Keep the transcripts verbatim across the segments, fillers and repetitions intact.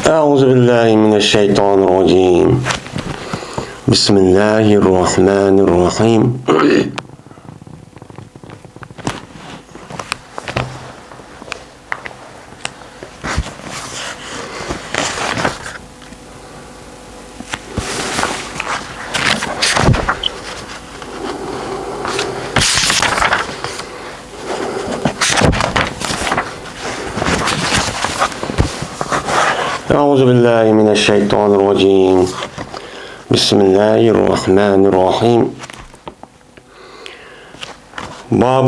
أعوذ بالله من الشيطان الرجيم. بسم الله الرحمن الرحيم. أعوذ بالله من الشيطان الرجيم. بسم الله الرحمن الرحيم. باب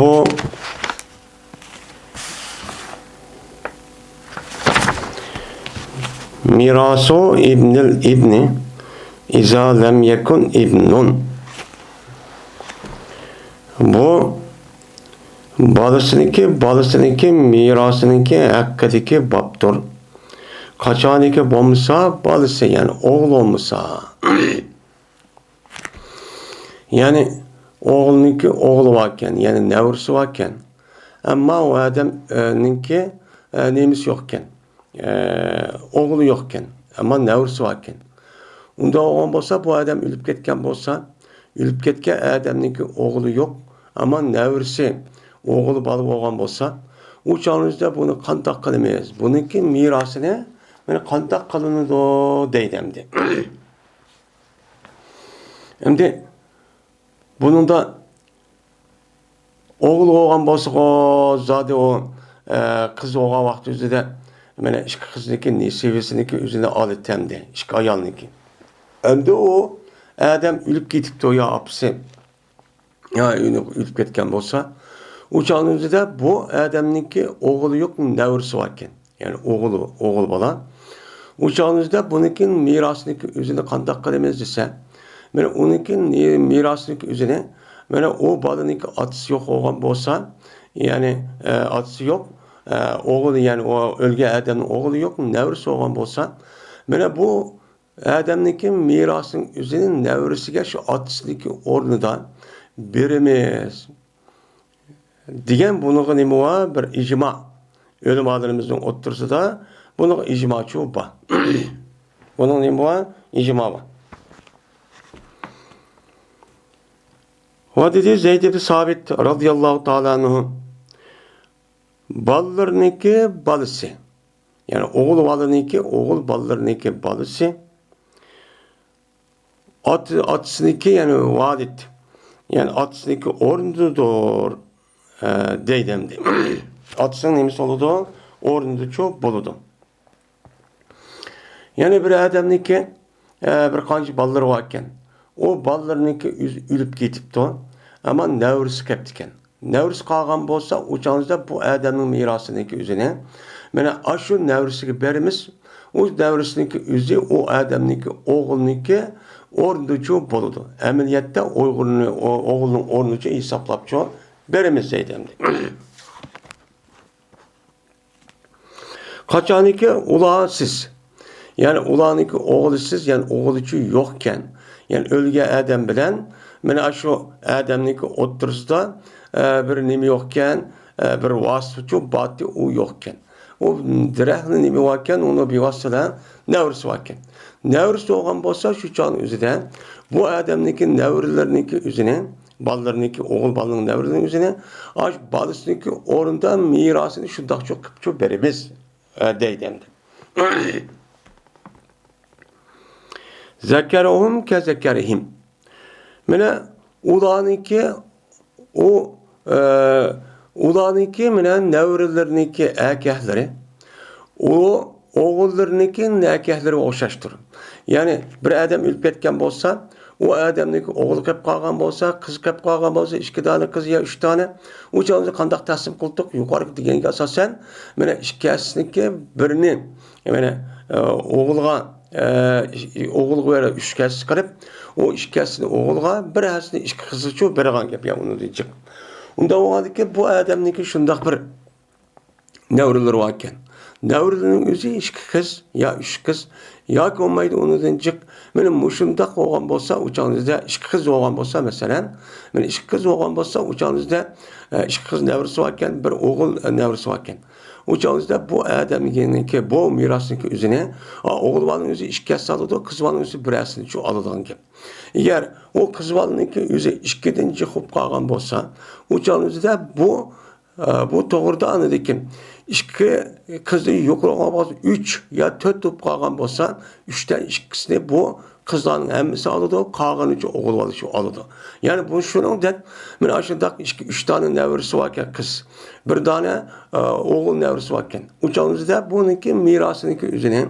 ميراث ابن الابن إذا لم يكن ابن. بۇ بالىسىنىڭكى، بالىسىنىڭكى مىراسىنىڭكى ھەققىدىكى بابتۇر. قاچانكى بولمىسا بالىسى، يەنى ئوغلى بولمىسا. يەنى ئوغلىنىڭكى ئوغلى باركەن، يەنى نەۋرىسى باركەن. ئەمما ئۇ ئادەمنىڭكى، ئە، نېمىسى يوقكەن، ئە، ئوغلى يوقكەن، ئەمما نەۋرىسى باركەن. ئۇنداق بولغان بولسا، بۇ ئادەم ئۆلۈپ كەتكەن بولسا، ئۆلۈپ كەتكەن ئادەمنىڭكى ئوغلى يوق، ئەمما نەۋرىسى، ئوغلى بالا بولغان بولسا، ئۇ چاغنىڭىزدا بۇنى قانداق قىلىمىز؟ بۇنىڭكى مىراسىنى مانا قانداق قىلىنىدۇ دەيدۇ ئەمدى. ئەمدى بۇنىڭدا ئوغۇل بولغان بولسىغۇ، زادى ئۇ، ئە، قىز بولغان ۋاقتى ئۆزىدە، مانا ئىككى قىزنىڭكى نېسىۋىسىنىڭكى ئۆزىنى ئالىتەمدى، ئىككى ئايالنىڭكى. ئەمدى ئۇ ئادەم ئۆلۈپ كېتىپتۇ يا ئاپىسى، يا ئۆلۈپ، ئۆلۈپ كەتكەن بولسا، ئۇ چاغنىڭ ئۆزىدە بۇ ئادەمنىڭكى ئوغلى يوق، نەۋرىسى باركەن. يەنى ئوغۇل، ئوغۇل بالا. ئۇ چاغنىڭىزدا بۇنىڭكى مىراسنىڭكى ئۆزىنى قانداق قىلىمىز دېسە، مانا ئۇنىڭكى نى-، مىراسنىڭكى ئۆزىنى، مانا ئۇ بالىنىڭكى ئاتىسى يوق بولغان بولسا، يەنى، ئە، ئاتىسى يوق، ئە، ئوغلى، يەنى ئۇ ئۆلگەن ئادەمنىڭ ئوغلى يوق، نەۋرىسى بولغان بولسا، مانا بۇ ئادەمنىڭكى مىراسنىڭ ئۆزىنى نەۋرىسىگە شۇ ئاتىسىنىڭكى ئورنىدا بېرىمىز. دېگەن بۇنىڭغا نېمە بار؟ بىر ئىجما. ئۆلىمالىرىمىزنىڭ ئوتتۇرىسىدا بۇنىڭغا ئىجماچۇ بار. بۇنىڭ نېمە بار؟ ئىجما بار. ۋە دېدى زەيد ئىبن سابىت رازىياللاھۇ تائالا ئەنھۇ، بالىلىرىنىڭكى بالىسى، يەنى ئوغۇل بالىنىڭكى، ئوغۇل بالىلىرىنىڭكى بالىسى، ئات-، ئاتىسىنىڭكى، يەنى ۋالىد، يەنى ئاتىسىنىڭكى ئورنىدىدۇر، ئە، دەيدۇ ئەمدى. ئاتىسىنىڭ نېمىسى بولىدۇ؟ ئورنىدىچۇ بولىدۇ. يەنى بىر ئادەمنىڭكى، ئە، بىر قانچە بالىلىرى باركەن. ئۇ بالىلىرىنىڭكى ئۆز-، ئۆلۈپ كېتىپتۇ. ئەمما نەۋرىسى كەپتىكەن. نەۋرىسى قالغان بولسا، ئۇ چاغدا بۇ ئادەمنىڭ مىراسىنىڭكى ئۆزىنى، مانا، ئاشۇ نەۋرىسىگە بېرىمىز. ئۇ نەۋرىسىنىڭكى ئۆزى ئۇ ئادەمنىڭكى ئوغلىنىڭكى ئورنىدىچۇ بولىدۇ. ئەمەلىيەتتە ئۇيغۇرنى، ئو-، ئوغلىنىڭ ئورنىچۇ ھېسابلاپچۇ بېرىمىز دەيدۇ ئەمدى. قاچانكى ئۇلارسىز، يەنى ئۇلارنىڭكى ئوغلىسىز، يەنى ئوغلىچۇ يوقكەن، يەنى ئۆلگەن ئادەم بىلەن مانا شۇ ئادەمنىڭكى ئوتتۇرىسىدا، ئە، بىر نېمە يوقكەن، ئە، بىر ۋاسىتىچۇ باتى ئۇ يوقكەن. ئۇ دەرەخنىڭ نېمە باركەن، ئۇنىڭ بىۋاسىتە نەۋرىسى باركەن. نەۋرىسى بولغان بولسا، شۇ چاغنىڭ ئۆزىدە بۇ ئادەمنىڭكى نەۋرىلىرىنىڭكى ئۆزىنى، بالىلىرىنىڭكى، ئوغۇل بالىنىڭ نەۋرىلىرىنىڭ ئۆزىنى، ئاشۇ بالىسىنىڭكى ئورنىدا مىراسىنى شۇنداقچۇ قىپچۇ بېرىمىز، ئە، دەيدۇ ئەمدى. زەكەرۇھۇم كەزەكەرىھىم. مانا ئۇلارنىڭكى، ئۇ، ئە، ئۇلارنىڭكى مانا نەۋرىلىرىنىڭكى ئەركەكلىرى، ئۇ ئوغۇللىرىنىڭكى ئەركەكلىرىگە ئوخشاشتۇر. يەنى بىر ئادەم ئۆلۈپ كەتكەن بولسا، ئۇ ئادەمنىڭكى ئوغلى قېلىپ قالغان بولسا، قىزى قېلىپ قالغان بولسا، ئىككى دانە قىز يا ئۈچ دانە، ئۇ چاغدا قانداق تەقسىم قىلدۇق؟ يۇقىرىقى دېگەنگە ئاساسەن، مانا ئىككىسىنىڭكى بىرىنى، مانا، ئە، ئوغۇلغا، ئە، ئوغۇلغا بېرە ئۈچ ھەسسە قىلىپ، ئۇ ئىككى ھەسسىنى ئوغۇلغا، بىر ھەسسىنى ئىككى قىزغىچۇ بېرىدىغان گەپ يا ئۇنىڭدىن جىق. ئۇنداق بولغاندىكىن بۇ ئادەمنىڭكى شۇنداق بىر نەۋرىلىرى باركەن. نەۋرىلىرىنىڭ ئۆزى ئىككى قىز يا ئۈچ قىز ياكى بولمايدۇ ئۇنىڭدىن جىق. مانا مۇشۇنداق بولغان بولسا، ئۇ چاغنىڭدا ئىككى قىز بولغان بولسا، مەسىلەن، مانا ئىككى قىز بولغان بولسا، ئۇ چاغنىڭدا، ئە، ئىككى قىز نەۋرىسى باركەن، بىر ئوغۇل، ئە، نەۋرىسى باركەن. ئۇ چاغدا بۇ ئادەمنىڭكى، بۇ مىراسنىڭكى ئۆزىنى، ئا، ئوغۇل بالىنىڭ ئۆزى ئىككى ھەسسە ئالىدۇ، قىز بالىنىڭ ئۆزى بىر ھەسسىنى شۇ ئالىدىغان گەپ. ئەگەر ئۇ قىز بالىنىڭكى ئۆزى ئىككىدىن جىق بولۇپ قالغان بولسا، ئۇ چاغنىڭ ئۆزىدە بۇ، ئا، بۇ توغرىدا ئاندىن كېيىن ئىككى قىزى يۇقىرى بولغان بولسا، ئۈچ يا تۆت بولۇپ قالغان بولسا، ئۈچتە ئىككىسىنى بۇ قىزلارنىڭ ھەممىسى ئالىدۇ، قالغىنىچە ئوغۇل بالا شۇ ئالىدۇ. يەنى بۇ شۇنىڭدەك، مانا ئاشۇنداق ئىككى، ئۈچ دانە نەۋرىسى باركەن قىز، بىر دانە، ئا، ئوغۇل نەۋرىسى باركەن. ئۇ چاغدا بۇنىڭكى مىراسىنىڭكى ئۆزىنى،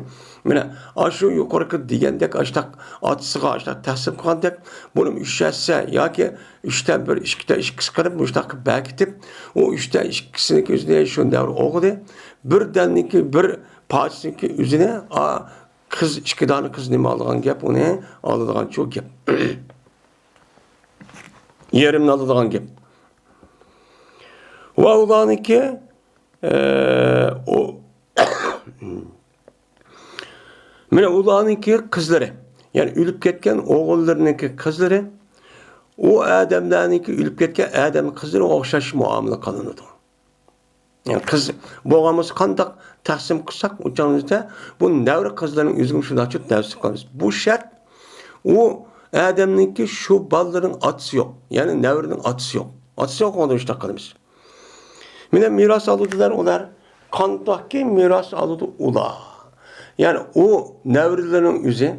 مانا ئاشۇ يۇقىرىقى دېگەندەك، ئاشتاق ئاتىسىغا ئاشتاق تەقسىم قىلغاندەك، بۇنىمۇ ئۈچ ھەسسە ياكى ئۈچتە بىر، ئىككىدە ئىككىسى قىلىپ، مۇشتاق قىلىپ بەركىتىپ، ئۇ ئۈچتە ئىككىسىنىڭكى ئۆزىنى شۇ نەۋرە ئوغلى، بىر دانىكى، بىر پارچىسىنىڭكى ئۆزىنى، ئا، قىز، ئىككى دانە قىز نېمە ئالىدىغان گەپ، ئۇنى ئالىدىغان شۇ گەپ. يېرىمنى ئالىدىغان گەپ. ۋە ئۇلارنىڭكى، ئە، ئۇ، مانا ئۇلارنىڭكى قىزلىرى، يەنى ئۆلۈپ كەتكەن ئوغۇللىرىنىڭكى قىزلىرى، ئۇ ئادەملەرنىڭكى، ئۆلۈپ كەتكەن ئادەم قىزلىرىغا ئوخشاش مۇئامىلە قىلىنىدۇ. يەنى قىز بولغان بولسا قانداق تەقسىم قىلساق، ئۇ چاغدا بۇ نەۋرە قىزلارنىڭ ئۆزىگە شۇنداق تەقسىم قىلىمىز. بۇ شەرت، ئۇ ئادەمنىڭكى شۇ بالىلىرىنىڭ ئاتىسى يوق، يەنى نەۋرىنىڭ ئاتىسى يوق. ئاتىسى يوق، ئۇندا شۇنداق قىلىمىز. مانا مىراس ئالىدىلار ئۇلار. قانداقكى مىراس ئالىدۇ ئۇلار؟ يەنى ئۇ نەۋرىلەرنىڭ ئۆزى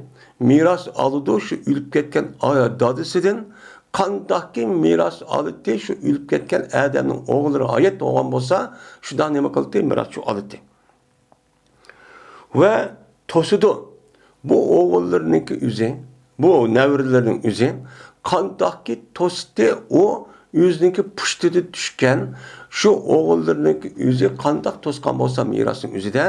مىراس ئالىدۇ شۇ ئۆلۈپ كەتكەن ئا-، دادىسىدىن. قانداقكى مىراس ئالىتتى شۇ ئۆلۈپ كەتكەن ئادەمنىڭ ئوغۇللىرى ھايات بولغان بولسا، شۇنداق نېمە قىلىتتى، مىراس شۇ ئالىتتى. ۋە توسىدۇ. بۇ ئوغۇللىرىنىڭكى ئۆزى، بۇ نەۋرىلىرىنىڭ ئۆزى قانداقكى توستى، ئۇ ئۆزىنىڭكى پۇشتىدا چۈشكەن شۇ ئوغۇللىرىنىڭكى ئۆزى قانداق توسقان بولسا مىراسنىڭ ئۆزىدە،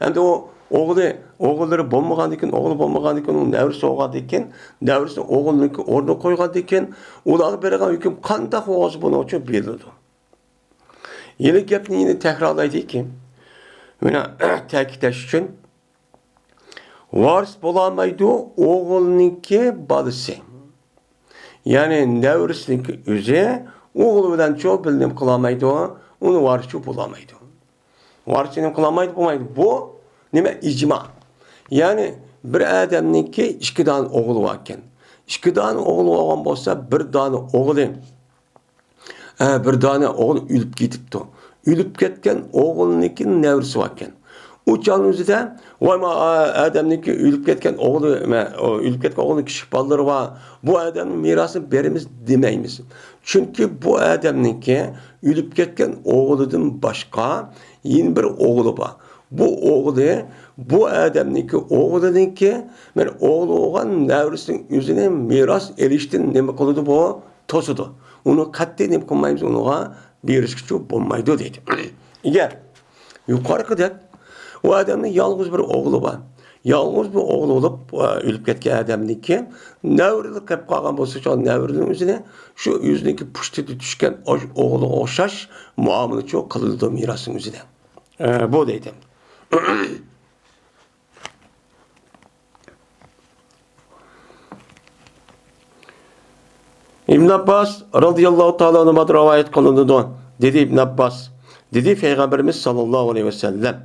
ئەمدى ئۇ ئوغلى، ئوغۇللىرى بولمىغاندىكىن، ئوغلى بولمىغاندىكىن، ئۇنىڭ نەۋرىسى بولغاندىكىن، نەۋرىسىنى ئوغلىنىڭكى ئورنىغا قويغاندىكىن، ئۇلارغا بېرىدىغان ھۆكۈم قانداق بولغان بولسا بۇنىڭ ئۈچۈن بېرىلىدۇ. يەنە گەپنى يەنە تەكرارلايدىكى، مانا، تەكىتلەش ئۈچۈن، ۋارىس بولالمايدۇ ئوغۇلنىڭكى بالىسى. يەنى نەۋرىسىنىڭكى ئۆزى ئوغلى بىلەن چۇ بىللە نېمە قىلالمايدۇ، ئۇنى ۋارىسى بولالمايدۇ. ۋارىسى نېمە قىلالمايدۇ، بولمايدۇ. بۇ نېمە؟ ئىجما. يەنى بىر ئادەمنىڭكى ئىككى دانە ئوغلى باركەن. ئىككى دانە ئوغلى بولغان بولسا، بىر دانە ئوغلى، ئە، بىر دانە ئوغلى ئۆلۈپ كېتىپتۇ. ئۆلۈپ كەتكەن ئوغلىنىڭكى نەۋرىسى باركەن. ئۇ چاغنىڭ ئۆزىدە، ۋاي، ما، ئا، ئادەمنىڭكى ئۆلۈپ كەتكەن ئوغلى، مە، ئو، ئۆلۈپ كەتكەن ئوغلىنىڭ كىچىك بالىلىرى بار، بۇ ئادەمنىڭ مىراسىنى بېرىمىز دېمەيمىز. چۈنكى بۇ ئادەمنىڭكى ئۆلۈپ كەتكەن ئوغلىدىن باشقا يەنە بىر ئوغلى بار. بۇ ئوغلى، بۇ ئادەمنىڭكى ئوغلىنىڭكى، مەن ئوغلى بولغان نەۋرىسىنىڭ ئۆزىنى مىراس ئېلىشتىن نېمە قىلىدۇ بۇ؟ توسىدۇ. ئۇنى قەتئىي نېمە قىلمايمىز، ئۇنىڭغا بېرىشكىچۇ بولمايدۇ دەيدۇ. ئەگەر يۇقىرىقىدەك ئۇ ئادەمنىڭ يالغۇز بىر ئوغلى بار. يالغۇز بىر ئوغلى بولۇپ، ئە، ئۆلۈپ كەتكەن ئادەمنىڭكى نەۋرىلىك قېلىپ قالغان بولسا، شۇ نەۋرىلىرىنىڭ ئۆزىنى شۇ ئۆزىنىڭكى پۇشتىدا چۈشكەن ئوغلىغا ئوخشاش مۇئامىلىچۇ قىلىدۇ مىراسنىڭ ئۆزىدە. ئە، بۇ دەيدۇ. ئىبن ئابباس رازىياللاھۇ تائالا ئەنھۇدىن رىۋايەت قىلىنىدۇ. دېدى ئىبن ئابباس، دېدى پەيغەمبىرىمىز ساللاللاھۇ ئەلەيھى ۋەسەللەم،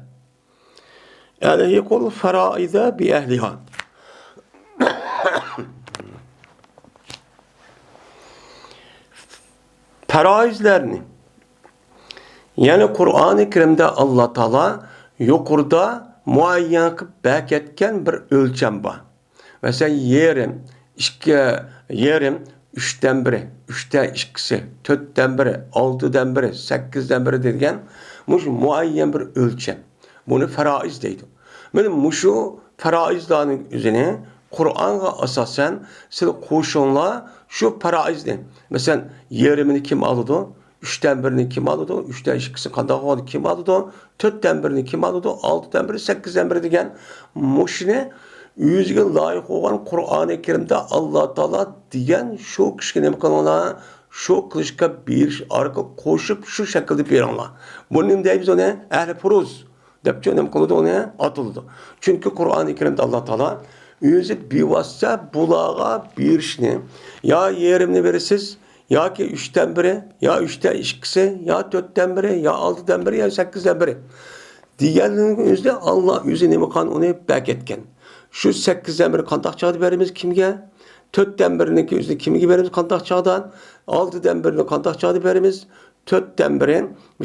ئەلھىقۇل فەرائىزە بىئەھلىھا. پەرائىزلەرنى، يەنى قۇرئانى كەرىمدە ئاللا تائالا يۇقىرىدا مۇئەييەن قىلىپ بەركەتكەن بىر ئۆلچەم بار. مەسىلەن، يېرىم، ئىككى، يېرىم، ئۈچتىن بىرى، ئۈچتە ئىككىسى، تۆتتىن بىرى، ئالتىدىن بىرى، سەككىزدىن بىرى دېگەن مۇشۇ مۇئەييەن بىر ئۆلچەم. بۇنى پەرائىز دەيدۇ. مانا مۇشۇ پەرائىزلارنىڭ ئۆزىنى قۇرئانغا ئاساسەن سىلەر قوشۇڭلار شۇ پەرائىزنى. مەسىلەن، يېرىمىنى كىم ئالىدۇ؟ ئۈچتىن بىرىنى كىم ئالىدۇ؟ ئۈچتە ئىككىسى قانداق بولىدۇ؟ كىم ئالىدۇ؟ تۆتتىن بىرىنى كىم ئالىدۇ؟ ئالتىدىن بىرى، سەككىزدىن بىرى دېگەن مۇشۇنى ئۆزىگە لايىق بولغان قۇرئانى كەرىمدە ئاللا تائالا دېگەن شۇ كىشىگە نېمە قىلىڭلار؟ شۇ قىلىشقا بېرىش ئارقىلىق قوشۇپ شۇ شەكىلدە بېرىڭلار. بۇنى نېمە دەيمىز ئۇنى؟ ئەھلى پۇرۇز دەپچۇ نېمە قىلىدۇ، ئۇنى ئاتىلىدۇ. چۈنكى قۇرئانى كەرىمدە ئاللا تائالا ئۆزى بىۋاسىتە بۇلارغا بېرىشنى، يا يېرىمنى بېرىسىز، ياكى ئۈچتىن بىرى، يا ئۈچتە ئىككىسى، يا تۆتتىن بىرى، يا ئالتىدىن بىرى، يا سەككىزدىن بىرى. دېگەننىڭ ئۆزىدە ئاللا ئۆزى نېمە قىلغان، ئۇنى بەركەتكەن. شۇ سەككىزدىن بىرنى قانداق چاغدا بەرىمىز، كىمگە؟ تۆتتىن بىرنىڭكى ئۆزىنى كىمگە بەرىمىز، قانداق چاغدا؟ ئالتىدىن بىرنى قانداق چاغدا بەرىمىز؟ تۆتتىن بىرى،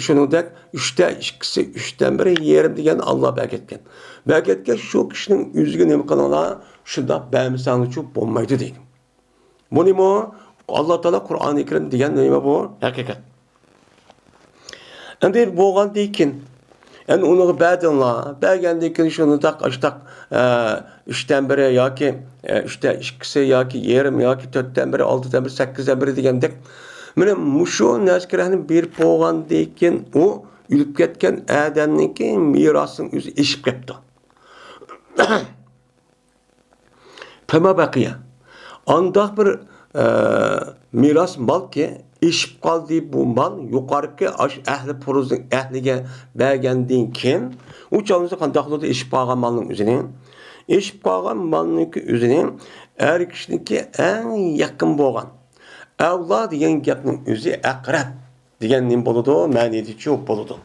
شۇنىڭدەك ئۈچتە ئىككىسى، ئۈچتىن بىرى يېرىم دېگەن ئاللا بەركەتكەن. بەركەتكەن شۇ كىشىنىڭ ئۆزىگە نېمە قىلىڭلار، شۇنداق بەرمىسەڭلارچۇ بولمايدۇ دەيدۇ. بۇنىمۇ ئاللا تائالا قۇرئانى كەرىم دېگەن نېمە بۇ؟ ھەقىقەت. ئەمدى بولغاندىن كېيىن، ئەمدى ئۇنىڭغا بەردىڭلار، بەرگەندىن كېيىن شۇنداق، ئاشتاق، ئە، ئۈچتىن بىرى ياكى، ئە، ئۈچتە ئىككىسى ياكى يېرىم ياكى تۆتتىن بىرى، ئالتىدىن بىرى، سەككىزدىن بىرى دېگەندەك، مانا مۇشۇ نەرسىلەرنى بېرىپ بولغاندىن كېيىن ئۇ ئۆلۈپ كەتكەن ئادەمنىڭكى مىراسىنىڭ ئۆزى ئېشىپ كەپتۇ. فما بقي. ئانداق بىر، ئە، مىراس مالكى ئېشىپ قالدى، بۇ مال يۇقارقى ئاشۇ ئەھلى پۇرۇزنىڭ ئەھلىگە بەرگەندىن كېيىن، ئۇ چاغدا قانداق بولىدۇ؟ ئېشىپ قالغان مالنىڭ ئۆزىنى، ئېشىپ قالغان مالنىڭكى ئۆزىنى ئەر كىشىنىڭكى ئەڭ يېقىن بولغان، ئەۋلا دېگەن گەپنىڭ ئۆزى ئەقرەب دېگەن نېمە بولىدۇ؟ مەنىدىچۇ بولىدۇ.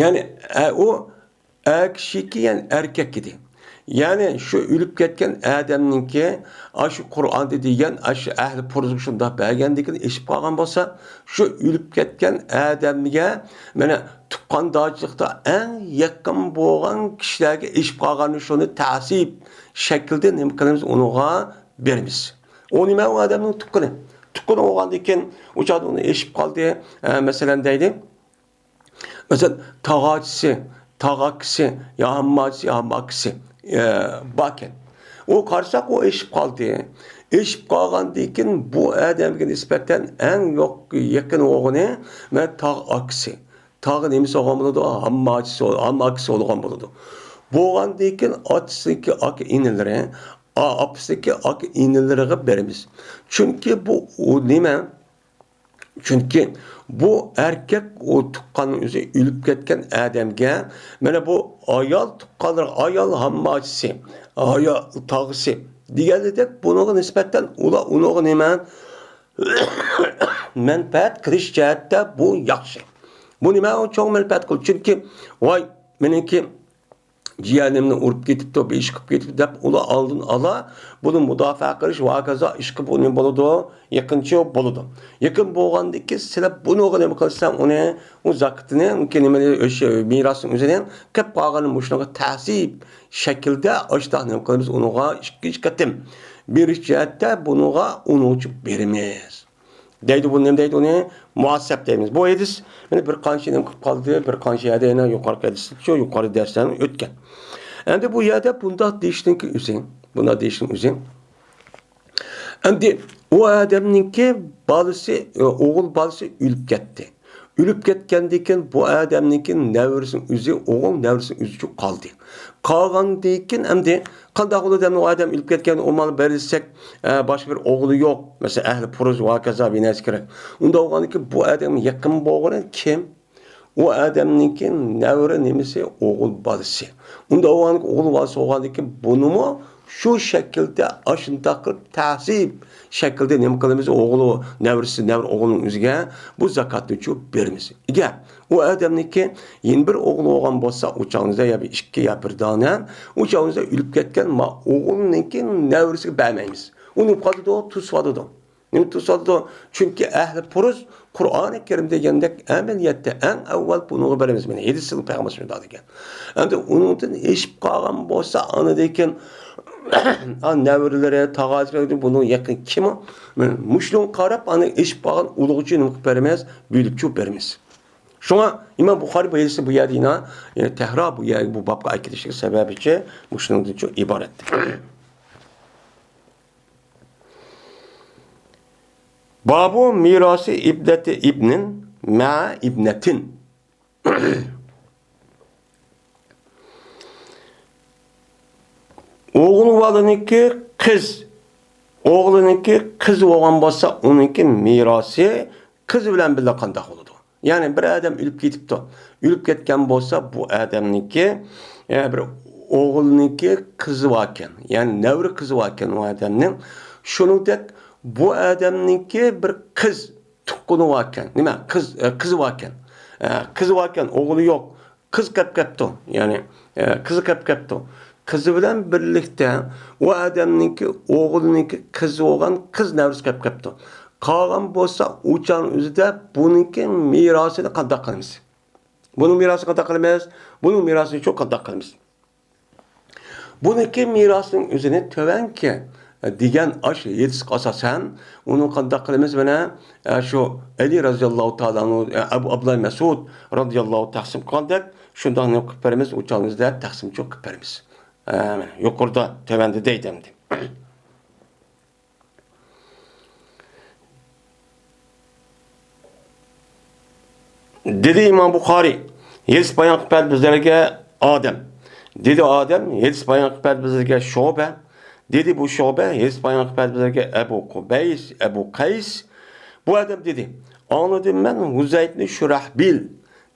يەنى، ئە، ئۇ ئەر كىشىكى، يەنى ئەركەك ئىدى. يەنى شۇ ئۆلۈپ كەتكەن ئادەمنىڭكى، ئاشۇ قۇرئاندا دېگەن، ئاشۇ ئەھلى پۇرۇزغا شۇنداق بەرگەندىكىن ئېشىپ قالغان بولسا، شۇ ئۆلۈپ كەتكەن ئادەمگە، مانا، تۇغقاندارچىلىقتا ئەڭ يېقىن بولغان كىشىلەرگە ئېشىپ قالغاننى شۇنى تەسىپ شەكلىدە نېمە قىلىمىز؟ ئۇنىڭغا بېرىمىز. ئۇ نېمە؟ ئۇ ئادەمنىڭ تۇغقىنى. تۇغقىنى بولغاندىن كېيىن، ئۇ چاغدا ئۇنى ئېشىپ قالدى، ئە، مەسىلەن، دەيلى. مەسىلەن، تاغاچىسى، تاغاكىسى، يا ھامماچىسى، يا ھامماكىسى، ئە، باركەن. ئۇ قارىساق، ئۇ ئېشىپ قالدى. ئېشىپ قالغاندىن كېيىن بۇ ئادەمگە نىسبەتەن ئەڭ يوق-، يېقىن بولغىنى، مانا، تاغ ئاكىسى. تاغ نېمىسى بولغان بولىدۇ؟ ھامماچىسى، ھامماكىسى بولغان بولىدۇ. بولغاندىن كېيىن ئاتىسىدىكى ئاكا ئىنىلىرى، ئا-، ئاپىسىدىكى ئاكا ئىنىلىرىغا بېرىمىز. چۈنكى بۇ، ئۇ نېمە؟ چۈنكى بۇ ئەركەك ئۇ تۇغقاننىڭ ئۆزى ئۆلۈپ كەتكەن ئادەمگە، مانا بۇ ئايال تۇغقانلىرى، ئايال ھامماچىسى، ئايال تاغىسى دېگەندەك بۇنىڭغا نىسبەتەن ئۇلار ئۇنىڭغا نېمە مەنپەئەت قىلىش جەھەتتە بۇ ياخشى. بۇ نېمە؟ ئۇ چوڭ مەنپەئەت قىلىدۇ. چۈنكى، ۋاي، مېنىڭكى جىيەنىمنى ئۇرۇپ كېتىپتۇ، بىر ئىش قىلىپ كېتىپتۇ دەپ، ئۇلار ئالدىن ئالا بۇنى مۇداپىئە قىلىش ۋە ھاكازا ئىشقا بۇ نېمە بولىدۇ؟ يېقىنچى بولىدۇ. يېقىن بولغاندىن كېيىن سىلەر بۇنىڭغا نېمە قىلساڭ ئۇنى، ئۇ زاكىتىنى، نېمىنى، ئۆشە مىراسنىڭ ئۆزىنى قىلىپ قالغان مۇشۇنىڭغا تەسىپ شەكىلدە ئاشتاق نېمە قىلىمىز؟ ئۇنىڭغا ئىككىنچى قېتىم بېرىش جەھەتتە بۇنىڭغا ئۇنىڭچە بېرىمىز. دەيدۇ، بۇ نېمە دەيدۇ ئۇنى؟ مۇئەسسەپ دەيمىز. بۇ ھەدىس، يەنە بىر قانچە نېمە قىلىپ قالدى، بىر قانچە يەردە يەنە يۇقىرىقى ھەدىسلەرچۇ، يۇقىرى دەرسلەرنى ئۆتكەن. ئەمدى بۇ يەردە بۇنداق دېيىشنىڭكى ئۆزى، بۇنداق دېيىشنىڭ ئۆزى. ئەمدى ئۇ ئادەمنىڭكى بالىسى، ئوغۇل بالىسى ئۆلۈپ كەتتى. ئۆلۈپ كەتكەندىن كېيىن بۇ ئادەمنىڭكى نەۋرىسىنىڭ ئۆزى، ئوغۇل نەۋرىسىنىڭ ئۆزىچۇ قالدى. قالغاندىن كېيىن ئەمدى قانداق بولىدۇ؟ ئەمدى ئۇ ئادەم ئۆلۈپ كەتكەن، ئۇ مال بېرىلسەك، ئە، باشقا بىر ئوغلى يوق. مەسىلەن، ئەھلى پۇرۇز ۋە ھاكازا بىر نەرسە كېرەك. ئۇنداق بولغاندىن كېيىن بۇ ئادەمگە يېقىن بولغىنى كىم؟ ئۇ ئادەمنىڭكى نەۋرە نېمىسى؟ ئوغۇل بالىسى. ئۇنداق بولغاندىن كېيىن ئوغۇل بالىسى بولغاندىن كېيىن بۇنىمۇ شۇ شەكىلدە ئاشۇنداق قىلىپ تەسىپ شەكىلدە نېمە قىلىمىز؟ ئوغلى، نەۋرىسى، نەۋرە ئوغلىنىڭ ئۆزىگە بۇ زاكاتنىچۇ بېرىمىز. ئەگەر ئۇ ئادەمنىڭكى يەنە بىر ئوغلى بولغان بولسا، ئۇ چاغنىڭدا يا بىر ئىككى يا بىر دانە، ئۇ چاغنىڭدا ئۆلۈپ كەتكەن ما ئوغلىنىڭكى نەۋرىسىگە بەرمەيمىز. ئۇ نېمە قىلىدۇ؟ توسۇۋالىدۇ. نېمە توسۇۋالىدۇ؟ چۈنكى ئەھلى پۇرۇز قۇرئانى كەرىم دېگەندەك ئەمەلىيەتتە ئەڭ ئەۋۋەل بۇنىڭغا بېرىمىز. مانا ھەدىستە پەيغەمبەر شۇنداق دېگەن. ئەمدى ئۇنىڭدىن ئېشىپ قالغان بولسا، ئاندىن كېيىن نەۋرىلىرى، تاغاچىلىرى، بۇنىڭ يېقىن كىمۇ؟ مۇشۇنىڭغا قاراپ، ئاندىن ئېشىپ قالغان ئۇلۇغىچۇ نېمە قىلىپ بېرىمىز؟ بۆلۈپچۇ بېرىمىز. شۇڭا ئىمام بۇخارىي بۇ ھەدىسنى بۇ يەردە يەنە، يەنە تەھرا بۇ يەرگە، بۇ بابقا ئەكېلىشلىك سەۋەبىچۇ مۇشۇنىڭدىنچۇ ئىبارەت. بابۇ مىراسى ئىبنەتى ئىبنىن مەئە ئىبنەتىن. ئوغۇل بالىنىڭكى قىز، ئوغلىنىڭكى قىز بولغان بولسا، ئۇنىڭكى مىراسى قىز بىلەن بىللە قانداق بولىدۇ؟ يەنى بىر ئادەم ئۆلۈپ كېتىپتۇ. ئۆلۈپ كەتكەن بولسا، بۇ ئادەمنىڭكى، يەنى بىر ئوغلىنىڭكى قىزى باركەن، يەنى نەۋرە قىزى باركەن ئۇ ئادەمنىڭ. شۇنىڭدەك بۇ ئادەمنىڭكى بىر قىز تۇغقىنى باركەن. نېمە؟ قىز، ئە، قىزى باركەن. ئە، قىزى باركەن، ئوغلى يوق. قىز قېلىپ كەپتۇ. يەنى، ئە، قىزى قېلىپ كەپتۇ. قىزى بىلەن بىرلىكتە ئۇ ئادەمنىڭكى ئوغلىنىڭكى قىزى بولغان قىز نەۋرىسى قېلىپ كەپتۇ. قالغان بولسا ئۇ چاغنىڭ ئۆزىدە بۇنىڭكى مىراسىنى قانداق قىلىمىز؟ بۇنىڭ مىراسىنى قانداق قىلىمىز؟ بۇنىڭ مىراسىنى شۇ قانداق قىلىمىز؟ بۇنىڭكى مىراسنىڭ ئۆزىنى تۆۋەنكى دېگەن ئاشۇ ھېدىسقا ئاساسەن، ئۇنى قانداق قىلىمىز؟ مانا، ئە، شۇ ئەلى رازىياللاھۇ تائالا ئەنھۇ، ئە، ئەبۇ ئابدۇللا مەسئۇد رازىياللاھۇ تەقسىم قىلغاندەك، شۇنداق نېمە قىلىپ بېرىمىز، ئۇ چاغنىڭ ئۆزىدە تەقسىمچۇ قىلىپ بېرىمىز. ئە، مانا، يۇقىرىدا، تۆۋەندە دەيدۇ ئەمدى. دېدى ئىمام بۇخارىي، ھېدىس بايان قىلىپ بەردى بىزلەرگە ئادەم. دېدى ئادەم، ھېدىس بايان قىلىپ بەردى بىزلەرگە شۇبە. دېدى بۇ شۇبە، ھېدىس بايان قىلىپ بەردى بىزلەرگە ئەبۇ قۇبەيس، ئەبۇ قەيس. بۇ ئادەم دېدى، ئاڭلىدىم مەن ھۇزەيفنى شۇرەھبىل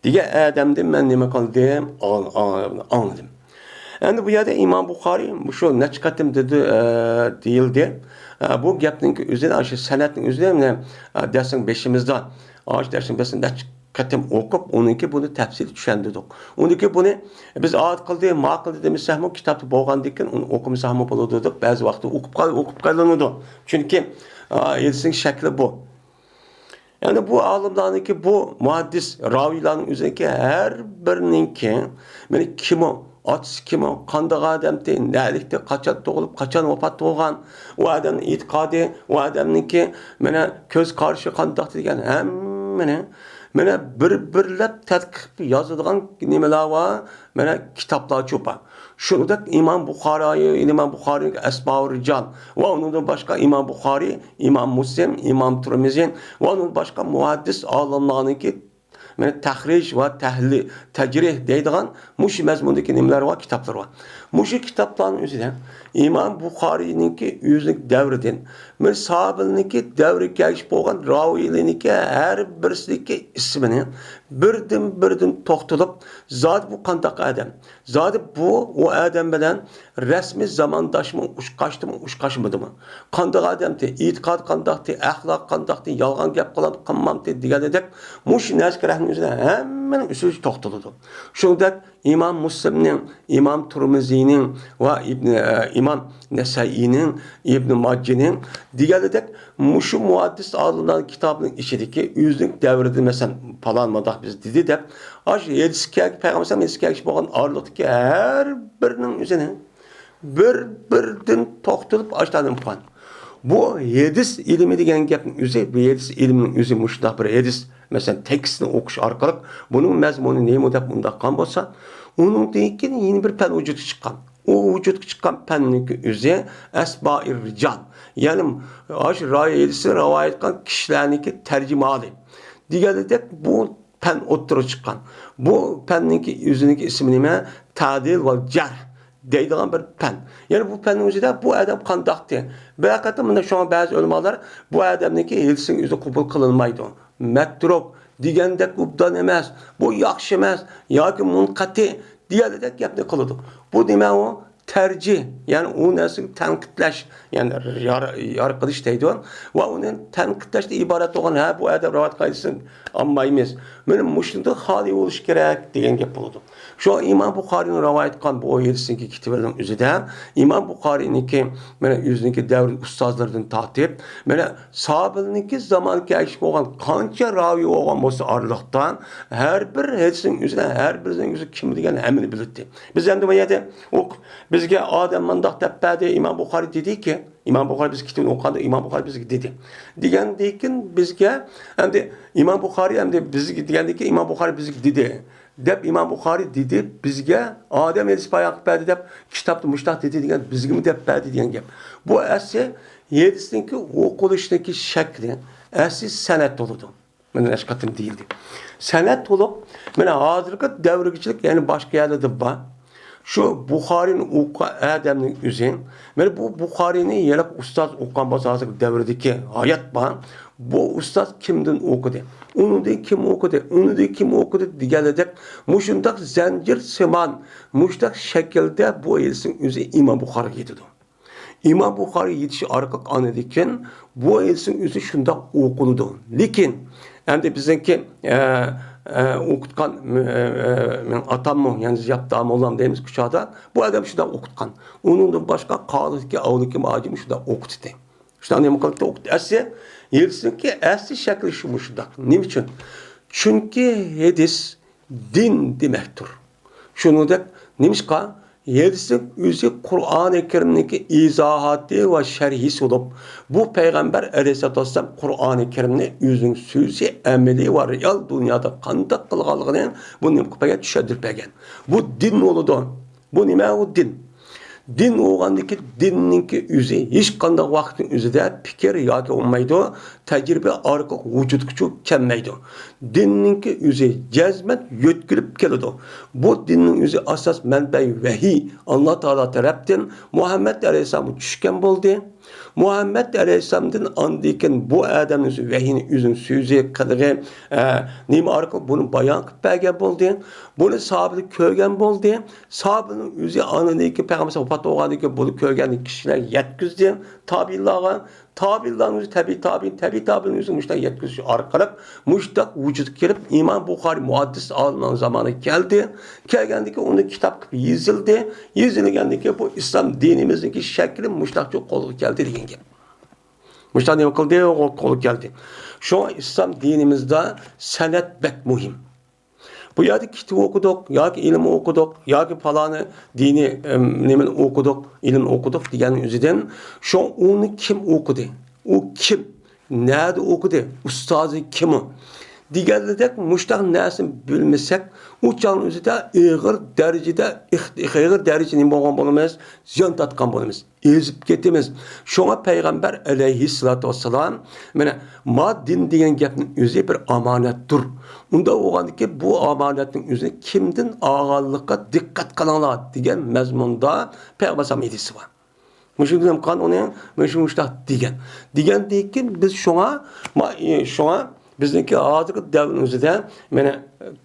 دېگەن ئادەمدىن مەن نېمە قىلدىم؟ ئاڭ-، ئاڭ-، ئاڭلىدىم. ئەمدى بۇ يەردە ئىمام بۇخارىي مۇشۇ نەچچە قېتىم دېدى، ئە، دېيىلدى. ئە، بۇ گەپنىڭكى ئۆزىنى، ئاشۇ سەنەدنىڭ ئۆزىنى مانا، ئە، دەرسنىڭ بېشىمىزدا، ئاشۇ دەرسنىڭ بېشىدا نەچچە قېتىم ئوقۇپ، ئۇنىڭكى بۇنى تەپسىلىي چۈشەندۈردۇق. ئۇنىڭكى بۇنى بىز ئاد قىلدى، ما قىلدى دېمىسەكمۇ، كىتابتا بولغاندىكىن ئۇنى ئوقۇمىساقمۇ بولىدۇ دەپ، بەزى ۋاقىتتا ئوقۇپ قال-، ئوقۇپ قېلىنىدۇ. چۈنكى، ئە، ھېدىسنىڭ شەكلى بۇ. يەنى بۇ ئالىملارنىڭكى، بۇ مۇھەددىس راۋىيلارنىڭ ئۆزىنىڭكى ھەر بىرىنىڭكى، مانا، كىمۇ، ئاتىسى كىمۇ، قانداق ئادەمتى، نەلىكتە، قاچان تۇغۇلۇپ، قاچان ۋاپات بولغان، ئۇ ئادەمنىڭ ئېتىقادى، ئۇ ئادەمنىڭكى، مانا، كۆز قارىشى قانداق دېگەن ھەممىنى، مانا، بىر-بىرلەپ تەتقىق قىلىپ يازىدىغان نېمىلەر بار، مانا، كىتابلار چوپان. شۇنىڭدەك ئىمام بۇخارىي، ئىمام بۇخارىينىڭ ئەسمائۇر رىجال ۋە ئۇنىڭدىن باشقا ئىمام بۇخارىي، ئىمام مۇسلىم، ئىمام تۇرمىزى ۋە ئۇنىڭدىن باشقا مۇھەددىس ئالىملارنىڭكى، مانا، تەخرىج ۋە تەھلىل، تەجرىھ دەيدىغان مۇشۇ مەزمۇندىكى نېمىلەر بار، كىتابلار بار. مۇشۇ كىتابلارنىڭ ئۆزىدە ئىمام بۇخارىينىڭكى ئۆزىنىڭ دەۋرىدىن، مانا، ساھابىنىڭكى دەۋرىگە كەلگۈسى بولغان راۋىيلىرىنىڭكى ھەر بىرسىنىڭكى ئىسمىنى بىردىن-بىردىن توختىلىپ، زادى بۇ قانداق ئادەم؟ زادى بۇ ئۇ ئادەم بىلەن رەسمىي زامانداشمۇ، ئۇچقاچتىمۇ، ئۇچقاشمىدىمۇ؟ قانداق ئادەمتى؟ ئېتىقادى قانداقتى؟ ئەخلاقى قانداقتى؟ يالغان گەپ قىلام-، قىلمامتى؟ دېگەندەك مۇشۇ نەرسىگە رەھنە ئۆزىدە ھەممىنىڭ ئۆزى توختىلىدۇ. شۇنىڭدەك ئىمام مۇسلىمنىڭ، ئىمام تۇرمىزىنىڭ ۋە ئىبن-، ئە، ئىمام نەسەئىينىڭ، ئىبن ماجىنىڭ دېگەنلىدەك مۇشۇ مۇھەددىس ئالىملارنىڭ كىتابىنىڭ ئىچىدىكى ئۆزىنىڭ دەۋرىدە، مەسىلەن، پالان مۇنداق بىز دېدى دەپ، ئاشۇ ھەدىسكە، پەيغەمبەر ھەدىسكە كەلگۈسى بولغان ئارىلىقتىكى ھەر بىرىنىڭ ئۆزىنى بىردىن توختىلىپ ئاشتاندىن پان. بۇ ھەدىس ئىلمى دېگەن گەپنىڭ ئۆزى، بۇ ھەدىس ئىلمىنىڭ ئۆزى مۇشۇنداق بىر ھەدىس، مەسىلەن، تېكىستنى ئوقۇش ئارقىلىق بۇنىڭ مەزمۇنى نېمە دەپ مۇنداق قىلغان بولسا، ئۇنىڭدىن كېيىن يەنە بىر پەن ۋۇجۇدقا چىققان. ئۇ ۋۇجۇدقا چىققان پەننىڭكى ئۆزى ئەسمائىر رىجال. يەنى ئاشۇ راۋىي ھەدىسنى رىۋايەت قىلغان كىشىلەرنىڭكى تەرجىمىھالى دېگەندەك بۇ پەن ئوتتۇرىغا چىققان. بۇ پەننىڭكى ئۆزىنىڭكى ئىسمى نېمە؟ تەدىل ۋە جەرھ دەيدىغان بىر پەن. يەنى بۇ پەننىڭ ئۆزىدە بۇ ئادەم قانداقتى؟ بىر ھەقىقەتەن مۇنداق، شۇڭا بەزى ئۆلىمالار بۇ ئادەمنىڭكى ھەدىسىنىڭ ئۆزى قوبۇل قىلىنمايدۇ. مەترۇك دېگەندەك ئوبدان ئەمەس، بۇ ياخشى ئەمەس ياكى مۇنقەتى دېگەندەك گەپنى قىلىدۇ. بۇ نېمە ئۇ؟ تەرجىھ، يەنى ئۇ نەرسىگە تەنقىدلەش، يەنى يار-، يار قىلىش دەيدۇ. ۋە ئۇنى تەنقىدلەشتىن ئىبارەت بولغان، ھە، بۇ ئادەم رىۋايەت قىلغان ھەدىسنى ئالمايمىز. مانا مۇشۇنداق خالىي بولۇش كېرەك دېگەن گەپ بولىدۇ. شۇ ئىمام بۇخارىينىڭ رىۋايەت قىلغان بۇ ھەدىسنىڭكى كىتابىنىڭ ئۆزىدە ئىمام بۇخارىينىڭكى، مانا، ئۆزىنىڭكى دەۋر ئۇستازلىرىدىن تارتىپ، مانا، ساھابىلىرنىڭكى زامانىغا ئەگىشىپ بولغان قانچە راۋىي بولغان بولسا ئارىلىقتا، ھەر بىر ھەدىسنىڭ ئۆزىدە، ھەر بىرىنىڭ ئۆزى كىم دېگەن ھەممىنى بىلەتتى. بىز ئەمدى بۇ يەردە ئوق-، بىزگە ئادەم مۇنداق دەپ بەردى، ئىمام بۇخارىي دېدىكى، ئىمام بۇخارىي بىز كىتابنى ئوقۇغاندا ئىمام بۇخارىي بىزگە دېدى. دېگەندىن كېيىن بىزگە ئەمدى ئىمام بۇخارىي ئەمدى بىزگە دېگەندىن كېيىن ئىمام بۇخارىي بىزگە دېدى دەپ، ئىمام بۇخارىي دېدى، بىزگە ئادەم ھەدىس بايان قىلىپ بەردى دەپ، كىتابتا مۇشۇنداق دېدى دېگەن، بىزگىمۇ دەپ بەردى دېگەن گەپ. بۇ ئەسلى ھەدىسنىڭكى ئوقۇلۇشىنىڭكى شەكلى، ئەسلى سەنەد بولىدۇ. مانا نەچچە قېتىم دېيىلدى. سەنەد بولۇپ، مانا ھازىرقى دەۋرگىچىلىك يەنە باشقا يەرلەردە بار. شۇ بۇخارىينى ئوقۇغان ئادەمنىڭ ئۆزى، مانا بۇ بۇخارىينى ھېلىقى ئۇستاز ئوقۇغان بولسا، ھازىرقى دەۋردىكى ھايات بار. بۇ ئۇستاز كىمدىن ئوقۇدى؟ ئۇنىڭدىن كىم ئوقۇدى؟ ئۇنىڭدىن كىم ئوقۇدى؟ دېگەنلىدەك مۇشۇنداق زەنجىرسىمان، مۇشۇنداق شەكىلدە بۇ ھەدىسنىڭ ئۆزى ئىمام بۇخارىيغا يېتىدۇ. ئىمام بۇخارىي يېتىشى ئارقىلىق ئاندىن كېيىن بۇ ھەدىسنىڭ ئۆزى شۇنداق ئوقۇلىدۇ. لېكىن ئەمدى بىزنىڭكى، ئە، ئە، ئوقۇتقان، ئە، ئە، مېنىڭ ئاتاممۇ، يەنى زىياپ داموللام دەيمىز كۇچادا، بۇ ئادەم شۇنداق ئوقۇتقان. ئۇنىڭدىن باشقا قالىدىكى ئاۋلىكىم ھاجىمۇ شۇنداق ئوقۇتتى. شۇنداق نېمە قىلىپ ئوقۇتتى؟ ئەسلى، ھېدىسنىڭكى ئەسلى شەكلى شۇ، مۇشۇنداق. نېمە ئۈچۈن؟ چۈنكى ھېدىس دىن دېمەكتۇر. شۇنىڭدەك، نېمىشقا؟ ھەدىسنىڭ ئۆزى قۇرئانى كەرىمنىڭكى ئىزاھاتى ۋە شەرھىسى بولۇپ، بۇ پەيغەمبەر ئەلەيھىسسالاتۇ ۋەسسالام قۇرئانى كەرىمنى ئۆزىنىڭ سۆزى، ئەمەلى ۋە رېئال دۇنيادا قانداق قىلغانلىقىنى بۇ نېمە قىلىپ بەرگەن؟ چۈشەندۈرۈپ بەرگەن. بۇ دىن بولىدۇ. بۇ نېمە ئۇ دىن؟ دىن بولغاندىكى دىننىڭكى ئۆزى ھېچقانداق ۋاقىتنىڭ ئۆزىدە پىكىر ياكى بولمايدۇ، تەجرىبە ئارقىلىق ۋۇجۇدقىچۇ كەلمەيدۇ. دىننىڭكى ئۆزى جەزمەن يۆتكىلىپ كېلىدۇ. بۇ دىننىڭ ئۆزى ئاساس مەنبەي ۋەھىي، ئاللا تائالا تەرەپتىن مۇھەممەد ئەلەيھىسسالامغا چۈشكەن بولدى. مۇھەممەد ئەلەيھىسسالامدىن ئاندىن كېيىن بۇ ئادەمنىڭ ئۆزى ۋەھىينى ئۆزىنىڭ سۆزى، قىلىقى، ئە، نېمە ئارقىلىق بۇنى بايان قىلىپ بەرگەن بولدى. بۇنى ساھابىلەر كۆرگەن بولدى. ساھابىنىڭ ئۆزى ئاندىن كېيىن پەيغەمبەر ۋاپات بولغاندىن كېيىن بۇنى كۆرگەن كىشىلەر يەتكۈزدى تابىئىنلارغا. تابىئىنلارنىڭ ئۆزى تەبىئىي تابىئىن، تەبىئىي تابىئىننىڭ ئۆزى مۇشۇنداق يەتكۈزۈش ئارقىلىق مۇشۇنداق ۋۇجۇدقا كېلىپ، ئىمام بۇخارىي مۇھەددىس ئالىمنىڭ زامانىغا كەلدى. كەلگەندىن كېيىن ئۇنى كىتاب قىلىپ يېزىلدى. يېزىلگەندىن كېيىن بۇ ئىسلام دىنىمىزنىڭكى شەكلى مۇشۇنداقچە قولغا كەلدى دېگەن گەپ. مۇشۇنداق نېمە قىلدى؟ قولغا كەلدى. شۇڭا ئىسلام دىنىمىزدا سەنەد بەك مۇھىم. بۇ يەردە كىتاب ئوقۇدۇق ياكى ئىلىم ئوقۇدۇق ياكى پالانى دىنىي، ئىم، نېمىنى ئوقۇدۇق، ئىلىم ئوقۇدۇق دېگەننىڭ ئۆزىدىن شۇ ئۇنى كىم ئوقۇدى؟ ئۇ كىم؟ نەدە ئوقۇدى؟ ئۇستازى كىم ئۇ؟ دېگەنلىدەك مۇشتاق نەرسىنى بىلمىسەك، ئۇ چاغنىڭ ئۆزىدە ئېغىر دەرىجىدە ئىخ-، ئېغىر دەرىجىدە نېمە بولغان بولىمىز؟ زىيان تارتقان بولىمىز. ئېزىپ كېتىمىز. شۇڭا پەيغەمبەر ئەلەيھىسسالاتۇ ۋەسسالام، مانا، ما دىن دېگەن گەپنىڭ ئۆزى بىر ئامانەتتۇر. ئۇنداق بولغاندىكىن، بۇ ئامانەتنىڭ ئۆزىنى كىمدىن ئالغانلىققا دىققەت قىلىڭلار دېگەن مەزمۇندا پەيغەمبەر ئەلەيھىسسالام ھېدىسى بار. مۇشۇ دېگەن قان ئۇنى، مۇشۇ مۇشتاق دېگەن. دېگەندىن كېيىن بىز شۇڭا، ما-، ئى، شۇڭا بىزنىڭكى ھازىرقى دەۋرنىڭ ئۆزىدە، مانا،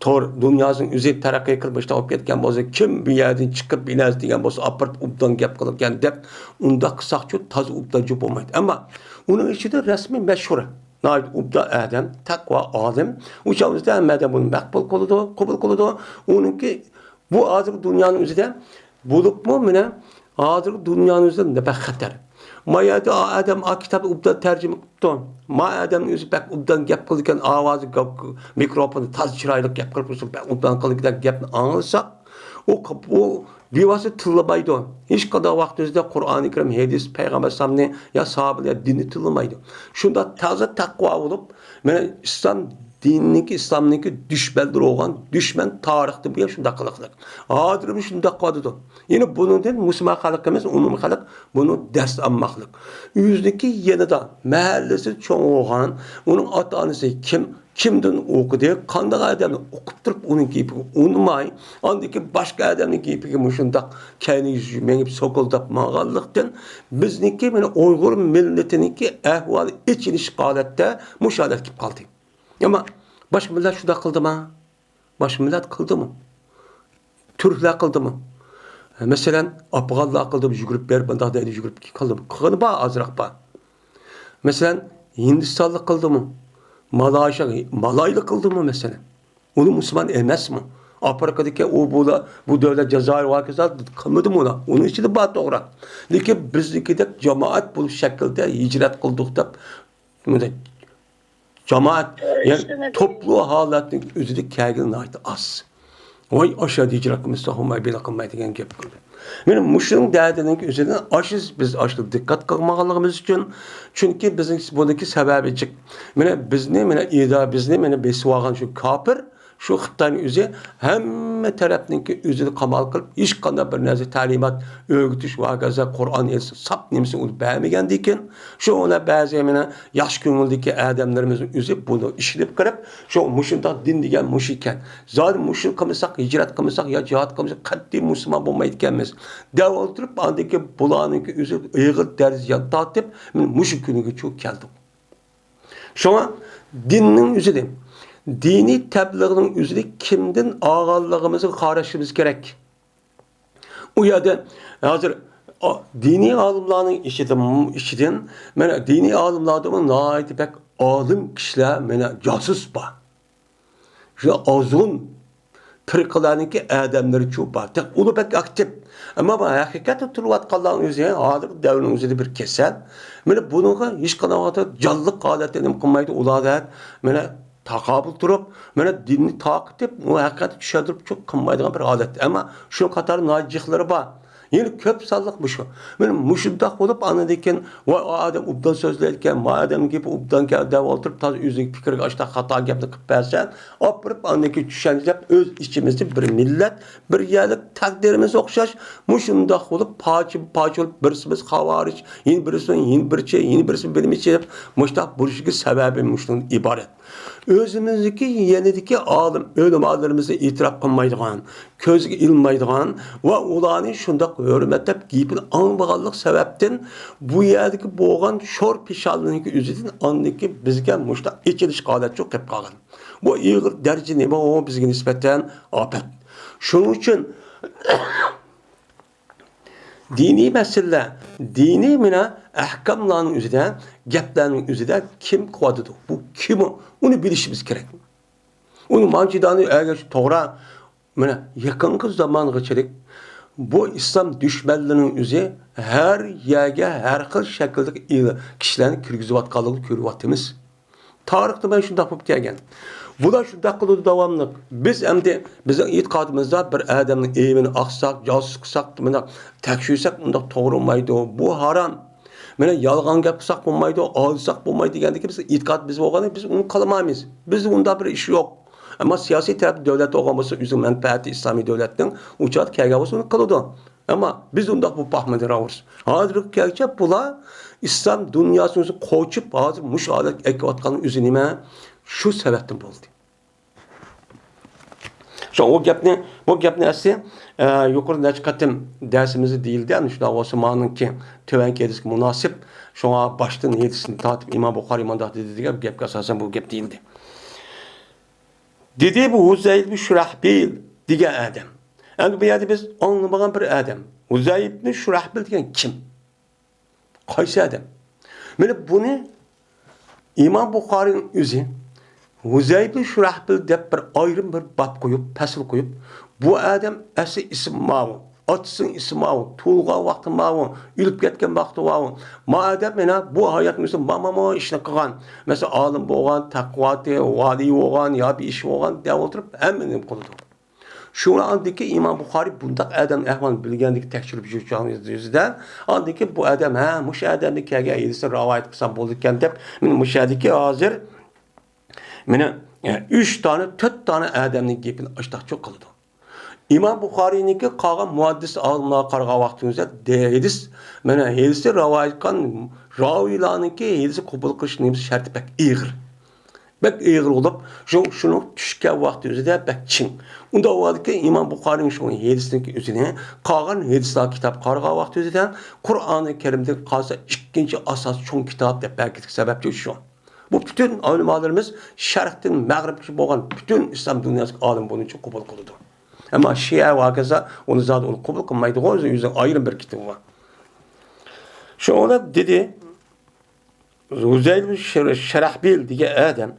تور دۇنياسىنىڭ ئۆزى تەرەققىي قىلىپ، مۇشتاق بولۇپ كەتكەن بولسا، كىم بۇ يەردىن چىقىپ، بۇ نەرسە دېگەن بولسا، ئاپىرىپ ئوبدان گەپ قىلىدىكەن دەپ، ئۇنداق قىلساقچۇ تازا ئوبدانچۇ بولمايدۇ. ئەمما ئۇنىڭ ئىچىدە رەسمىي مەشھۇر، ناھايىتى ئوبدان ئادەم، تەقۋا ئالىم. ئۇ چاغ بىزدە ھەممە ئادەم بۇنى مەقبۇل قىلىدۇ، قوبۇل قىلىدۇ. ئۇنىڭكى بۇ ھازىرقى دۇنيانىڭ ئۆزىدە بولۇپمۇ مانا ھازىرقى دۇنيانىڭ ئۆزىدە بەك خەتەر. ما يەردە ئا-، ئادەم ئا كىتابنى ئوبدان تەرجىمە قىپتۇ. ما ئادەمنىڭ ئۆزى بەك ئوبدان گەپ قىلىدىكەن، ئاۋازى گاپ-، مىكروفوندا تازا چىرايلىق گەپ قىلىپ، بەك ئوبدان قىلىدىكەن گەپنى ئاڭلىساق، ئۇ ق-، ئۇ بىۋاسىتە تىللىمايدۇ. ھېچقانداق ۋاقىت ئۆزىدە قۇرئانى كەرىم، ھەدىس، پەيغەمبەر ئەلەيھىسسالامنى يا ساھابىلەر دىننى تىللىمايدۇ. شۇنداق تازا تەقۋا بولۇپ، مانا ئىسلام دىنىنىڭكى، ئىسلامنىڭكى دۈشمەنلىرى بولغان دۈشمەن تارىختىن بۇيان شۇنداق قىلىقلىق. ھازىرمۇ شۇنداق قىلىۋاتىدۇ. يەنە بۇنىڭدىن مۇسۇلمان خەلقىمىز، ئومۇمىي خەلق بۇنى دەس ئالماقلىق. ئۆزىنىڭكى يېنىدا، مەھەللىسىدە چوڭ بولغان، ئۇنىڭ ئاتا-ئانىسى كىم، كىمدىن ئوقۇدى، قانداق ئادەمنى ئوقۇپ تۇرۇپ ئۇنىڭ گېپىگە ئۇنىماي، ئاندىن كېيىن باشقا ئادەمنىڭ گېپىگە مۇشۇنداق كەينى يۈزى مېڭىپ سوكۇلداپ ماڭغانلىقتىن، بىزنىڭكى مانا ئۇيغۇر مىللىتىنىڭكى ئەھۋالى ئېچىنىشلىق ھالەتتە مۇشۇ ھالەتكە كېلىپ قالدى. ئەمما باشقا مىللەت شۇنداق قىلدىما؟ باشقا مىللەت قىلدىمۇ؟ تۈركلەر قىلدىمۇ؟ مەسىلەن، ئافغانلار قىلدىمۇ؟ يۈگۈرۈپ بېرىپ، مۇنداق دەيدۇ، يۈگۈرۈپ قىلدىمۇ؟ قىلغىنى بار، ئازراق بار. مەسىلەن، ھىندىستانلىق قىلدىمۇ؟ مالايشا، مالايلىق قىلدىمۇ، مەسىلەن؟ ئۇلار مۇسۇلمان ئەمەسمۇ؟ ئافرىقىدىكى ئۇ، بۇلار، بۇ دۆلەت، جازائىر ۋە ھاكازا قىلمىدىمۇ ئۇلار؟ ئۇنىڭ ئىچىدە بار، توغرا. لېكىن بىزنىڭكىدەك جامائەت بولۇش شەكلىدە ھىجرەت قىلدۇق دەپ، بۇنداق جامائەت، يەنى توپلۇ ھالەتنىڭ ئۆزىدە كەلگىنى ناھايىتى ئاز. ۋاي، ئاشۇ ھىجرەت قىلمىسا، ھۇماي بىلە قىلماي دېگەن گەپ قىلدى. مانا مۇشۇنىڭ دەردىنىڭ ئۆزىدىن ئاشۇ بىز ئاشۇ دىققەت قىلمىغانلىقىمىز ئۈچۈن، چۈنكى بىزنىڭ بۇنىڭكى سەۋەبى جىق. مانا بىزنى، مانا ئىدا-، بىزنى مانا بېسىۋالغان شۇ كاپىر، شۇ خىتاينىڭ ئۆزى ھەممە تەرەپنىڭكى ئۆزىنى قامال قىلىپ، ھېچقانداق بىر نەرسە، تەلىمات، ئۆگىتىش ۋە ھاكازا قۇرئان يېزىسى ساپ نېمىسىنى ئۇنى بەرمىگەندىكىن، شۇ ئۇنى بەزى مانا ياخشى كۆڭۈلدىكى ئادەملىرىمىزنىڭ ئۆزى بۇنى ئىشلىتىپ قىلىپ، شۇ مۇشۇنداق دىن دېگەن مۇشۇ ئىكەن. زادى مۇشۇ قىلمىساق، ھىجرەت قىلمىساق يا جىھاد قىلمىساق، قەتئىي مۇسۇلمان بولمايدىكەنمىز دەپ ئولتۇرۇپ، ئاندىن كېيىن بۇلارنىڭكى ئۆزى ئېغىر دەرىجىدە زىيان تارتىپ، مانا مۇشۇ كۈنگىچە كەلدۇق. شۇڭا دىننىڭ ئۆزىنى، دىنىي تەبلىغنىڭ ئۆزىنى كىمدىن ئالغانلىقىمىزغا قاراشىمىز كېرەك. ئۇ يەردە ھازىر، ئا، دىنىي ئالىملارنىڭ ئىچىدىن، ئىچىدىن، مانا، دىنىي ئالىملاردىمۇ ناھايىتى بەك ئالىم كىشىلەر، مانا، جاسۇس بار. شۇ ئازغۇن پىرقىلەرنىڭكى ئادەملىرىچۇ بار. تېخى ئۇلار بەك ئاكتىپ. ئەمما بۇ ھەقىقەتتە تۇرۇۋاتقانلارنىڭ ئۆزى ھازىرقى دەۋرنىڭ ئۆزىدە بىر كېسەل. مانا بۇنىڭغا ھېچقانداق ۋاقىتتا جانلىق ھالەتتە نېمە قىلمايدۇ. ئۇلار دە مانا تاقابىل تۇرۇپ، مانا دىننى تارقىتىپ، ئۇ ھەقىقەتنى چۈشەندۈرۈپ چىقىپ قىلمايدىغان بىر ھالەت. ئەمما شۇنىڭ قاتارىدا ناھايىتى جىقلىرى بار. يەنە كۆپ سانلىق مۇشۇ. مانا مۇشۇنداق بولۇپ، ئاندىن كېيىن، ۋاي، ئۇ ئادەم ئوبدان سۆزلەيدىكەن، ما ئادەمنىڭ گېپى ئوبدانكەن دەپ ئولتۇرۇپ، تازا ئۆزىنىڭ پىكرىگە ئاشۇنداق خاتا گەپنى قىلىپ بەرسەن، ئاپىرىپ، ئاندىن كېيىن چۈشەنچە دەپ ئۆز ئىچىمىزدە بىر مىللەت، بىر يەرلىك تەقدىرىمىز ئوخشاش، مۇشۇنداق بولۇپ، پارچە، پارچە بولۇپ، بىرسىمىز خاۋارىج، يەنە بىرسى، يەنە بىرچى، يەنە بىرسى بىلمىچى دەپ، مۇشۇنداق بولۇشىدىكى سەۋەبى مۇشۇنىڭدىن ئىبارەت. ئۆزىمىزدىكى يېنىدىكى ئالىم، ئۆلىمالىرىمىزنى ئېتىراپ قىلمايدىغان، كۆزگە ئىلمايدىغان ۋە ئۇلارنى شۇنداق ھۆرمەتلەپ گېپىنى ئاڭلىمىغانلىق سەۋەبتىن بۇ يەردىكى بولغان شور پېشانىنىڭكى ئۆزىدىن ئاندىكى بىزگە مۇشۇنداق ئېچىلىش ھالەتچۇ قېلىپ قالغان. بۇ ئېغىر دەرىجىدە نېمە ئۇ بىزگە نىسبەتەن ئاپەت. شۇنىڭ ئۈچۈن دىنىي مەسىلىلەر، دىنىي مانا ئەھكاملارنىڭ ئۆزىدە، گەپلەرنىڭ ئۆزىدە كىم قىلىۋاتىدۇ؟ بۇ كىم ئۇ؟ ئۇنى بىلىشىمىز كېرەك. ئۇنى مانچىدانى ئەگەر توغرا، مانا يېقىنقى زامانغىچىلىك بۇ ئىسلام دۈشمەنلىرىنىڭ ئۆزى ھەر يەرگە ھەر خىل شەكىلدىكى ئىل-، كىشىلەرنى كىرگۈزۈۋاتقانلىقىنى كۆرۈۋاتىمىز. تارىختا مانا شۇنداق بولۇپ كەلگەن. بۇلار شۇنداق قىلىدۇ داۋاملىق. بىز ئەمدى بىزنىڭ ئېتىقادىمىزدا بىر ئادەمنىڭ ئېۋىنى ئاقساق، جاسۇس قىلساق، مۇنداق تەكشۈرسەك، ئۇنداق توغرا بولمايدۇ. بۇ ھارام. مانا يالغان گەپ قىلساق بولمايدۇ، ئالدىساق بولمايدۇ دېگەندىكى بىز ئېتىقاد بىز بولغاندا بىز ئۇنى قىلمايمىز. بىزدە ئۇنداق بىر ئىش يوق. ئەمما سىياسىي تەرەپتە دۆلەت بولغان بولسا، ئۆزىنىڭ مەنپەئەتى ئىسلامىي دۆلەتنىڭ ئۇ چاغدا كەلگەن بولسا ئۇنى قىلىدۇ. ئەمما بىز ئۇنداق بولۇپ باقمىدى راۋۇرس. ھازىرغا كەلگۈچە بۇلار ئىسلام دۇنياسىنى قوچۇپ، ھازىر مۇشۇ ھالەتكە ئەكىۋاتقاننىڭ ئۆزى نېمە؟ شۇ سەۋەبتىن بولدى. شۇ ئۇ گەپنى، بۇ گەپنى ئەسلى، ئە، يۇقىرىدا نەچچە قېتىم دەرسىمىزدە دېيىلدى. ئەمدى شۇنداق بولسا، مانىڭكى تۆۋەنكى ھەدىسكە مۇناسىپ، شۇڭا باشتىن ھەدىسنى تارتىپ ئىمام بۇخارىي مۇنداق دېدى دېگەن گەپكە ئاساسەن بۇ گەپ دېيىلدى. دېدى بۇ ھۇزەيل بىن شۇرەھبىل دېگەن ئادەم. ئەمدى بۇ يەردە بىز ئاڭلىمىغان بىر ئادەم. ھۇزەيل بىن شۇرەھبىل دېگەن كىم؟ قايسى ئادەم؟ مانا بۇنى ئىمام بۇخارىينىڭ ئۆزى ھۇزەيل بىن شۇرەھبىل دەپ بىر ئايرىم بىر باب قويۇپ، پەسىل قويۇپ، بۇ ئادەم ئەسلى ئىسمى ماۋۇ، ئاتىسىنىڭ ئىسمى ماۋۇ، تۇغۇلغان ۋاقتى ماۋۇ، ئۆلۈپ كەتكەن ۋاقتى ماۋۇ. ما ئادەم مانا بۇ ھاياتنىڭ ئۆزىدە مانا مانا ئىشنى قىلغان. مەسىلەن، ئالىم بولغان، تەقۋاتى، ۋالىي بولغان يا بىر ئىش بولغان دەپ ئولتۇرۇپ ھەممىنى قىلىدۇ. شۇڭا ئاندىكى ئىمام بۇخارىي بۇنداق ئادەمنىڭ ئەھۋالىنى بىلگەندىكى تەكشۈرۈپ يۈرگەن يۈزىدە، ئاندىكى بۇ ئادەم، ھە، مۇشۇ ئادەمدىن كەلگەن ھەدىسنى راۋايەت قىلسام بولىدىكەن دەپ، مانا مۇشۇ يەردىكى ھازىر مانا، ئە، ئۈچ دانە، تۆت دانە ئادەمنىڭ گېپىنى ئاشتاقچۇ قىلىدۇ. ئىمام بۇخارىينىڭكى قالغان مۇھەددىس ئالىملارغا قارىغان ۋاقتىمىزدا ھەدىس، مانا ھەدىسنى راۋايەت قىلغان راۋىيلارنىڭكى ھەدىسنى قوبۇل قىلىش نېمىسى شەرتى بەك ئېغىر. بەك ئېغىر بولۇپ، شۇ، شۇنىڭ چۈشكەن ۋاقتى ئۆزىدە بەك چىڭ. ئۇنداق بولغاندىكىن ئىمام بۇخارىينىڭ شۇ ھەدىسنىڭكى ئۆزىنى قالغان ھەدىسلەر كىتاب قارىغان ۋاقتى ئۆزىدە قۇرئانى كەرىمدىن قالسا ئىككىنچى ئاساس چوڭ كىتاب دەپ بەرگەنلىك سەۋەبچى شۇ. بۇ پۈتۈن ئۆلىمالىرىمىز شەرقتىن مەغرىبكىچە بولغان پۈتۈن ئىسلام دۇنياسىدىكى ئالىم بۇنىڭ ئۈچۈن قوبۇل قىلىدۇ. ئەمما شىئە ۋە ھاكازا ئۇنى زادى ئۇنى قوبۇل قىلمايدىغۇ، ئۆزى، ئۆزىنىڭ ئايرىم بىر كىتابى بار. شۇڭا دېدى، ھۇزەيل شەرەھبىل دېگەن ئادەم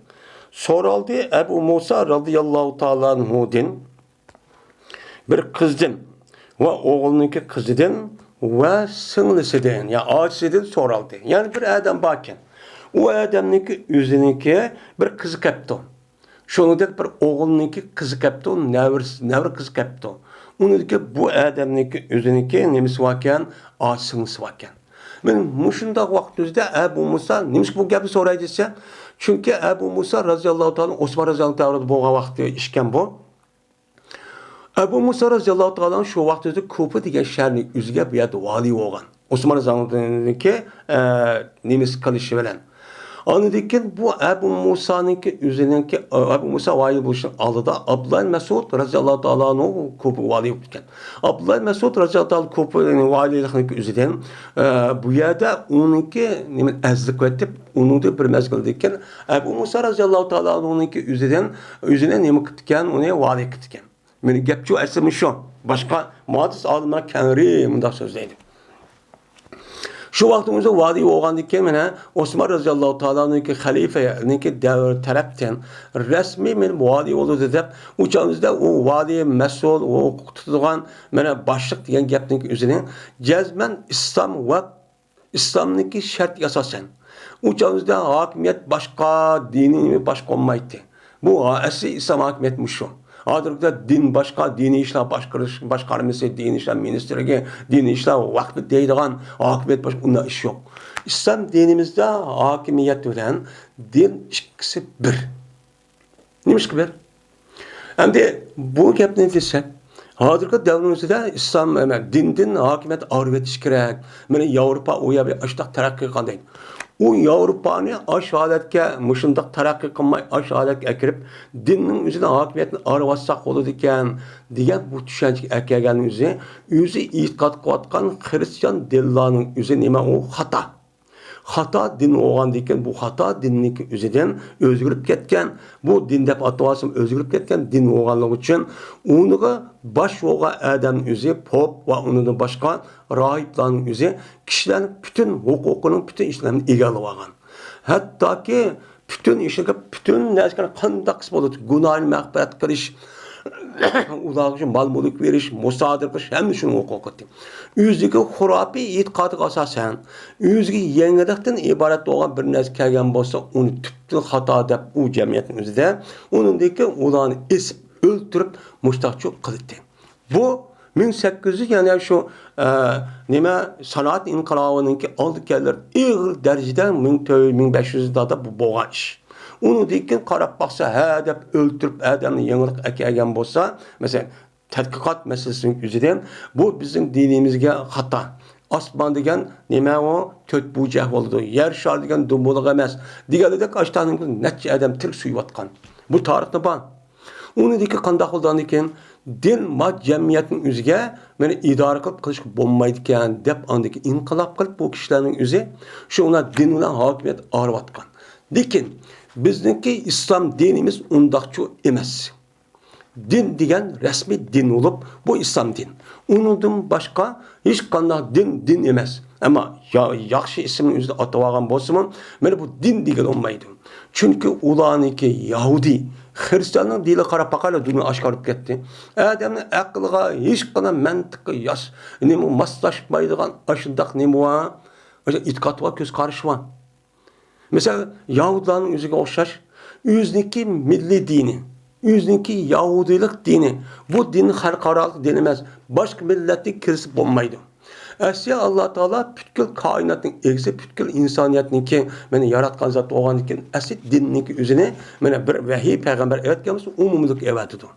سورالدى ئەبۇ مۇسا رازىياللاھۇ تائالا ئەنھۇدىن، بىر قىزدىن ۋە ئوغلىنىڭكى قىزىدىن ۋە سىڭلىسىدىن، يا ئاچىسىدىن سورالدى. يەنى بىر ئادەم باركەن. ئۇ ئادەمنىڭكى ئۆزىنىڭكى بىر قىزى كەپتۇ. شۇنىڭدەك بىر ئوغلىنىڭكى قىزى كەپتۇ، نەۋرىسى، نەۋرە قىزى كەپتۇ. ئۇنىڭدىكى بۇ ئادەمنىڭكى ئۆزىنىڭكى نېمىسى باركەن؟ ئاچا سىڭلىسى باركەن. مانا مۇشۇنداق ۋاقىت ئۆزىدە ئەبۇ مۇسا نېمىشقا بۇ گەپنى سوراي دېسە، چۈنكى ئەبۇ مۇسا رازىياللاھۇ تائالا ئوسمان رازىياللاھۇ تائالا بولغان ۋاقىتتا ئىكەن بۇ. ئەبۇ مۇسا رازىياللاھۇ تائالا شۇ ۋاقىت ئۆزىدە كۇفا دېگەن شەھەرنىڭ ئۆزىگە بۇ يەردە ۋالىي بولغان. ئوسمان رازىياللاھۇ تائالانىڭكى، ئە، نېمىسى قىلىشى بىلەن. ئاندىن كېيىن بۇ ئەبۇ مۇسانىڭكى ئۆزىنىڭكى، ئەبۇ مۇسا ۋالىي بولۇشنىڭ ئالدىدا ئابدۇللا مەسئۇد رازىياللاھۇ تائالا ئەنھۇ كۇفا ۋالىي بولۇپ كەتكەن. ئابدۇللا مەسئۇد رازىياللاھۇ تائالا كۇفا ۋالىيلىقنىڭكى ئۆزىدىن، ئە، بۇ يەردە ئۇنىڭكى نېمە ئەزىللىك قىلىۋېتىپ، ئۇنىڭدىن بىر مەزگىلدىن كېيىن ئەبۇ مۇسا رازىياللاھۇ تائالا ئەنھۇنىڭكى ئۆزىدىن، ئۆزىنى نېمە قىپتىكەن، ئۇنى ۋالىي قىپتىكەن. مېنىڭ گەپچۇ ئەسلىمۇ شۇ. باشقا مۇھەددىس ئالىملار كەڭرى مۇنداق سۆزلەيدۇ. شۇ ۋاقىتنىڭ ئۆزىدە ۋالىي بولغاندىن كېيىن، مانا، ئوسمان رەزىياللاھۇ تائالا ئانھۇنىڭكى خەلىپىنىڭكى دەۋرى تەرەپتىن رەسمىي مېنى ۋالىي بولدى دەپ، ئۇ چاغنىڭ ئۆزىدە ئۇ ۋالىي مەسئۇل، ئۇ ھوقۇق تۇتىدىغان، مانا، باشلىق دېگەن گەپنىڭ ئۆزىنى جەزمەن ئىسلام ۋە ئىسلامنىڭكى شەرتىگە ئاساسەن. ئۇ چاغنىڭ ئۆزىدە ھاكىمىيەت باشقا، دىنىي باشقا بولمايتتى. بۇ ئەسلى ئىسلام ھاكىمىيىتى مۇشۇ. ھازىرقىدەك دىن باشقا، دىنىي ئىشلار باشقارىش، باشقارمىسى، دىنىي ئىشلار مىنىستىرلىكى، دىنىي ئىشلار ۋەقپى دەيدىغان ھاكىمىيەت باشقا، ئۇنداق ئىش يوق. ئىسلام دىنىمىزدا ھاكىمىيەت بىلەن دىن ئىككىسى بىر. نېمىشقا بىر؟ ئەمدى بۇ گەپنى دېسەك، ھازىرقى دەۋرىمىزدە ئىسلام، ئەمە، دىندىن ھاكىمىيەت ئايرىۋېتىش كېرەك. مانا ياۋروپا ئۇ يەردە ئاشۇنداق تەرەققىي قىلغان دەيدۇ. ئۇ ياۋروپانى ئاشۇ ھالەتكە، مۇشۇنداق تەرەققىي قىلماي، ئاشۇ ھالەتكە ئەكىرىپ، دىننىڭ ئۆزىنى، ھاكىمىيەتنى ئايرىۋاتساق بولىدىكەن، دېگەن بۇ چۈشەنچىگە ئەكەلگەننىڭ ئۆزى، ئۆزى ئېتىقاد قىلىۋاتقان خىرىستىيان دىنلارنىڭ ئۆزى نېمە، ئۇ خاتا. خاتا دىن بولغاندىكىن، بۇ خاتا دىننىڭكى ئۆزىدىن ئۆزگىرىپ كەتكەن، بۇ دىن دەپ ئاتىۋالسام ئۆزگىرىپ كەتكەن دىن بولغانلىقى ئۈچۈن، ئۇنىڭغا باش بولغان ئادەم ئۆزى، پوپ ۋە ئۇنىڭدىن باشقا راھىبلارنىڭ ئۆزى كىشىلەرنىڭ پۈتۈن ھوقۇقىنىڭ پۈتۈن ئىشلىرىنى ئىگىلىۋالغان. ھەتتاكى پۈتۈن ئىشلىرىغا، پۈتۈن نەرسىگە قانداق قىلسا بولىدۇ، گۇناھىنى مەغپىرەت قىلىش، ئۇلارغا شۇ مال-مۈلۈك بېرىش، مۇسادىرە قىلىش، ھەممە شۇنىڭ ھوقۇقى. ئۆزىدىكى خۇراپىي ئېتىقادىغا ئاساسەن، ئۆزىگە يېڭىلىقتىن ئىبارەت بولغان بىر نەرسە كەلگەن بولسا، ئۇنى تۈپتىن خاتا دەپ، ئۇ جەمئىيەتنىڭ ئۆزىدە ئۇنىڭدىكى ئۇلارنى ئېسىپ، ئۆلتۈرۈپ، مۇشتاقچۇ قىلىتتى. بۇ مىڭ سەككىز يۈز، يەنى شۇ، ئە، نېمە، سانائەت ئىنقىلابىنىڭكى ئالدى كەلدى، ئېغىر دەرىجىدە مىڭ تۆت، مىڭ بەش يۈز يىللاردا بۇ بولغان ئىش. ئۇنىڭدىن كېيىن قاراپ باقسا، ھە دەپ ئۆلتۈرۈپ، ئادەمنى يېڭىلىق ئەكەلگەن بولسا، مەسىلەن، تەتقىقات مەسىلىسىنىڭ ئۆزىدىن، بۇ بىزنىڭ دىنىمىزگە خاتا. ئاسمان دېگەن نېمە ئۇ؟ تۆت بۇرجەك بولىدۇ. يەر شارى دېگەن دومبۇلۇق ئەمەس. دېگەنلىكتە، ئاشتانىڭ نەچچە ئادەم تىرىك سۆيۈۋاتقان. بۇ تارىختا بار. ئۇنىڭدىن كېيىن قانداق بولىدىغاندىن كېيىن، دىن ما جەمئىيەتنىڭ ئۆزىگە مېنى ئىدارە قىلىپ قىلىشقا بولمايدىكەن دەپ، ئاندىكى ئىنقىلاب قىلىپ، بۇ كىشىلەرنىڭ ئۆزى شۇ دىن بىلەن ھاكىمىيەت ئايرىۋاتقان. لېكىن بىزنىڭكى ئىسلام دىنىمىز ئۇنداقچۇ ئەمەس. دىن دېگەن رەسمىي دىن بولۇپ، بۇ ئىسلام دىن. ئۇنىڭدىن باشقا ھېچقانداق دىن دىن ئەمەس. ئەمما يا-، ياخشى ئىسىمنى ئۆزىدە ئاتىۋالغان بولسىمۇ، مانا بۇ دىن دېگىلى بولمايدۇ. چۈنكى ئۇلارنىڭكى يەھۇدىي، خىرىستىياننىڭ دىنىغا قاراپ باقايلى، دۇنيا ئاشكارىلىپ كەتتى. ئادەمنىڭ ئەقلىغا ھېچقانداق مەنتىققا ياس-، نېمە ماسلاشمايدىغان ئاشۇنداق نېمە بار، ئاشۇ ئېتىقاد بار، كۆز قارىشى بار. مىسال، يەھۇدىيلارنىڭ ئۆزىگە ئوخشاش، ئۆزىنىڭكى مىللىي دىنى، ئۆزىنىڭكى يەھۇدىيلىق دىنى، بۇ دىن خەلقئارالىق دىن ئەمەس، باشقا مىللەتنى كىرگۈزۈپ بولمايدۇ. ئەسلى ئاللا تائالا پۈتكۈل كائىناتنىڭ ئىگىسى، پۈتكۈل ئىنسانىيەتنىڭكى، مېنى ياراتقان زات بولغاندىكىن، ئەسلى دىننىڭكى ئۆزىنى، مانا، بىر ۋەھىي پەيغەمبەر ئەۋەتكەن بولسا، ئومۇملۇق ئەۋەتىدۇ.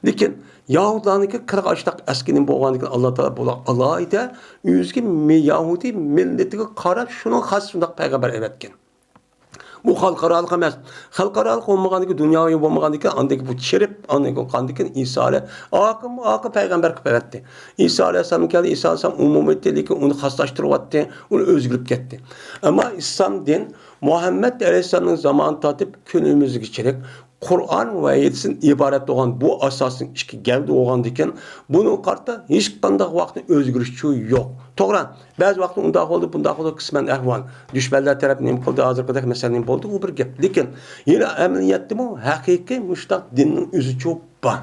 لېكىن يەھۇدىيلارنىڭكى قىرىق ئاشتاق ئەسكىنى بولغاندىكىن، ئاللا تائالا بۇلار ئالاھىدە ئۆزىگە مە-، يەھۇدىي مىللىتىگە قاراپ شۇنىڭغا خاس شۇنداق پەيغەمبەر ئەۋەتكەن. بۇ خەلقئارالىق ئەمەس. خەلقئارالىق بولمىغاندىكىن، دۇنياۋى بولمىغاندىكىن، ئاندىن بۇ چىرىپ، ئاندىن قاندىكىن ئىسا ئەلەي-، ئاكىم، ئاكا پەيغەمبەر قىلىپ ئەۋەتتى. ئىسا ئەلەيھىسسالام كەلدى، ئىسا ئەلەيھىسسالام ئومۇمىيەتتە، لېكىن ئۇنى خاسلاشتۇرۇۋەتتى، ئۇنى ئۆزگىرىپ كەتتى. ئەمما ئىسلام دىن مۇھەممەد ئەلەيھىسسالامنىڭ زامانى تارتىپ كۈنىمىزگىچىلىك قۇرئان ۋە ھەدىستىن ئىبارەت بولغان بۇ ئاساسنىڭ ئىككى گەۋدە بولغاندىكىن، بۇنىڭغا قارىتا ھېچقانداق ۋاقىتتا ئۆزگىرىشچۇ يوق. توغرا، بەزى ۋاقىتتا ئۇنداق بولدى، بۇنداق بولدى، قىسمەن ئەھۋال. دۈشمەنلەر تەرەپ نېمە قىلدى، ھازىرقىدەك مەسىلە نېمە بولدى، ئۇ بىر گەپ. لېكىن يەنە ئەمەلىيەتتىمۇ ھەقىقىي مۇشۇنداق دىننىڭ ئۆزىچۇ بار.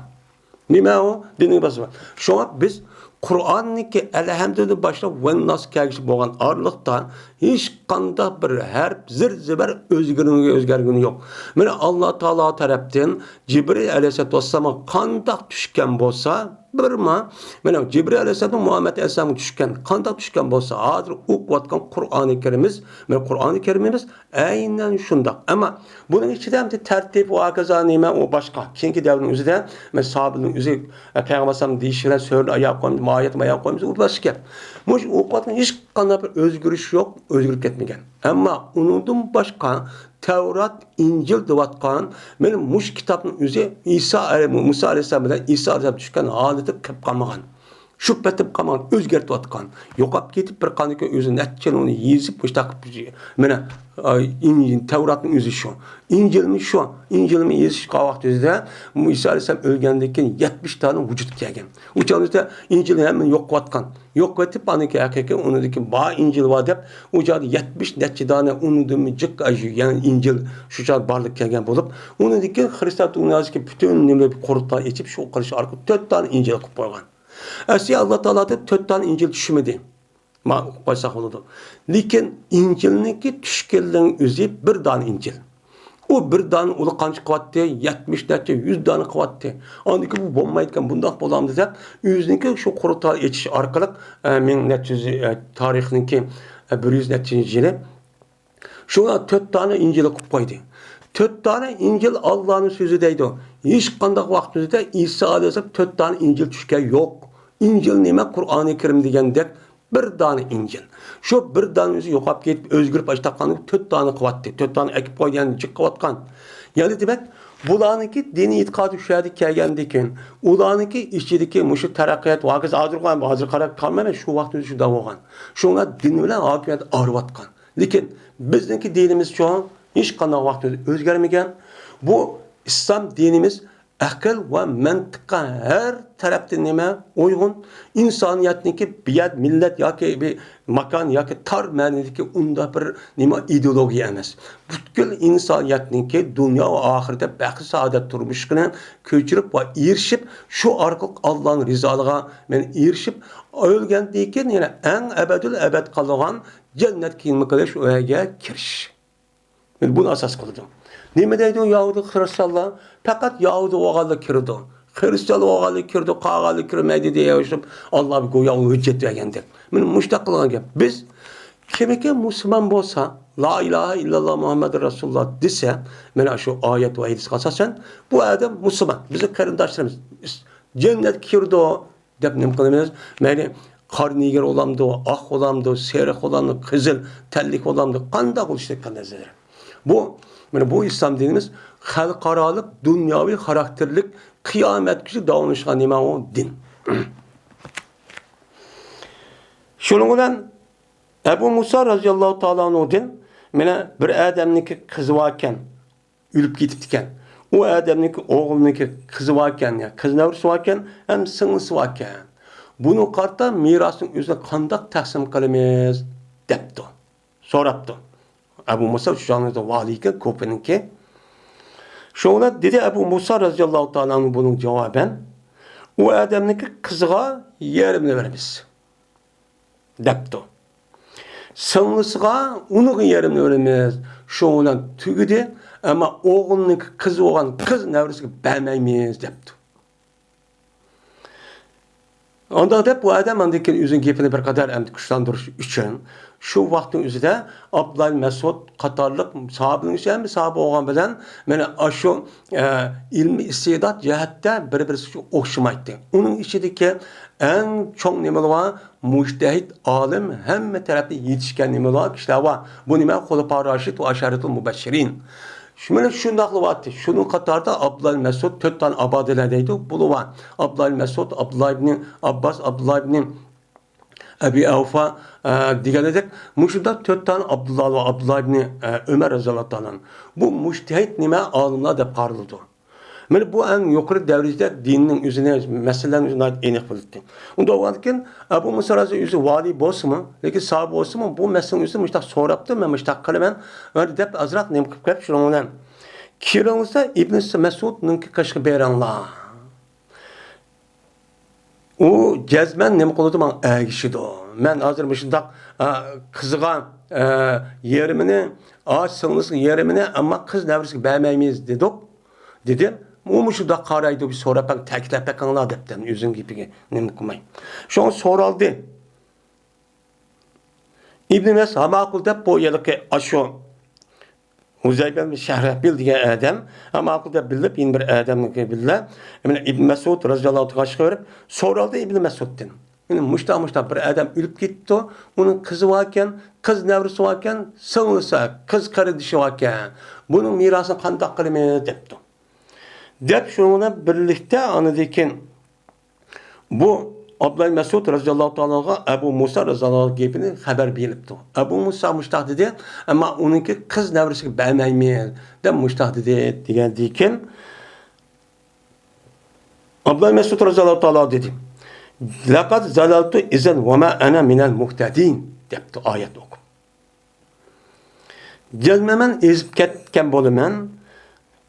نېمە ئۇ؟ دىننىڭ باسىمى. شۇڭا بىز قۇرئاننىڭكى ئەلھەمدۇدىن باشلاپ ۋەنناس كەلگۈچە بولغان ئارىلىقتا ھېچقانداق بىر ھەرپ زىر-زىبەر ئۆزگىرىنگە ئۆزگەرگىنى يوق. مانا ئاللا تائالا تەرەپتىن جىبرىل ئەلەيھىسسالاتۇ ۋەسسالامغا قانداق چۈشكەن بولسا، بىرما، مانا جىبرىل ئەلەيھىسسالام مۇھەممەد ئەلەيھىسسالامغا چۈشكەن، قانداق چۈشكەن بولسا، ھازىر ئوقۇۋاتقان قۇرئانى كەرىمىمىز، مانا قۇرئانى كەرىمىمىز ئەينەن شۇنداق. ئەمما بۇنىڭ ئىچىدە ئەمدى تەرتىپ ۋە ھاكازا نېمە، ئۇ باشقا. كېيىنكى دەۋرنىڭ ئۆزىدە، مەن سابىرنىڭ ئۆزى، ئە، پەيغەمبەر ئەلەيھىسسالام دېيىشى بىلەن سۈرىنى ئاياغ قويمىدى، ماھىيەتنى ئاياغ قويمىدى، ئۇ باشقا گەپ. مۇشۇ ئوقۇۋاتقان ھېچقانداق بىر ئۆزگىرىش يوق، ئۆزگىرىپ كەتمىگەن. ئەمما ئۇنىڭدىن باشقا تەۋرات، ئىنجىل دەۋاتقان، مانا مۇشۇ كىتابنىڭ ئۆزى ئىسا ئەلەي-، مۇسا ئەلەيھىسسالام بىلەن ئىسا ئەلەيھىسسالام چۈشكەن ھالىتىگە كىرىپ قالمىغان. شۇ پېتىپ قالمىغان، ئۆزگەرتىۋاتقان. يوقاپ كېتىپ بىر قاندىكى ئۆزى نەچچە يىل ئۇنى يېزىپ، مۇشۇنداق، مانا، ئاي، ئىنجىل، تەۋراتنىڭ ئۆزى شۇ. ئىنجىلمۇ شۇ. ئىنجىلنى يېزىشقا ۋاقتىمىزدا ئىسا ئەلەيھىسسالام ئۆلگەندىن كېيىن يەتمىش دانە ۋۇجۇدقا كەلگەن. ئۇ چاغدا ئىنجىلنى ھەممىنى يوقىۋاتقان. يوقىۋېتىپ، ئاندىن كېيىن ھەقىقىي ئۇنىڭدىكى بار ئىنجىل بار دەپ، ئۇ چاغدا يەتمىش نەچچە دانە ئۇنىڭدىنمۇ جىق، يەنى ئىنجىل شۇ چاغدا بارلىققا كەلگەن بولۇپ، ئۇنىڭدىن كېيىن خىرىستىيان دۇنياسىدىكى پۈتۈن نېمە قۇرۇلتاي ئېچىپ، شۇ قىلىش ئارقىلىق تۆت دانە ئىنجىل قىلىپ قويغان. ئەسلى ئاللا تائالادىن تۆت دانە ئىنجىل چۈشمىدى. ما ئۇقۇپ قويساق بولىدۇ. لېكىن ئىنجىلنىڭكى چۈشكەنلىكىنىڭ ئۆزى بىر دانە ئىنجىل. ئۇ بىر دانە ئۇلۇغ قانچە قىلىۋاتتى؟ يەتمىش نەچچە يۈز دانە قىلىۋاتتى. ئاندىن كېيىن بۇ بولمايدىكەن، بۇنداق بولامدۇ دەپ، ئۆزىنىڭكى شۇ قۇرۇلتاي ئېچىش ئارقىلىق، ئە، مىڭ نەچچە يۈز، ئە، تارىخنىڭكى، ئە، بىر يۈز نەچچە يىلى شۇڭا تۆت دانە ئىنجىل قىلىپ قويدى. تۆت دانە ئىنجىل ئاللانىڭ سۆزى دەيدۇ. ھېچقانداق ۋاقتىمىزدا ئىسا ئەلەيھىسسالام تۆت دانە ئىنجىل چۈشكەن يوق. ئىنجىل نېمە؟ قۇرئانى كەرىم دېگەندەك بىر دانە ئىنجىل. شۇ بىر دانە ئۆزى يوقاپ كېتىپ، ئۆزگىرىپ ئاشتاققاندا تۆت دانە قىلىۋاتتى. تۆت دانە ئەكىپ قويدى، يەنى جىق قىلىۋاتقان. يەنى دېمەك، بۇلارنىڭكى دىنىي ئېتىقادى شۇ يەردە كەلگەندىن كېيىن، ئۇلارنىڭكى ئىچىدىكى مۇشۇ تەرەققىيات ۋە ھازىرقى، ھازىرقى قاراپ قالمايمەن، شۇ ۋاقىتتا شۇنداق بولغان. شۇڭا دىن بىلەن ھاكىمىيەت ئايرىۋاتقان. لېكىن بىزنىڭكى دىنىمىزچۇ ھېچقانداق ۋاقىتتا ئۆزگەرمىگەن. بۇ ئىسلام دىنىمىز ئەقىل ۋە مەنتىققا ھەر تەرەپتىن نېمە ئۇيغۇن. ئىنسانىيەتنىڭكى بىر يەر، مىللەت ياكى بىر ماكان ياكى تار مەنىدىكى ئۇنداق بىر نېمە ئىدېئولوگىيە ئەمەس. پۈتكۈل ئىنسانىيەتنىڭكى دۇنيا ۋە ئاخىرەتتە بەخت سائادەت تۇرمۇشىنى كۆچۈرۈپ ۋە ئېرىشىپ، شۇ ئارقىلىق ئاللانىڭ رىزالىقىغا مەن ئېرىشىپ، ئۆلگەندىن كېيىن يەنە ئەڭ ئەبەدىل ئەبەد قالىدىغان جەننەتكە نېمە قىلىش، ئۇ يەرگە كىرىش. مانا بۇنى ئاساس قىلىدۇ. نېمە دەيدۇ يەھۇدىي خىرىستىيانلار؟ پەقەت يەھۇدىي بولغانلا كىرىدۇ. خىرىستىيان بولغانلا كىرىدۇ، قالغانلا كىرمەيدۇ دېيىشىپ، ئاللا گويا ئۇ ھۆججەت بەرگەندەك. مانا مۇشۇنداق قىلغان گەپ. بىز كىمكى مۇسۇلمان بولسا، لا ئىلاھە ئىللاللا مۇھەممەدۇر رەسۇلۇللا دېسە، مانا شۇ ئايەت ۋە ھەدىسكە ئاساسەن، بۇ ئادەم مۇسۇلمان، بىزنىڭ قېرىنداشلىرىمىز جەننەتكە كىرىدۇ، دەپ نېمە قىلىمىز؟ مەيلى، قارا نېگىر بولامدۇ، ئاق بولامدۇ، سېرىق بولامدۇ، قىزىل تەنلىك بولامدۇ، قانداق بولۇشىدىن قەتئىينەزەر. بۇ، مانا بۇ ئىسلام دىنىمىز خەلقئارالىق، دۇنياۋى خاراكتېرلىك، قىيامەتكىچە داۋاملىشىدىغان نېمە ئۇ؟ دىن. شۇنىڭ بىلەن ئەبۇ مۇسا رەزىياللاھۇ تائالا ئەنھۇدىن، مانا بىر ئادەمنىڭكى قىزى باركەن، ئۆلۈپ كېتىپتىكەن. ئۇ ئادەمنىڭكى ئوغلىنىڭكى قىزى باركەن، يا قىز نەۋرىسى باركەن، ھەم سىڭلىسى باركەن. بۇنىڭغا قارىتا مىراسنىڭ ئۆزىنى قانداق تەقسىم قىلىمىز؟ دەپتۇ. سوراپتۇ. ئەبۇ مۇسا شۇ چاغدا ۋالىيكەن، كوپىنىڭكى. شۇڭا دېدى ئەبۇ مۇسا رەزىياللاھۇ تائالا ئەنھۇ بۇنىڭ جاۋابەن، ئۇ ئادەمنىڭكى قىزىغا يېرىمىنى بېرىمىز. دەپتۇ. سىڭلىسىغا ئۇنىڭغا يېرىمىنى بېرىمىز. شۇ بىلەن تۈگىدى. ئەمما ئوغلىنىڭكى قىزى بولغان قىز نەۋرىسىگە بەرمەيمىز دەپتۇ. ئۇنداق دەپ بۇ ئادەم ئاندىن كېيىن ئۆزىنىڭ گېپىنى بىر قەدەر ئەمدى كۈچلەندۈرۈش ئۈچۈن شۇ ۋاقىتنىڭ ئۆزىدە ئابدۇللا ئىبن مەسئۇد قاتارلىق ساھابىنىڭ ئىچى ھەممە ساھابە بولغان بىلەن مانا ئاشۇ، ئە، ئىلمىي ئىستېدات جەھەتتە بىر-بىرسىگە ئوخشىمايتتى. ئۇنىڭ ئىچىدىكى ئەڭ چوڭ نېمىلەر بار؟ مۇجتەھىد، ئالىم، ھەممە تەرەپتە يېتىشكەن نېمىلەر بار؟ كىشىلەر بار. بۇ نېمە؟ خۇلەپا راشىد ۋە ئەشەرەتۇل مۇبەششىرىن. شۇ مانا شۇنداقلا بارتتى. شۇنىڭ قاتارىدا ئابدۇللا ئىبن مەسئۇد، تۆت دانە ئابادىلە دەيدۇ، بۇلار بار. ئابدۇللا ئىبن مەسئۇد، ئابدۇللا ئىبن ئابباس، ئابدۇللا ئىبن ئەبى ئەۋفا، ئە، دېگەندەك، مۇشۇنداق تۆت دانە ئابدۇللا ۋە ئابدۇللا ئىبنى، ئە، ئۆمەر رەزىياللاھۇ تائالا ئەنھۇ. بۇ مۇجتەھىد نېمە؟ ئالىملار دەپ قارىلىدۇ. مانا بۇ ئەڭ يۇقىرى دەرىجىدە دىننىڭ ئۆزىنى، مەسىلىلەرنى ئۆزى ناھايىتى ئېنىق بىلەتتى. ئۇنداق بولغاندىكىن، ئەبۇ مۇسا رازى ئۆزى ۋالىي بولسىمۇ، لېكىن ساھابە بولسىمۇ، بۇ مەسىلىنى ئۆزى مۇشۇنداق سوراپتۇ، مەن مۇشۇنداق قىلىمەن، دەپ ئازراق نېمە قىلىپ كەپ، شۇنىڭ بىلەن كىرىڭلار ئىبن مەسئۇدنىڭكى قېشىغا بېرىڭلار. ئۇ جەزمەن نېمە قىلىدۇ؟ ماڭا ئەگىشىدۇ. مەن ھازىر مۇشۇنداق، ئا، قىزىغا، ئا، يېرىمىنى، ئا، سىڭلىسىغا يېرىمىنى، ئەمما قىز نەۋرىسىگە بەرمەيمىز دېدۇق، دېدىم. ئۇ مۇشۇنداق قارايدۇ، بىر سوراپ بەك تەكىتلەپ بېقىڭلار دەپتىن، ئۆزىنىڭ گېپىگە نېمە قىلماي. شۇڭا سورالدى. ئىبن مەس ھە ماقۇل دەپ بۇ ھېلىقى ئاشۇ ھۇزەيبە بىن شەھرەبىل دېگەن ئادەم، ھە ماقۇل دەپ بىلىپ، يەنە بىر ئادەمنىڭكى بىللە، مانا ئىبن مەسئۇد رەزىياللاھۇ تائالا ئانھۇغا بېرىپ سورالدى ئىبن مەسئۇدتىن. مانا مۇشتا، مۇشتا بىر ئادەم ئۆلۈپ كېتىپتۇ، ئۇنىڭ قىزى باركەن، قىز نەۋرىسى باركەن، سىڭلىسى، قىز قېرىندىشى باركەن. بۇنىڭ مىراسىنى قانداق قىلىمىز دەپتۇ. دەپ شۇنىڭ بىلەن بىرلىكتە ئاندىن كېيىن بۇ ئابدۇللا مەسئۇد رەزىياللاھۇ تائالا ئەنھۇغا ئەبۇ مۇسا رەزىياللاھۇ ئەنھۇ گېپىنى خەۋەر بېرىپتۇ. ئەبۇ مۇسا مۇشتاق دېدى، ئەمما ئۇنىڭكى قىز نەۋرىسىگە بەرمەيمىز دەپ مۇشتاق دېدى دېگەندىكىن، ئابدۇللا مەسئۇد رەزىياللاھۇ تائالا دېدى، لەقەد زەلەلتۇ ئىزەن ۋە مە ئەنە مىنەل مۇھتەدىن دەپتۇ ئايەتنى ئوقۇپ. جەزمەن مەن ئېزىپ كەتكەن بولىمەن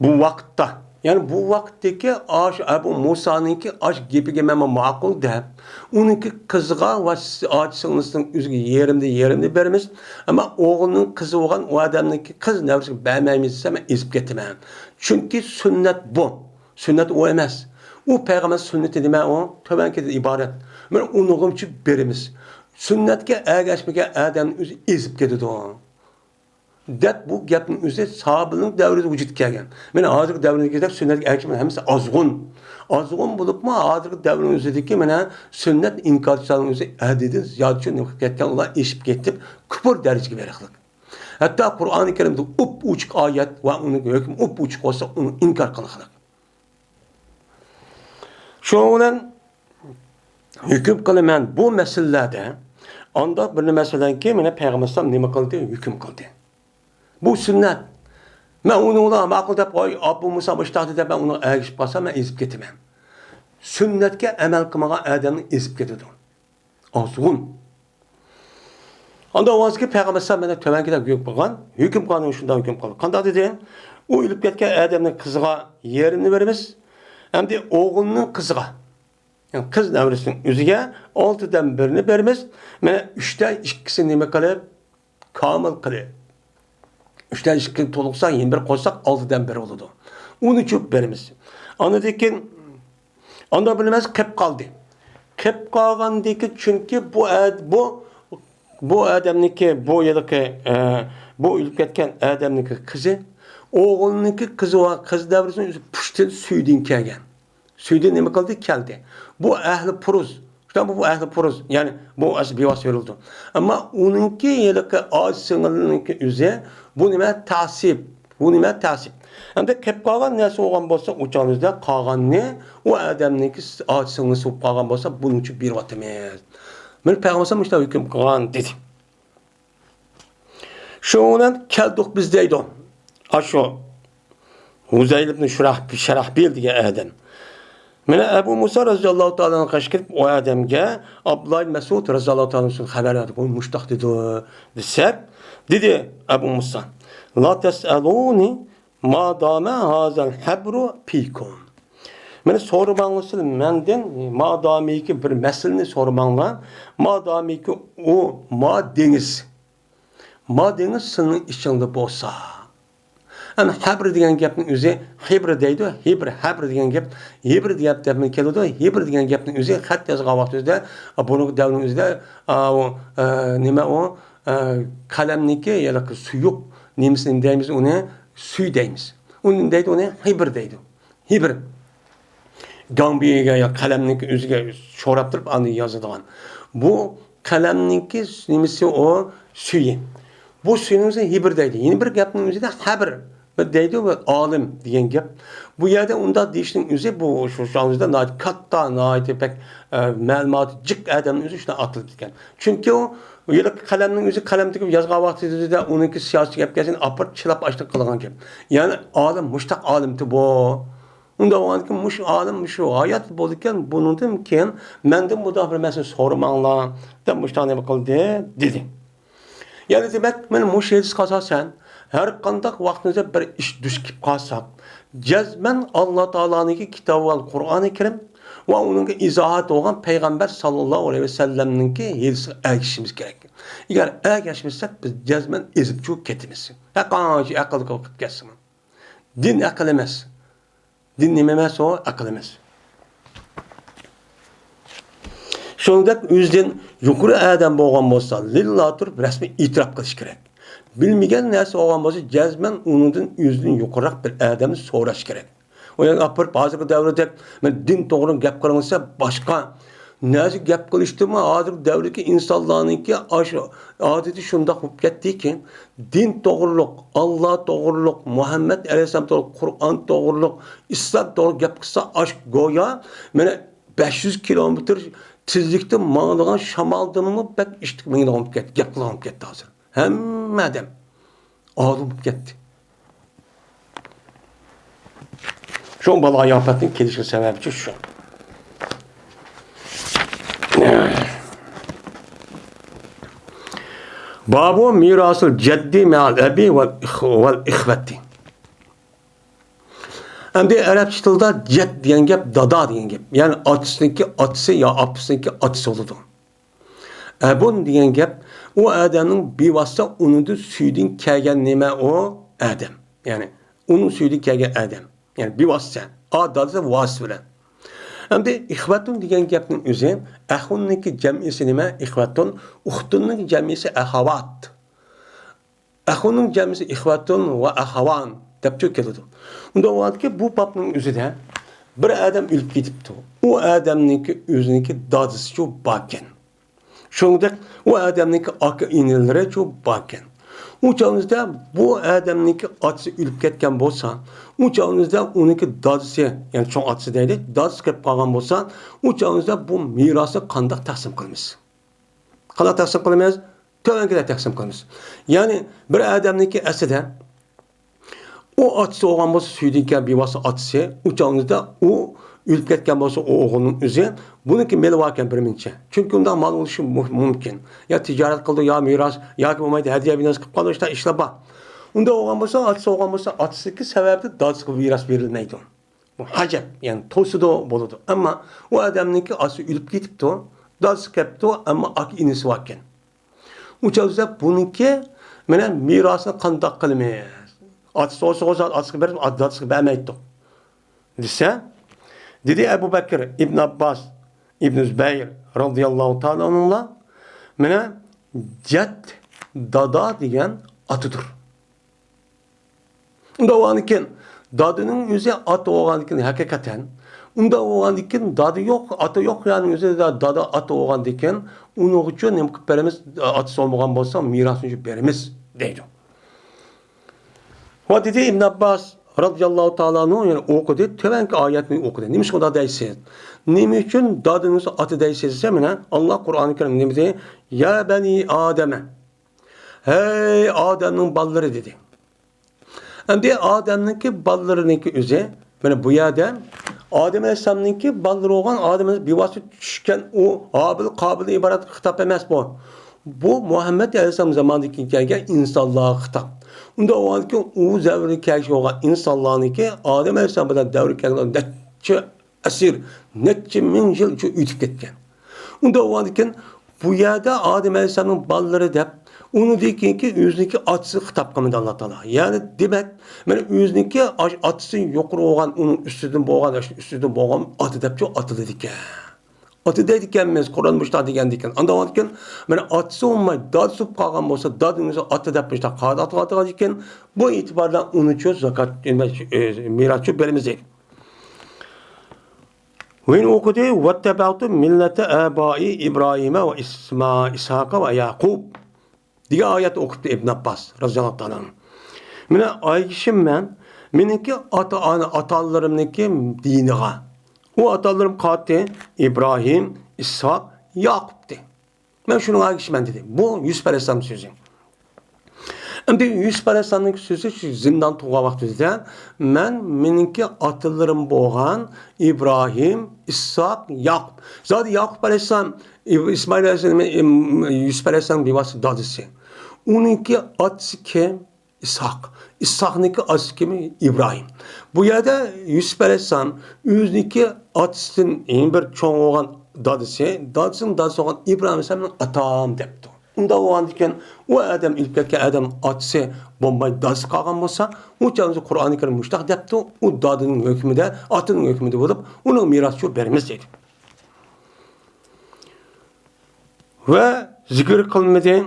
بۇ ۋاقىتتا. يەنى بۇ ۋاقىتتىكى ئاشۇ ئەبۇ مۇسانىڭكى ئاشۇ گېپىگە مەنمۇ ماقۇل دەپ، ئۇنىڭكى قىزىغا ۋە ئاچا سىڭلىسىنىڭ ئۆزىگە يېرىمدە يېرىمنى بېرىمىز. ئەمما ئوغلىنىڭ قىزى بولغان ئۇ ئادەمنىڭكى قىز نەۋرىسىگە بەرمەيمىز دېسە، مەن ئېزىپ كېتىمەن. چۈنكى سۈننەت بۇ. سۈننەت ئۇ ئەمەس. ئۇ پەيغەمبەر سۈننىتى نېمە ئۇ؟ تۆۋەنكىدىن ئىبارەت. مانا ئۇنىڭغىچە بېرىمىز. سۈننەتكە ئەگەشمىگەن ئادەمنىڭ ئۆزى ئېزىپ كېتىدۇ. دەپ بۇ گەپنىڭ ئۆزى ساھابىلەرنىڭ دەۋرىدە ۋۇجۇدقا كەلگەن. مانا ھازىرقى دەۋردىكىدەك سۈننەتكە ئەگەشمىگەن ھەممىسى ئازغۇن. ئازغۇن بولۇپمۇ ھازىرقى دەۋرنىڭ ئۆزىدىكى مانا سۈننەت ئىنكارچىلارنىڭ ئۆزى ھەددىدىن زىيادە چوڭ نېمە قىلىپ كەتكەن، ئۇلار ئېشىپ كېتىپ كۇپۇر دەرىجىگە بېرىقلىق. ھەتتا قۇرئانى كەرىمدە ئوپئوچۇق ئايەت ۋە ئۇنىڭ ھۆكمى ئوپئوچۇق بولسا، ئۇنى ئىنكار قىلغىلىق. شۇنىڭ بىلەن ھۆكۈم قىلىمەن بۇ مەسىلىلەردە. ئانداق بىر مەسىلىدىن كېيىن مانا پەيغەمبەر ئەلەيھىسسالام نېمە قىلدى؟ ھۆكۈم قىلدى. بۇ سۈننەت. مەن ئۇنى ئۇلار ماقۇل دەپ، ۋاي، ئابۇ مۇسا مۇشتاق دەپ، مەن ئۇنىڭغا ئەگىشىپ قالسام، مەن ئېزىپ كېتىمەن. سۈننەتكە ئەمەل قىلمىغان ئادەمنى ئېزىپ كېتىدۇ. ئازغۇن. ئاندىن ئاۋازدىكى پەيغەمبەر ئەلەيھىسسالام مانا تۆۋەنكىدەك ھۆكۈم قىلغان، ھۆكۈم قىلغان شۇنداق ھۆكۈم قىلدى. قانداق دېدى؟ ئۇ ئۆلۈپ كەتكەن ئادەمنىڭ قىزىغا يېرىمنى بېرىمىز، ئەمدى ئوغلىنىڭ قىزىغا، يەنى قىز نەۋرىسىنىڭ ئۆزىگە ئالتىدىن بىرنى بېرىمىز. مانا ئۈچتە ئىككىسىنى نېمە قىلىپ، كامىل قىلىپ، ئۈچتە ئىككىنى تولۇقساق، يەنە بىر قوشساق، ئالتىدىن بىر بولىدۇ. ئۇنى چوپ بېرىمىز. ئاندىن كېيىن، ئاندىن بىلىمىز، قېپ قالدى. قېپ قالغاندىكى، چۈنكى بۇ ئە-، بۇ، بۇ ئادەمنىكى، بۇ ھېلىقى، ئە، بۇ ئۆلۈپ كەتكەن ئادەمنىكى قىزى، ئوغلىنىڭكى قىزى ۋە قىز نەۋرىسىنىڭ ئۆزى پۇشتىن سۈيدىن كەلگەن. سۈيدىن نېمە قىلدى؟ كەلدى. بۇ ئەھلى پۇرۇز. شۇنداق بۇ ئەھلى پۇرۇز. يەنى بۇ ئەسلى بىۋاسىتە بېرىلىدۇ. ئەمما ئۇنىڭكى ھېلىقى ئاچا سىڭىلنىڭكى ئۆزى. بۇ نېمە؟ تەسىپ. بۇ نېمە؟ تەسىپ. ئەمدى قېپ قالغان نەرسە بولغان بولسا، ئۇ چاغنىڭ ئۆزىدە قالغاننى ئۇ ئادەمنىڭكى ئاچا سىڭلىسى بولۇپ قالغان بولسا، بۇنىڭ ئۈچۈن بېرىۋاتىمىز. مانا پەيغەمبەر مۇشۇنداق ھۆكۈم قىلغان دېدى. شۇنىڭ بىلەن كەلدۇق بىز دەيدۇ. ئاشۇ ھۇزەيل ئىبن شۇراھ-، شەرەھبىل دېگەن ئادەم. مانا ئەبۇ مۇسا رەزىياللاھۇ تائالا ئەنھۇغا قېرىپ ئۇ ئادەمگە ئابدۇللا ئىبن مەسئۇد رەزىياللاھۇ تائالا ئەنھۇ خەۋەر بەردى. ئۇ مۇشتاق دېدى دېسەك، دېدى ئەبۇ مۇسا، لا تەسئەلۇنى ما دامە ھازەل ھەبرۇ فىكۇم. مېنى سورىماڭلار سىلەر مەندىن، مادامىكى بىر مەسىلىنى سورىماڭلار. مادامىكى ئۇ ما دېڭىز. ما دېڭىز سىلىنىڭ ئىچىڭدە بولسا. ئەمما ھەبر دېگەن گەپنىڭ ئۆزى، ھىبر دەيدۇ، ھىبر، ھەبر دېگەن گەپ، ھىبر دېگەن گەپمۇ كېلىدۇ. ھىبر دېگەن گەپنىڭ ئۆزى خەت يازغان ۋاقتىمىزدا، بۇرۇنقى دەۋرنىڭ ئۆزىدە، ئا، ئۇ، ئە، نېمە ئۇ، ئە، قەلەمنىڭكى ھېلىقى سۇيۇق نېمىسىنى دەيمىز، ئۇنى سۈي دەيمىز. ئۇنى دەيدۇ، ئۇنى ھىبر دەيدۇ. ھىبر. گاڭبېيىگە يا قەلەمنىڭكى ئۆزىگە شوراپ تۇرۇپ، ئاندىن يازىدىغان. بۇ قەلەمنىڭكى نېمىسى ئۇ؟ سۈيى. بۇ سۈينىڭ ئۆزى ھىبر دەيدۇ. يەنە بىر گەپنىڭ ئۆزىدە ھەبر دەيدۇ، بىر ئالىم دېگەن گەپ. بۇ يەردە ئۇنداق دېيىشنىڭ ئۆزى، بۇ شۇ، شۇ ئاڭلىشىدا ناھايىتى كاتتا، ناھايىتى بەك، ئە، مەلۇماتى جىق ئادەمنىڭ ئۆزى شۇنداق ئاتىلىپ كەتكەن. چۈنكى ئۇ ھېلىقى قەلەمنىڭ ئۆزى قەلەم تىكىپ يازغان ۋاقتىدا ئۇنىڭكى سىياسىي گەپ كەلسىن، ئاپىرىپ چىلاپ ئاشتىن قىلغان گەپ. يەنى ئالىم، مۇشتاق ئالىمتى بۇ. ئۇنداق بولغاندىكىن مۇشۇ ئالىم مۇشۇ ھايات بولىدىكەن، بۇنىڭدىن كېيىن مەندىن مۇنداق بىر مەسىلە سورىماڭلار دەپ مۇشۇنداق نېمە قىلدى، دېدى. يەنى دېمەك، مانا مۇشۇ ھەدىسكە ئاساسەن، ھەر قانداق ۋاقتىمىزدا بىر ئىش دۇچ كېلىپ قالساق، جەزمەن ئاللا تائالانىڭكى كىتابى بولغان قۇرئانى كەرىم ۋە ئۇنىڭغا ئىزاھات بولغان پەيغەمبەر ساللاللاھۇ ئەلەيھى ۋەسەللەمنىڭكى ھەدىسىگە ئەگىشىشىمىز كېرەك. ئەگەر ئەگەشمىسەك، بىز جەزمەن ئېزىپ چۈشۈپ كېتىمىز. ھەر قانچە ئەقىل قىلىپ كەتسىمۇ. دىن ئەقىل ئەمەس. دىن نېمە ئەمەس ئۇ؟ ئەقىل ئەمەس. شۇنىڭدەك ئۆزىدىن يۇقىرى ئادەم بولغان بولسا، لىللا تۇرۇپ رەسمىي ئېتىراپ قىلىش كېرەك. بىلمىگەن نەرسە بولغان بولسا، جەزمەن ئۇنىڭدىن ئۆزىدىن يۇقىرىراق بىر ئادەمنى سوراش كېرەك. ئۇ يەرگە ئاپىرىپ، ھازىرقى دەۋردەك، مەن دىن توغرا گەپ قىلىڭ دېسە، باشقا نەرسە گەپ قىلىشتىمۇ، ھازىرقى دەۋردىكى ئىنسانلارنىڭكى ئاشۇ ئادىتى شۇنداق بولۇپ كەتتىكى، دىن توغرۇلۇق، ئاللا توغرۇلۇق، مۇھەممەد ئەلەيھىسسالام توغرۇلۇق، قۇرئان توغرۇلۇق، ئىسلام توغرا گەپ قىلسا، ئاشۇ گويا مانا بەش يۈز كىلومېتىر تېزلىكتە ماڭىدىغان شامالدىنمۇ بەك ئىشتىك مېڭىدىغان بولۇپ كەتتى، گەپ قىلىدىغان بولۇپ كەتتى ھازىر. ھەممە ئادەم ئالدىن بولۇپ كەتتى. شۇ بالا ئاپەتنىڭ كېلىشىنىڭ سەۋەبى شۇ. بابۇ مىراسىل جەددى مەئەل ئەبى ۋەل ئىخ-، ۋەل ئىخۋەتى. ئەمدى ئەرەبچە تىلدا جەد دېگەن گەپ دادا دېگەن گەپ. يەنى ئاتىسىنىڭكى ئاتىسى يا ئاپىسىنىڭكى ئاتىسى بولىدۇ. ئەبۇن دېگەن گەپ ئۇ ئادەمنىڭ بىۋاسىتە ئۇنىڭدىن سۈيىدىن كەلگەن نېمە ئۇ ئادەم. يەنى ئۇنىڭ سۈيىدىن كەلگەن ئادەم. يەنى بىۋاسىتە. ئا دادىسى ۋاسىتە بىلەن. ئەمدى ئىخۋەتۇن دېگەن گەپنىڭ ئۆزى ئەخۇننىڭكى جەمئىسى نېمە؟ ئىخۋەتۇن. ئۇختۇننىڭ جەمئىسى ئەخەۋات. ئەخۇنىڭ جەمئىسى ئىخۋەتۇن ۋە ئەخەۋان دەپچۇ كېلىدۇ. ئۇنداق بولغاندىكىن بۇ بابنىڭ ئۆزىدە بىر ئادەم ئۆلۈپ كېتىپتۇ. ئۇ ئادەمنىڭكى ئۆزىنىڭكى دادىسىچۇ باركەن. شۇنىڭدەك ئۇ ئادەمنىڭكى ئاكا ئىنىلىرىچۇ باركەن. ئۇ چاغىمىزدا بۇ ئادەمنىڭكى ئاتىسى ئۆلۈپ كەتكەن بولسا، ئۇ چاغىمىزدا ئۇنىڭكى دادىسى، يەنى چوڭ ئاتىسى دەيلى، دادىسى كېلىپ قالغان بولسا، ئۇ چاغىمىزدا بۇ مىراسنى قانداق تەقسىم قىلىمىز؟ قانداق تەقسىم قىلىمىز؟ تۆۋەندىكىدەك تەقسىم قىلىمىز. يەنى بىر ئادەمنىڭكى ئەسلىدە ئۇ ئاتىسى بولغان بولسا، سۈيىدىن كەلگەن بىۋاسىتە ئاتىسى، ئۇ چاغىمىزدا ئۇ ئۆلۈپ كەتكەن بولسا، ئۇ ئوغۇلنىڭ ئۆزى، بۇنىڭكى مېلى باركەن بىرمۇنچە. چۈنكى ئۇنداق مال بولۇشى مۇ-، مۇمكىن. يا تىجارەت قىلىدۇ، يا مىراس، ياكى بولمايدۇ ھەدىيە بىناسى قىلىپ قالىدۇ، شۇنداق ئىشلار بار. ئۇنداق بولغان بولسا، ئاتىسى بولغان بولسا، ئاتىسىنىڭكى سەۋەبىدىن دادىسىغا مىراس بېرىلمەيدۇ. بۇ ھاجەپ، يەنى توسىدۇ بولىدۇ. ئەمما ئۇ ئادەمنىڭكى ئاتىسى ئۆلۈپ كېتىپتۇ، دادىسى كەپتۇ، ئەمما ئاكا ئىنىسى باركەن. ئۇ چاغدا بۇنىڭكى مانا مىراسىنى قانداق قىلىمىز؟ ئاتىسى بولسا، ئاتىسىغا بېرىپ، دادىسىغا بەرمەيتتۇق دېسە، دېدى ئەبۇ بەكرى ئىبن ئابباس، ئىبن زۇبەير رازىياللاھۇ تائالا ئەنھۇلار، مانا جەد، دادا دېگەن ئاتىدۇر. ئۇنداق بولغاندىكىن، دادىنىڭ ئۆزى ئاتا بولغاندىكىن، ھەقىقەتەن، ئۇنداق بولغاندىكىن، دادا يوق، ئاتا يوق، يەنى ئۆزى دا-، دادا ئاتا بولغاندىكىن، ئۇنىڭغىچۇ نېمە قىلىپ بېرىمىز؟ ئاتىسى بولمىغان بولسا، مىراسنى بېرىمىز دەيدۇ. ۋە دېدى ئىبن ئابباس رازىياللاھۇ تائالا ئەنھۇ، يەنى ئوقۇدى، تۆۋەنكى ئايەتنى ئوقۇدى. نېمىشقا ئۇنداق دەيسىز؟ نېمە ئۈچۈن دادىڭىزنى ئاتا دەيسىز دېسە، مانا، ئاللا قۇرئانى كەرىم نېمە دېدى؟ يا بەنى ئادەمە. ھەي ئادەمنىڭ بالىلىرى دېدى. ئەمدى ئادەمنىڭكى بالىلىرىنىڭكى ئۆزى، مانا بۇ يەردە ئادەم ئەلەيھىسسالامنىڭكى بالىلىرى بولغان ئادەم بىۋاسىتە چۈشكەن ئۇ ھابىل، قابىلدىن ئىبارەت خىتاب ئەمەس بۇ. بۇ مۇھەممەد ئەلەيھىسسالام زامانىدىن كېيىن كەلگەن ئىنسانلارغا خىتاب. ئۇنداق بولغاندىكىن ئۇ دەۋردە كەلگۈسى بولغان ئىنسانلارنىڭكى ئادەم ئەلەيھىسسالام بىلەن دەۋرى كەلگەن نەچچە ئەسىر، نەچچە مىڭ يىل شۇ ئۆتۈپ كەتكەن. ئۇنداق بولغاندىكىن، بۇ يەردە ئادەم ئەلەيھىسسالامنىڭ بالىلىرى دەپ، ئۇنىڭدىن كېيىنكى ئۆزىنىڭكى ئاتىسىغا خىتاب قىلمىدى ئاللا تائالا. يەنى دېمەك، مانا ئۆزىنىڭكى ئاش-، ئاتىسى يۇقىرى بولغان، ئۇنىڭ ئۈستىدىن بولغان، ئاشۇ ئۈستىدىن بولغان ئاتا دەپچۇ ئاتىلىدىكەن. ئاتا دەيدىكەنمىز، قۇرئان مۇشۇنداق دېگەندىكىن. ئانداق بولغاندىكىن، مانا ئاتىسى بولماي، دادىسى بولۇپ قالغان بولسا، دادىنىڭ ئۆزى ئاتا دەپ مۇشۇنداق قاراپ ئاتىغاندىكىن، بۇ ئېتىبار بىلەن ئۇنىچۇ زاكات، ئە، مىراسچۇ بېرىمىز دەيدۇ. ۋىن ئوقۇدى، ۋەتتەبەئتۇ مىللەتە ئابائى ئىبراھىمە ۋە ئىسما-، ئىسھاقە ۋە يەقۇب دېگەن ئايەتنى ئوقۇپتۇ ئىبن ئابباس رازىياللاھۇ تائالا ئەنھۇ. مانا ئايگىشىم مەن، مېنىڭكى ئاتا، ئانا، ئاتالىرىمنىڭكى دىنىغا. ئۇ ئاتالىرىم قاتى ئىبراھىم، ئىسھاق، ياقۇپتى. مەن شۇنىڭغا ئەگىشىمەن دېدى. بۇ يۈسۈپ ئەلەيھىسسالام سۆزى. ئەمدى يۈسۈپ ئەلەيھىسسالامنىڭ سۆزى شۇ زىندان تۇرغان ۋاقتىدا، مەن مېنىڭكى ئاتىلىرىم بولغان ئىبراھىم، ئىسھاق، ياقۇپ. زادى ياقۇپ ئەلەيھىسسالام، ئىب-، ئىسمائىل ئەلەيھىسسالام، ئىم-، يۈسۈپ ئەلەيھىسسالام بىۋاسىتە دادىسى. ئۇنىڭكى ئاتىسى كىم؟ ئىسھاق. ئىسھاقنىڭكى ئاتىسى كىم؟ ئىبراھىم. بۇ يەردە يۈسۈپ ئەلەيھىسسالام ئۆزىنىڭكى ئاتىسىدىن يەنە بىر چوڭ بولغان دادىسى، دادىسىنىڭ دادىسى بولغان ئىبراھىم ئەلەيھىسسالامنى ئاتام دەپتۇ. ئۇنداق بولغاندىكىن، ئۇ ئادەم ئۆلۈپ كەتكەن ئادەم ئاتىسى بولماي دادىسى قالغان بولسا، ئۇ چاغدا قۇرئانى كەرىم مۇشۇنداق دەپتۇ، ئۇ دادىنىڭ ھۆكمىدە، ئاتىنىڭ ھۆكمىدە بولۇپ، ئۇنىڭ مىراسى شۇ بېرىمىز دەيدۇ. ۋە زىكىر قىلمىدى.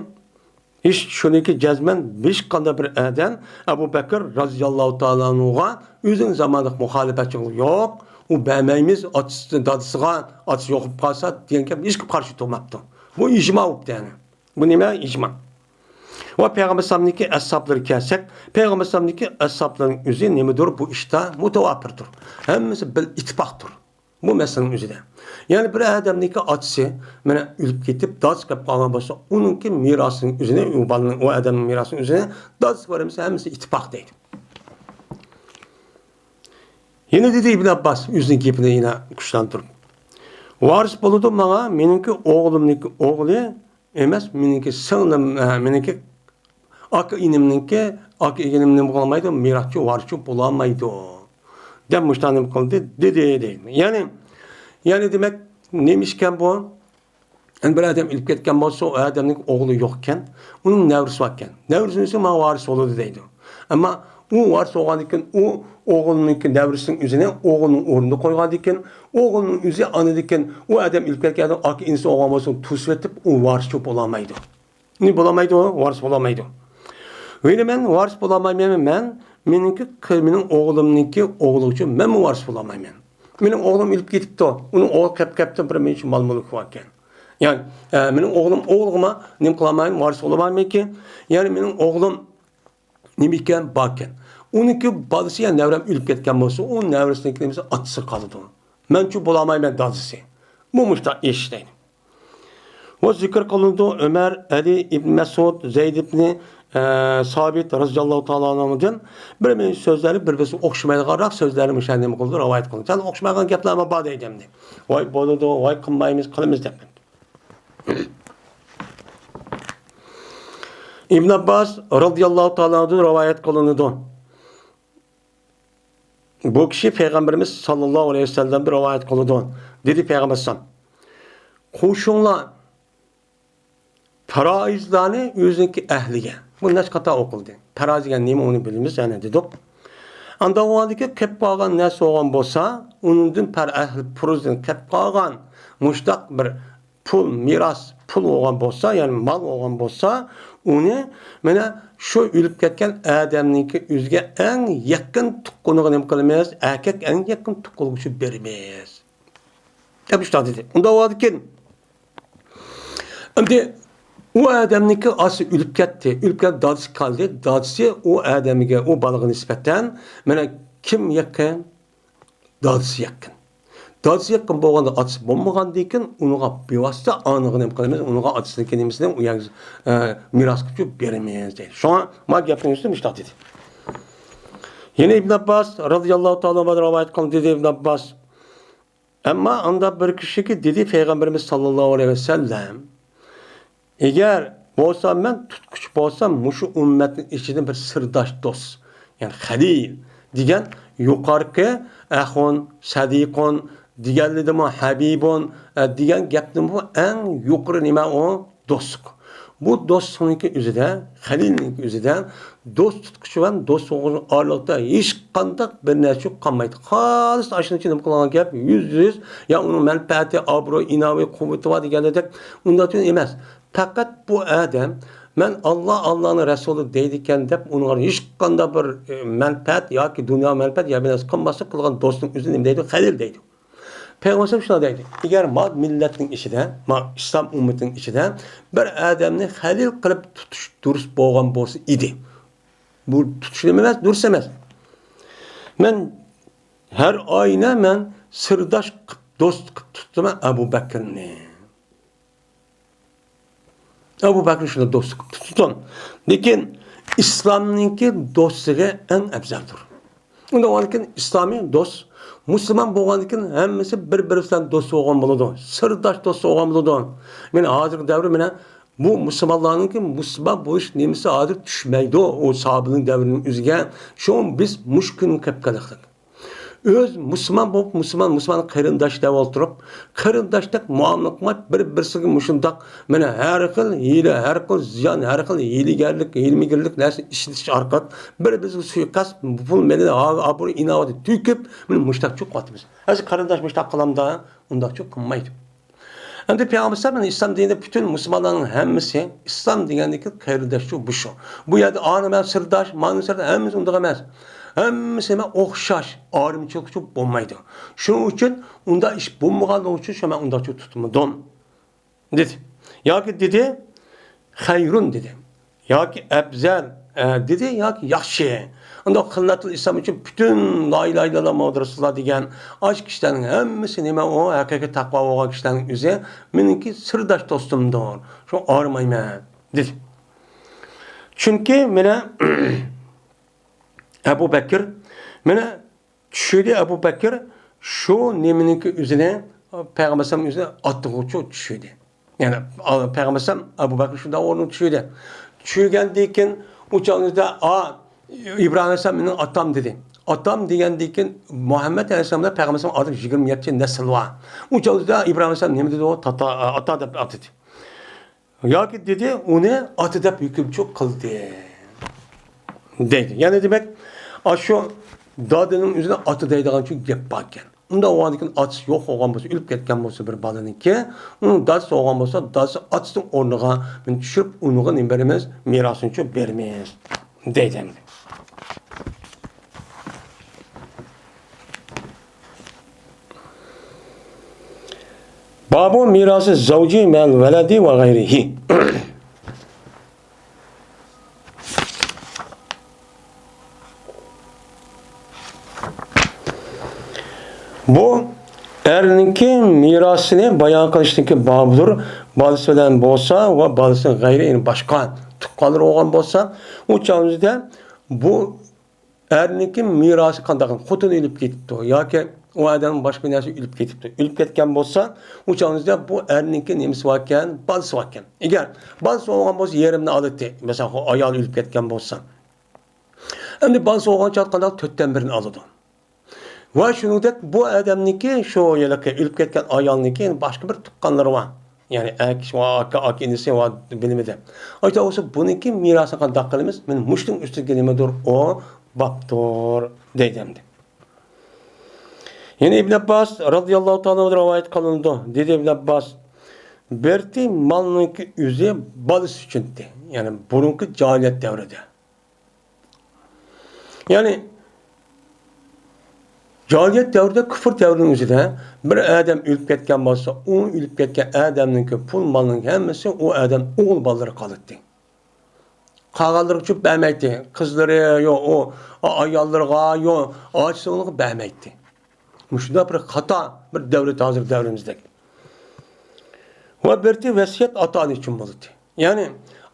ھېچ شۇنىڭكى جەزمەن ھېچقانداق بىر ئادەم ئەبۇ بەكىر رازىياللاھۇ تائالا ئەنھۇغا ئۆزىنىڭ زامانىدىكى مۇخالىپەتچىلىكى يوق، ئۇ بەرمەيمىز، ئاتىسى، دادىسىغا، ئاتىسى يوقىلىپ قالسا دېگەن گەپ ھېچكىم قارشى تۇرماپتۇ. بۇ ئىجما بوپتۇ يەنى. بۇ نېمە؟ ئىجما. ۋە پەيغەمبەر ئەلەيھىسسالامنىڭكى ئەسھابلىرى كەلسەك، پەيغەمبەر ئەلەيھىسسالامنىڭكى ئەسھابلىرىنىڭ ئۆزى نېمىدۇر؟ بۇ ئىشتا مۇتەۋاپىردۇر. ھەممىسى بىر ئىتتىپاقتۇر. بۇ مەسىلىنىڭ ئۆزىدە. يەنى بىر ئادەمنىڭكى ئاتىسى مانا ئۆلۈپ كېتىپ، دادىسى كېلىپ قالغان بولسا، ئۇنىڭكى مىراسىنىڭ ئۆزىنى، ئۇ بالىنىڭ، ئۇ ئادەمنىڭ مىراسىنىڭ ئۆزىنى دادىسى بەرمىسە، ھەممىسى ئىتتىپاق دەيدۇ. يەنە دېدى ئىبن ئابباس ئۆزىنىڭ گېپىنى يەنە كۈچلەندۈرۈپ، ۋارىس بولىدۇ ماڭا مېنىڭكى ئوغلۇمنىڭكى ئوغلى ئەمەس، مېنىڭكى سىڭلىم، ئە، مېنىڭكى ئاكا ئىنىمنىڭكى، ئاكا ئىنىم نېمە قىلالمايدۇ، مىراسچى، ۋارىسچى بولالمايدۇ، دەپ مۇشۇنداق نېمە قىلدى، دېدى، دەيدۇ. يەنى، يەنى دېمەك، نېمە ئىشكەن بۇ؟ يەنى بىر ئادەم ئۆلۈپ كەتكەن بولسا، ئۇ ئادەمنىڭ ئوغلى يوقكەن، ئۇنىڭ نەۋرىسى باركەن. نەۋرىسى ئۆلسە، ماڭا ۋارىس بولىدۇ دەيدۇ. ئەمما ئۇ ۋارىس بولغاندىن كېيىن، ئۇ ئوغلىنىڭكى نەۋرىسىنىڭ ئۆزىنى ئوغلىنىڭ ئورنىدا قويغاندىن كېيىن، ئوغلىنىڭ ئۆزى ئاندىن كېيىن ئۇ ئادەم ئۆلۈپ كەتكەندىن ئاكا ئىنىسى بولغان بولسا، توسۇۋېتىپ، ئۇ ۋارىسچى بولالمايدۇ. نېمە بولالمايدۇ؟ ۋارىس بولالمايدۇ. ۋەلى مەن ۋارىس بولالمايمەن، مەن، مېنىڭكى، مېنىڭ ئوغلۇمنىڭكى ئوغلى ئۈچۈن مەنمۇ ۋارىس بولالمايمەن. مېنىڭ ئوغلۇم ئۆلۈپ كېتىپتۇ، ئۇنىڭ ئوغلى قېلىپ كەپتۇ، بىر مېنىڭ ئۈچۈن مال مۈلكى باركەن. يەنى، ئە، مېنىڭ ئوغلۇم ئوغلىغىما نېمە قىلالمايمەن، ۋارىس بولالمايمەنكى. يەنى مېنىڭ ئوغلۇم نېمە ئىكەن، باركەن. ئۇنىڭكى بالىسى يا نەۋرەم ئۆلۈپ كەتكەن بولسا، ئۇ نەۋرىسىنىڭكى نېمىسى ئاتىسى قالىدۇ. مەنچۇ بولالمايمەن دادىسى. بۇ مۇشۇنداق ئىش دەيدۇ. ۋە زىكىر قىلىنىدۇ ئۆمەر، ئەلى ئىبن مەسئۇد، زەيد ئىبنى، ئە، سابىت رەزىياللاھۇ تائالا ئەنھۇدىن بىر مۇنچە سۆزلەرنى بىر-بىرسىگە ئوخشىمايدىغانراق سۆزلەرنى مۇشۇ نېمە قىلىدۇ، رىۋايەت قىلىدۇ. سەل ئوخشىمايدىغان گەپلەرمۇ بار دەيدۇ ئەمدى. ۋاي بولىدۇ، ۋاي قىلمايمىز، قىلىمىز دەپ. ئىبن ئابباس رەزىياللاھۇ تائالا ئەنھۇدىن رىۋايەت قىلىنىدۇ. بۇ كىشى پەيغەمبىرىمىز ساللاللاھۇ ئەلەيھى ۋەسەللەمدىن رىۋايەت قىلىدۇ. دېدى پەيغەمبەر ئەلەيھىسسالام، قوشۇڭلار پەرائىزلارنى ئۆزىنىڭكى ئەھلىگە. بۇ نەچچە قېتىم ئوقۇلدى. پەرائىز دېگەن نېمە، ئۇنى بىلىمىز، يەنە دېدۇق. ئاندىن ئۇنىڭدىكى قېلىپ قالغان نەرسە بولغان بولسا، ئۇنىڭدىن پەر-، ئەھلى پۇرۇزدىن قېلىپ قالغان مۇشتاق بىر پۇل، مىراس پۇل بولغان بولسا، يەنى مال بولغان بولسا، ئۇنى مانا شۇ ئۆلۈپ كەتكەن ئادەمنىڭكى ئۆزىگە ئەڭ يېقىن تۇغقىنىغا نېمە قىلىمىز؟ ئەركەك ئەڭ يېقىن تۇغقىنىغا شۇ بېرىمىز. دەپ مۇشۇنداق دېدى. ئۇنداق بولغاندىكىن، ئەمدى ئۇ ئادەمنىڭكى ئاتىسى ئۆلۈپ كەتتى. ئۆلۈپ كەتتى، دادىسى قالدى. دادىسى ئۇ ئادەمگە، ئۇ بالىغا نىسبەتەن، مانا كىم يېقىن؟ دادىسى يېقىن. دادىسى يېقىن بولغاندا، ئاتىسى بولمىغاندىن كېيىن، ئۇنىڭغا بىۋاسىتە ئانىغا نېمە قىلىمىز؟ ئۇنىڭغا ئاتىسىنىڭكى نېمىسىنى ئۇ يەرگە، ئە، مىراسقا چۈشۈپ بېرىمىز دەيدۇ. شۇڭا ما گەپنىڭ ئۈستىدە مۇشۇنداق دېدى. يەنە ئىبن ئابباس رەزىياللاھۇ تائالا ئەنھۇدىن رىۋايەت قىلىندى، دېدى ئىبن ئابباس. ئەمما ئاندا بىر كىشىكى دېدى پەيغەمبىرىمىز ساللاللاھۇ ئەلەيھى ۋەسەللەم، ئەگەر بولسا مەن تۇتقۇچى بولسام، مۇشۇ ئۈممەتنىڭ ئىچىدىن بىر سىرداش دوست، يەنى خەلىل دېگەن يۇقارقى ئەخۇن، سەدىقۇن دېگەنلىدىمۇ، ھەبىبۇن، ئە، دېگەن گەپتىمۇ ئەڭ يۇقىرى نېمە ئۇ؟ دوستلۇق. بۇ دوستلۇقنىڭكى ئۆزىدە، خەلىلنىڭكى ئۆزىدە دوست تۇتقۇچى بىلەن دوست بولغۇچىنىڭ ئارىلىقتا ھېچقانداق بىر نەرسە قالمايدۇ. خالىس ئاشۇنىڭ ئۈچۈن نېمە قىلغان گەپ؟ يۈزدە يۈز، يا ئۇنىڭ مەنپەئەتى، ئابرۇي، ئىناۋى، قۇۋۋىتى بار دېگەندەك ئۇنداق ئەمەس. پەقەت بۇ ئادەم، مەن ئاللا، ئاللانىڭ رەسۇلى دەيدىكەن دەپ، ئۇنىڭغا ھېچقانداق بىر، ئە، مەنپەئەت ياكى دۇنيا مەنپەئەت يا بىر نەرسە قىلماسلىق قىلغان دوستنىڭ ئۆزىنى نېمە دەيدۇ؟ خەلىل دەيدۇ. پەيغەمبەر شۇنداق دەيدۇ، ئەگەر ما مىللەتنىڭ ئىچىدە، ما ئىسلام ئۈممىتىنىڭ ئىچىدە بىر ئادەمنى خەلىل قىلىپ تۇتۇش دۇرۇس بولغان بولسا ئىدى. بۇ تۇتۇش نېمە ئەمەس، دۇرۇس ئەمەس. مەن ھەر ئاينى مەن سىرداش قىلىپ، دوست قىلىپ تۇتتۇم ئەبۇ بەكرىنى. ئەبۇ بەكرى شۇنداق دوستلۇق قىلىپ تۇتتۇم. لېكىن ئىسلامنىڭكى دوستلۇقى ئەڭ ئەپزەلدۇر. ئۇنداق بولغاندىكىن ئىسلامىي دوست، مۇسۇلمان بولغاندىكىن ھەممىسى بىر-بىرى بىلەن دوست بولغان بولىدۇ. سىرداش دوست بولغان بولىدۇ. مانا ھازىرقى دەۋر مانا بۇ مۇسۇلمانلارنىڭكى مۇسۇلمان بولۇش نېمىسى ھازىر چۈشمەيدۇ. ئۇ ساھابىنىڭ دەۋرىنىڭ ئۆزىگە. شۇڭا بىز مۇشۇ كۈنگە كەپ قالدۇق. ئۆز مۇسۇلمان بولۇپ، مۇسۇلمان، مۇسۇلمان قېرىنداش دەپ ئولتۇرۇپ، قېرىنداشتەك مۇئامىلە قىلماي، بىر-بىرسىگە مۇشۇنداق، مانا، ھەر خىل ھىيلە، ھەر خىل زىيان، ھەر خىل ھىيلىگەرلىك، ھىيلىمىگەرلىك نەرسە ئىشلىتىش ئارقىلىق بىر-بىرىمىزگە سۇيىقەست، پۇل مېلى، ئابرۇي-ئىناۋەتنى تۆكۈپ، مانا مۇشۇنداق چوقۇۋاتىمىز. ھازىر قېرىنداش مۇشۇنداق قىلامدا، ئۇنداق چوق قىلمايدۇ. ئەمدى پەيغەمبەر ئەلەيھىسسالام ئىسلام دىنىدا پۈتۈن مۇسۇلمانلارنىڭ ھەممىسى ئىسلام دېگەندىكى قېرىنداش شۇ، بۇ شۇ. بۇ يەردە ئانا مەن سىرداش، مانا سىرداش، ھەممىسى ئۇنداق ئەمەس. ھەممىسى نېمە ئوخشاش، ئايرىمچىلىق ئۈچۈن بولمايدۇ. شۇنىڭ ئۈچۈن ئۇنداق ئىش بولمىغانلىقى ئۈچۈن شۇ مەن ئۇنداق چوق تۇتمىدىم، دېدى. ياكى دېدى، خەيرۇن دېدى. ياكى ئەپزەل، ئە، دېدى، ياكى ياخشى. ئۇنداق خىلۋەتۇل ئىسلام ئۈچۈن پۈتۈن لا ئىلاھە ئىللاللا مۇھەممەدۇر رەسۇلۇللا دېگەن ئاشۇ كىشىلەرنىڭ ھەممىسى نېمە، ئۇ ھەقىقىي تەقۋا بولغان كىشىلەرنىڭ ئۆزى مېنىڭكى سىرداش دوستۇمدۇر. شۇڭا ئايرىمايمەن، دېدى. چۈنكى مانا ئەبۇ بەكرى، مانا چۈشىدى ئەبۇ بەكرى شۇ نېمىنىڭكى ئۆزىنى، پەيغەمبەر ئەلەيھىسسالام ئۆزىنى ئاتتىغۇچۇ چۈشىدى. يەنى، پەيغەمبەر ئەلەيھىسسالام ئەبۇ بەكرى شۇنداق ئورنىغا چۈشىدى. چۈشىگەندىن كېيىن ئۇ چاغدا، ئا، ئىبراھىم ئەلەيھىسسالام مېنىڭ ئاتام دېدى. ئاتام دېگەندىن كېيىن مۇھەممەد ئەلەيھىسسالام بىلەن پەيغەمبەر ئەلەيھىسسالام ئارىدا يىگىرمە يەتتە نەسىل بار. ئۇ چاغدا ئىبراھىم ئەلەيھىسسالام نېمە دېدى؟ ئۇ تاتا، ئاتا دەپ ئاتىدى. ياكى دېدى، ئۇنى ئاتا دەپ ھۆكۈمچى قىلدى، دەيدۇ. يەنى دېمەك، ئاشۇ دادىنىڭ ئۆزىنى ئاتا دەيدىغان چۈنكى گەپ باركەن. ئۇنداق بولغاندىكىن ئاتىسى يوق بولغان بولسا، ئۆلۈپ كەتكەن بولسا بىر بالىنىڭكى، ئۇنىڭ دادىسى بولغان بولسا، دادىسى ئاتىسىنىڭ ئورنىغا مېنى چۈشۈرۈپ، ئۇنىڭغا نېمە بېرىمىز؟ مىراسىنى چۈشۈرۈپ بېرىمىز، دەيدۇ ئەمدى. بابۇ مىراسى زەۋجى مەل ۋەلەدى ۋە غەيرىھى. بۇ ئەرنىڭكى مىراسىنى بايان قىلىشتىكى بابىدۇر. بالىسى بىلەن بولسا ۋە بالىسىنىڭ غەيرى، يەنى باشقا تۇغقانلىرى بولغان بولسا، ئۇ چاغدا بۇ ئەرنىڭكى مىراسى قانداق؟ خوتۇنى ئۆلۈپ كېتىپتۇ ياكى ئۇ ئادەم باشقا بىر نەرسە ئۆلۈپ كېتىپتۇ. ئۆلۈپ كەتكەن بولسا، ئۇ چاغدا بۇ ئەرنىڭكى نېمىسى باركەن؟ بالىسى باركەن. ئەگەر بالىسى بولغان بولسا، يېرىمىنى ئالاتتى. مەسىلەن، ئايالى ئۆلۈپ كەتكەن بولسا. ئەمدى بالىسى بولغان چاغدا قانداق؟ تۆتتىن بىرىنى ئالىدۇ. ۋە شۇنىڭدەك بۇ ئادەمنىڭكى شۇ ھېلىقى ئۆلۈپ كەتكەن ئايالنىڭكى باشقا بىر تۇغقانلىرى بار. يەنى ئەر كىشى ۋە ئاكا، ئاكا ئىنىسى ۋە بىلمىدى. ئايتا بولسا بۇنىڭكى مىراسىنى قانداق قىلىمىز؟ مانا مۇشۇنىڭ ئۈستىگە نېمىدۇر ئۇ بابتۇر دەيدۇ ئەمدى. يەنە ئىبن ئابباس رازىياللاھۇ تائالا ئەنھۇ رىۋايەت قىلىنىدۇ. دېدى ئىبن ئابباس، بىرتى مالنىڭكى ئۆزى بالىسى ئۈچۈندى. يەنى بۇرۇنقى جاھىلىيەت دەۋرىدە. يەنى، جاھىلىيەت دەۋرىدە، كۇفر دەۋرىنىڭ ئۆزىدە بىر ئادەم ئۆلۈپ كەتكەن بولسا، ئۇ ئۆلۈپ كەتكەن ئادەمنىڭكى پۇل مالنىڭ ھەممىسى ئۇ ئادەم ئوغۇل بالىلىرىغا قالاتتى. قالغانلىرىغا چۈشۈپ بەرمەيتتى. قىزلىرى يوق، ئۇ ئاياللىرىغا يوق، ئاچىسىغا بەرمەيتتى. مۇشۇنداق بىر خاتا بىر دەۋرىدە، ھازىر دەۋرىمىزدەك. ۋە بىرتى ۋەسىيەت ئاتا-ئانا ئۈچۈن بولىدۇ. يەنى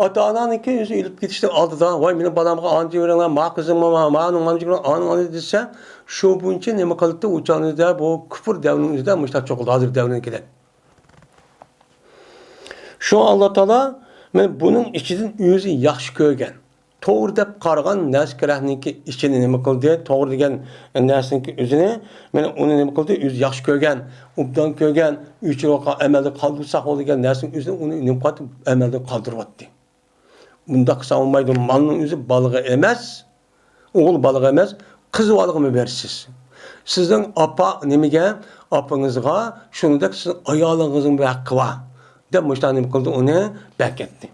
ئاتا-ئانانىڭكى ئۆزى ئۆلۈپ كېتىشتىن ئالدىدا، ۋاي، مېنىڭ بالامغا ئانچە بېرىڭلار، ما قىزىمغا، ما، مانىڭ ئانچە بېرىڭ، ئانىڭ ئانچە دېسە، شۇ بويىچە نېمە قىلاتتى؟ ئۇ چاغدا بۇ كۇفر دەۋرىنىڭ ئۆزىدە مۇشۇنداق چوقۇلدى، ھازىر دەۋرىنىڭكىدەك. شۇڭا ئاللا تائالا مانا بۇنىڭ ئىچىدىن ئۆزى ياخشى كۆرگەن، توغرا دەپ قارىغان نەرسە كېرەكنىڭكى ئىچىنى نېمە قىلدى؟ توغرا دېگەن نەرسىنىڭكى ئۆزىنى، مانا ئۇنى نېمە قىلدى؟ ئۆزى ياخشى كۆرگەن، ئوبدان كۆرگەن، ئۆچۈرۈپ ئەمەلدە قالدۇرساق بولىدىغان نەرسىنىڭ ئۆزىنى ئۇنى نېمە قىلدى؟ ئەمەلدىن قالدۇرۇۋەتتى. بۇنداق قىلسا بولمايدۇ. مالنىڭ ئۆزى بالىغا ئەمەس، ئوغۇل بالىغا ئەمەس، قىز بالىغىمۇ بېرىسىز. سىزنىڭ ئاپا نېمىگە، ئاپىڭىزغا، شۇنىڭدەك سىزنىڭ ئايالىڭىزنىڭ بىر ھەققى بار، دەپ مۇشۇنداق نېمە قىلدى؟ ئۇنى بەكەتتى.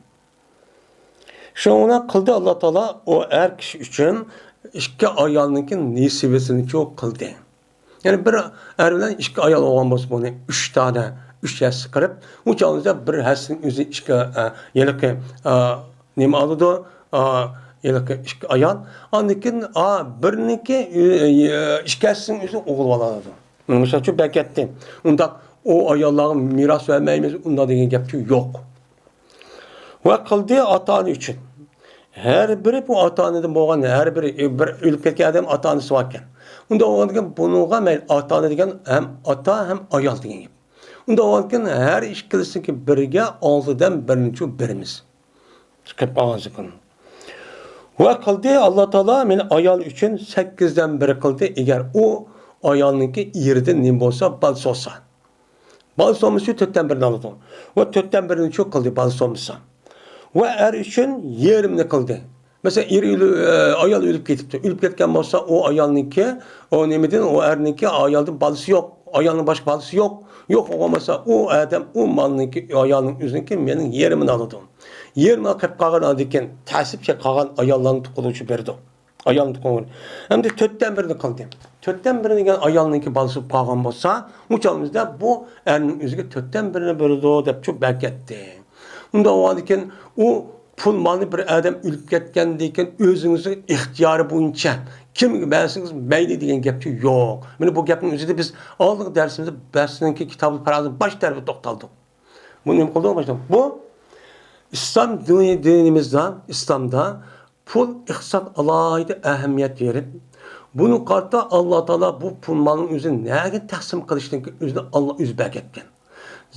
شۇڭا قىلدى ئاللا تائالا ئۇ ئەر كىشى ئۈچۈن ئىككى ئايالنىڭكى نېسىۋىسىنىچۇ قىلدى. يەنى بىر ئەر بىلەن ئىككى ئايال بولغان بولسا، بۇنى ئۈچ دانە، ئۈچ ھەسسە قىلىپ، ئۇ چاغدا بىر ھەسسىنىڭ ئۆزى ئىككى، ئە، ھېلىقى، ئە، نېمە ئالىدۇ؟ ئە، ھېلىقى ئىككى ئايال. ئاندىن كېيىن، ئا، بىرنىڭكى، ئە، ئىككى ھەسسىنىڭ ئۆزى ئوغۇل بالا ئالىدۇ. مىسال ئۈچۈن بەكەتتى. ئۇنداق ئۇ ئاياللارغا مىراس بەرمەيمىز، ئۇنداق دېگەن گەپچۇ يوق. ۋە قىلدى ئاتا-ئانا ئۈچۈن. ھەر بىرى بۇ ئاتا-ئانىدىن بولغان، ھەر بىرى، بىر ئۆلۈپ كەتكەن ئادەم ئاتا-ئانىسى باركەن. ئۇنداق بولغاندىكىن بۇنىڭغا مەيلى ئاتا-ئانا دېگەن ھەم ئاتا، ھەم ئايال دېگەن گەپ. ئۇنداق بولغاندىكىن ھەر ئىككىلىسىنىڭكى بىرىگە ئالتىدىن بىرىنىچۇ بېرىمىز. چىقىپ قالغان زىكرىنى. ۋە قىلدى ئاللا تائالا مانا ئايال ئۈچۈن سەككىزدىن بىرى قىلدى، ئەگەر ئۇ ئايالنىڭكى ئېرىدىن نېمە بولسا، بالىسى بولسا. بالىسى بولمىسا تۆتتىن بىرىنى ئالىدۇ. ۋە تۆتتىن بىرىنىچۇ قىلدى، بالىسى بولمىسا. ۋە ئەر ئۈچۈن يېرىمنى قىلدى. مەسىلەن، ئېرى ئۆلۈ-، ئە، ئايال ئۆلۈپ كېتىپتۇ. ئۆلۈپ كەتكەن بولسا، ئۇ ئايالنىڭكى، ئۇ نېمىدىن، ئۇ ئەرنىڭكى ئايالدىن بالىسى يوق. ئايالنىڭ باشقا بالىسى يوق. يوق بولغان بولسا، ئۇ ئادەم، ئۇ مالنىڭكى، ئايالنىڭ ئۆزىنىڭكى مېنىڭ يېرىمىنى ئالىدۇ. يېرىمى قېلىپ قالغاندىن كېيىن، تەسىپچە قالغان ئاياللارنى تۇغقۇزۇچۇ بېرىدۇ. ئايالنى تۇغقۇزغا. ئەمدى تۆتتىن بىرىنى قىلدى. تۆتتىن بىرى دېگەن ئايالنىڭكى بالىسى بولۇپ قالغان بولسا، ئۇ چاغىمىزدا بۇ ئەرنىڭ ئۆزىگە تۆتتىن بىرىنى بېرىدۇ دەپچۇ بەكەتتى. ئۇنداق بولغاندىكىن ئۇ پۇل مالنى بىر ئادەم ئۆلۈپ كەتكەندىن كېيىن ئۆزىڭىزنىڭ ئىختىيارى بويىچە كىمگە بەرسىڭىز مەيلى دېگەن گەپچۇ يوق. مانا بۇ گەپنىڭ ئۆزىدە بىز ئالدىنقى دەرسىمىزدە بەھسنىڭكى كىتابى پەرازنىڭ باش تەرىپىدە توختالدۇق. بۇ نېمە قىلدۇق؟ بۇ ئىسلام دىنى، دىنىمىزدا، ئىسلامدا پۇل ئىقتىساد ئالاھىدە ئەھمىيەت بېرىپ، بۇنى قارىتا ئاللا تائالا بۇ پۇل مالنىڭ ئۆزىنى نەگە تەقسىم قىلىشنىڭكى ئۆزىنى ئاللا ئۆزى بەرگەنكەن.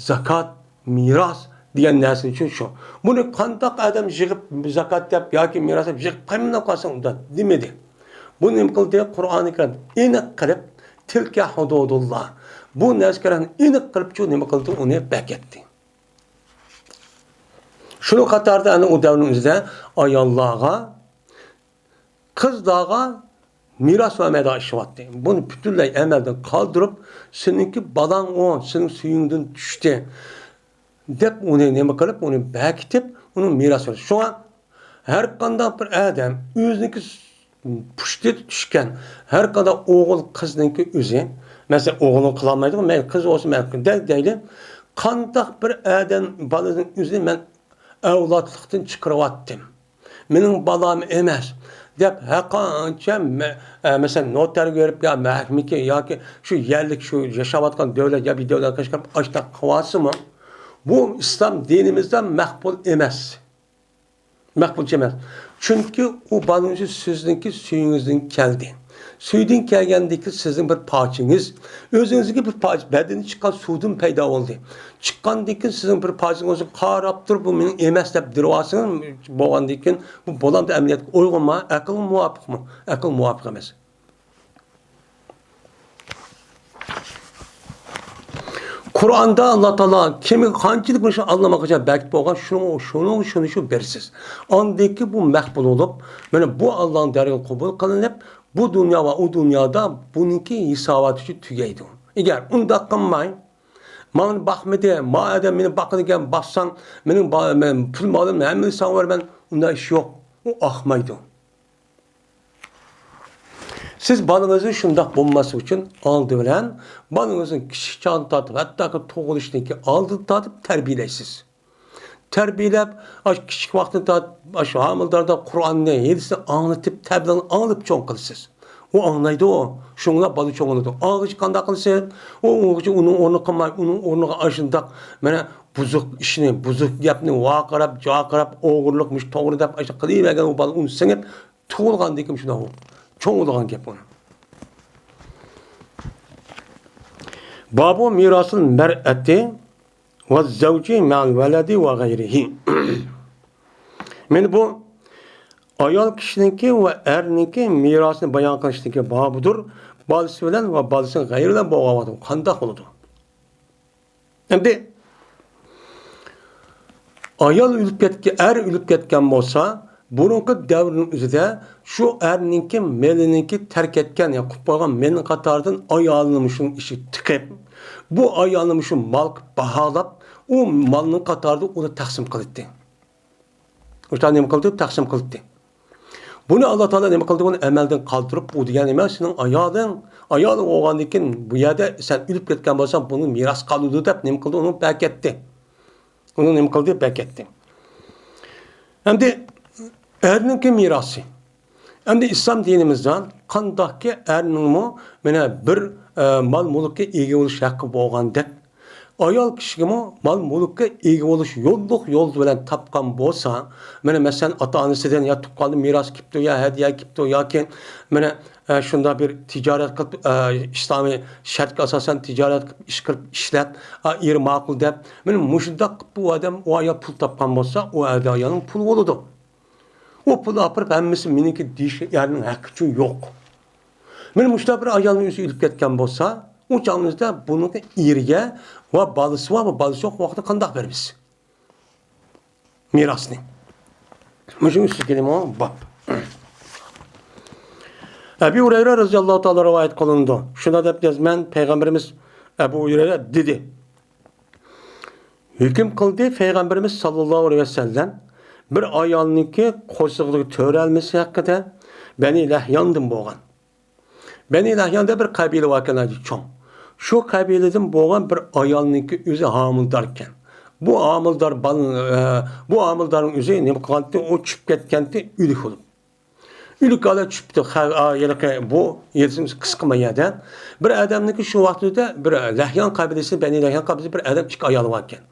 زاكات، مىراس دېگەن نەرسە ئۈچۈن شۇ. بۇنى قانداق ئادەم يىغىپ زاكات دەپ ياكى مىراس دەپ يىغىپ قايمىلاپ قالساڭ ئۇنداق دېمىدى. بۇ نېمە قىلدى؟ قۇرئانى كەرىم ئېنىق قىلىپ، تىلكە ھۇدۇدۇللا. بۇ نەرسىلەرنى ئېنىق قىلىپ شۇ نېمە قىلدى؟ ئۇنى بەكەتتى. شۇنىڭ قاتارىدا ئەنە ئۇ دەۋرنىڭ ئۆزىدە ئاياللارغا، قىزلارغا مىراس بەرمەيدىغان ئىش بارتتى. بۇنى پۈتۈنلەي ئەمەلدىن قالدۇرۇپ، سېنىڭكى بالاڭ ئۇ، سېنىڭ سۈيۈڭدىن چۈشتى، دەپ ئۇنى نېمە قىلىپ، ئۇنى بەكىتىپ، ئۇنىڭ مىراس بېرىش. شۇڭا ھەر قانداق بىر ئادەم ئۆزىنىڭكى پۇشتى چۈشكەن، ھەر قانداق ئوغۇل قىزنىڭكى ئۆزى، مەسىلەن، ئوغۇلنى قىلالمايدىغۇ، مەيلى قىز بولسۇن، مەيلى دەيلى، قانداق بىر ئادەم بالىنىڭ ئۆزىنى مەن ئەۋلادلىقتىن چىقىرىۋەتتىم، مېنىڭ بالام ئەمەس، دەپ ھەرقانچە مە-، ئە، مەسىلەن، نوتارغا بېرىپ يا مەھكىمىگە ياكى شۇ يەرلىك، شۇ ياشاۋاتقان دۆلەت يا بىر دۆلەتكە چىقىرىپ ئاشتاق قىلىۋالسىمۇ، بۇ ئىسلام دىنىمىزدا مەقبۇل ئەمەس. مەقبۇلچە ئەمەس. چۈنكى ئۇ بالىنىڭ سۆزىنىڭكى سۈيىڭىزدىن كەلدى. سۈيدىن كەلگەندىكى سىزنىڭ بىر پارچىڭىز، ئۆزىڭىزدىكى بىر پارچە، بەدىنى چىققان سۇدىن پەيدا بولدى. چىققاندىن كېيىن سىزنىڭ بىر پارچىڭىزنى قاراپ تۇرۇپ، بۇ مېنىڭ ئەمەس دەپ دېرىۋالسىڭىز، بولغاندىن كېيىن بۇ بولامدۇ ئەمەلىيەتكە ئۇيغۇنما؟ ئەقىلگە مۇۋاپىقمۇ؟ ئەقىلگە مۇۋاپىق ئەمەس. قۇرئاندا ئاللا تائالا كىمگە قانچىلىك بولۇشىنى ئاللىماقچە بەكىتىپ بولغان، شۇنىڭ، شۇنىڭ، شۇنى شۇ بېرىسىز. ئاندىن كېيىن بۇ مەقبۇل بولۇپ، مانا بۇ ئاللانىڭ دەرگاھىدا قوبۇل قىلىنىپ، بۇ دۇنيا ۋە ئۇ دۇنيادا بۇنىڭكى ھېساباتى شۇ تۈگەيدۇ. ئەگەر ئۇنداق قىلماي، ماڭا باقمىدى، ما ئادەم مېنى باقىدىكەن، باقساڭ، مېنىڭ با-، مەن پۇل مالىم ھەممىنى ساڭا بېرىمەن، ئۇنداق ئىش يوق. ئۇ ئاقمايدۇ. سىز بالىڭىزنى شۇنداق بولماسلىقى ئۈچۈن ئالدى بىلەن بالىڭىزنى كىچىك چاغدىن تارتىپ، ھەتتاكى تۇغۇلۇشتىكى ئالدىدىن تارتىپ تەربىيەلەيسىز. تەربىيەلەپ، ئاشۇ كىچىك ۋاقتىدىن تارتىپ، ئاشۇ ھامىلىداردا قۇرئاننى، ھەدىسنى ئاڭلىتىپ، تەبلىغنى ئاڭلىتىپ چوڭ قىلىسىز. ئۇ ئاڭلايدۇ، شۇڭا بالا چوڭ بولىدۇ. ئاڭلىغۇچە قانداق قىلىسىز؟ ئۇ ئاڭلىغۇچە ئۇنىڭ ئورنىغا قىلماي، ئۇنىڭ ئورنىغا ئاشۇنداق، مانا، بۇزۇق ئىشنى، بۇزۇق گەپنى ۋارقىراپ، جارقىراپ، ئوغرىلىق، مۇشۇ توغرا دەپ ئاشۇنداق قىلىۋەرگەن ئۇ بالا ئۇنى سىڭىپ، تۇغۇلغاندىن كېيىن شۇنداق چوڭ بولغان گەپ ئۇنى. بابۇ مىراسىل مەرئەتى ۋە زەۋجى مەل ۋەلەدى ۋە غەيرىھى. مانا بۇ ئايال كىشىنىڭكى ۋە ئەرنىڭكى مىراسىنى بايان قىلىشتىكى بابىدۇر. بالىسى بىلەن ۋە بالىسىنىڭ غەيرى بىلەن بولغان ۋاقىتتا قانداق بولىدۇ؟ ئەمدى ئايال ئۆلۈپ كەتكەن، ئەر ئۆلۈپ كەتكەن بولسا، بۇرۇنقى دەۋرنىڭ ئۆزىدە شۇ ئەرنىڭكى مېلىنىڭكى تەرك ئەتكەن، يا قىلىپ قويغان مېلىنىڭ قاتارىدىن ئايالىنى مۇشۇنىڭ ئىچىگە تىقىپ، بۇ ئايالنى مۇشۇ مال قىلىپ باھالاپ، ئۇ مالنىڭ قاتارىدا ئۇنى تەقسىم قىلاتتى. ئۇشتا نېمە قىلدى؟ تەقسىم قىلدى. بۇنى ئاللا تائالا نېمە قىلدى؟ بۇنى ئەمەلدىن قالدۇرۇپ، ئۇ دېگەن نېمە؟ سېنىڭ ئايالىڭ، ئايالىڭ بولغاندىن كېيىن بۇ يەردە سەن ئۆلۈپ كەتكەن بولساڭ، بۇنىڭ مىراس قالىدۇ دەپ نېمە قىلدى؟ ئۇنى بەكەتتى. ئۇنى نېمە قىلدى؟ بەكەتتى. ئەمدى ئەرنىڭكى مىراسى. ئەمدى ئىسلام دىنىمىزدا قانداقكى ئەرنىڭمۇ مانا بىر، ئە، مال مۈلۈككە ئىگە بولۇش ھەققى بولغاندەك، ئايال كىشىگىمۇ مال مۈلۈككە ئىگە بولۇش يوللۇق يول بىلەن تاپقان بولسا، مانا مەسىلەن، ئاتا-ئانىسىدىن يا تۇغقاندىن مىراس كېلىپتۇ، يا ھەدىيە كېلىپتۇ، ياكى مانا، ئە، شۇنداق بىر تىجارەت قىلىپ، ئە، ئىسلامىي شەرتكە ئاساسەن تىجارەت قىلىپ، ئىش قىلىپ، ئىشلەپ، ئا، ئېرى ماقۇل دەپ، مانا مۇشۇنداق قىلىپ بۇ ئادەم، ئۇ ئايال پۇل تاپقان بولسا، ئۇ ئەر ئايالنىڭ پۇلى بولىدۇ. ئۇ پۇلنى ئاپىرىپ ھەممىسى مېنىڭكى دېيىش ئەرنىڭ ھەققى ئۈچۈن يوق. مانا مۇشۇنداق بىر ئايالنىڭ ئۆزى ئۆلۈپ كەتكەن بولسا، ئۇ چاغنىڭىزدا بۇنىڭ ئېرىگە ۋە بالىسى بار، ۋە بالىسى يوق ۋاقىتتا قانداق بېرىمىز مىراسنى؟ مۇشۇنىڭ ئۈستىگە كېلىمۇ باب. ئەبۇ ھۇرەيرە رەزىياللاھۇ تائالا رىۋايەت قىلىنىدۇ. شۇنداق دەپ يازىمەن، پەيغەمبىرىمىز ئەبۇ ھۇرەيرە دېدى. ھۆكۈم قىلدى پەيغەمبىرىمىز ساللاللاھۇ ئەلەيھى ۋەسەللەم بىر ئايالنىڭكى قورسىقىدىكى تۆرەلمىسى ھەققىدە، بەنى لەھياندىن بولغان. بەنى لەھياندا بىر قەبىلە باركەن، ناھايىتى چوڭ. شۇ قەبىلىدىن بولغان بىر ئايالنىڭكى ئۆزى ھامىلىداركەن. بۇ ھامىلىدار بال-، ئە، بۇ ھامىلىدارنىڭ ئۆزى نېمە قىلغانتى؟ ئۇ چۈشۈپ كەتكەنتى، ئۆلۈك بولۇپ. ئۆلۈك ھالەتتە چۈشۈپتۇ. خە-، ئا، ھېلىقى بۇ يېرىسىمىز قىسقا ما يەردە. بىر ئادەمنىڭكى شۇ ۋاقىتتا بىر لەھيان قەبىلىسى، بەنى لەھيان قەبىلىسى بىر ئادەم ئىككى ئايالى باركەن.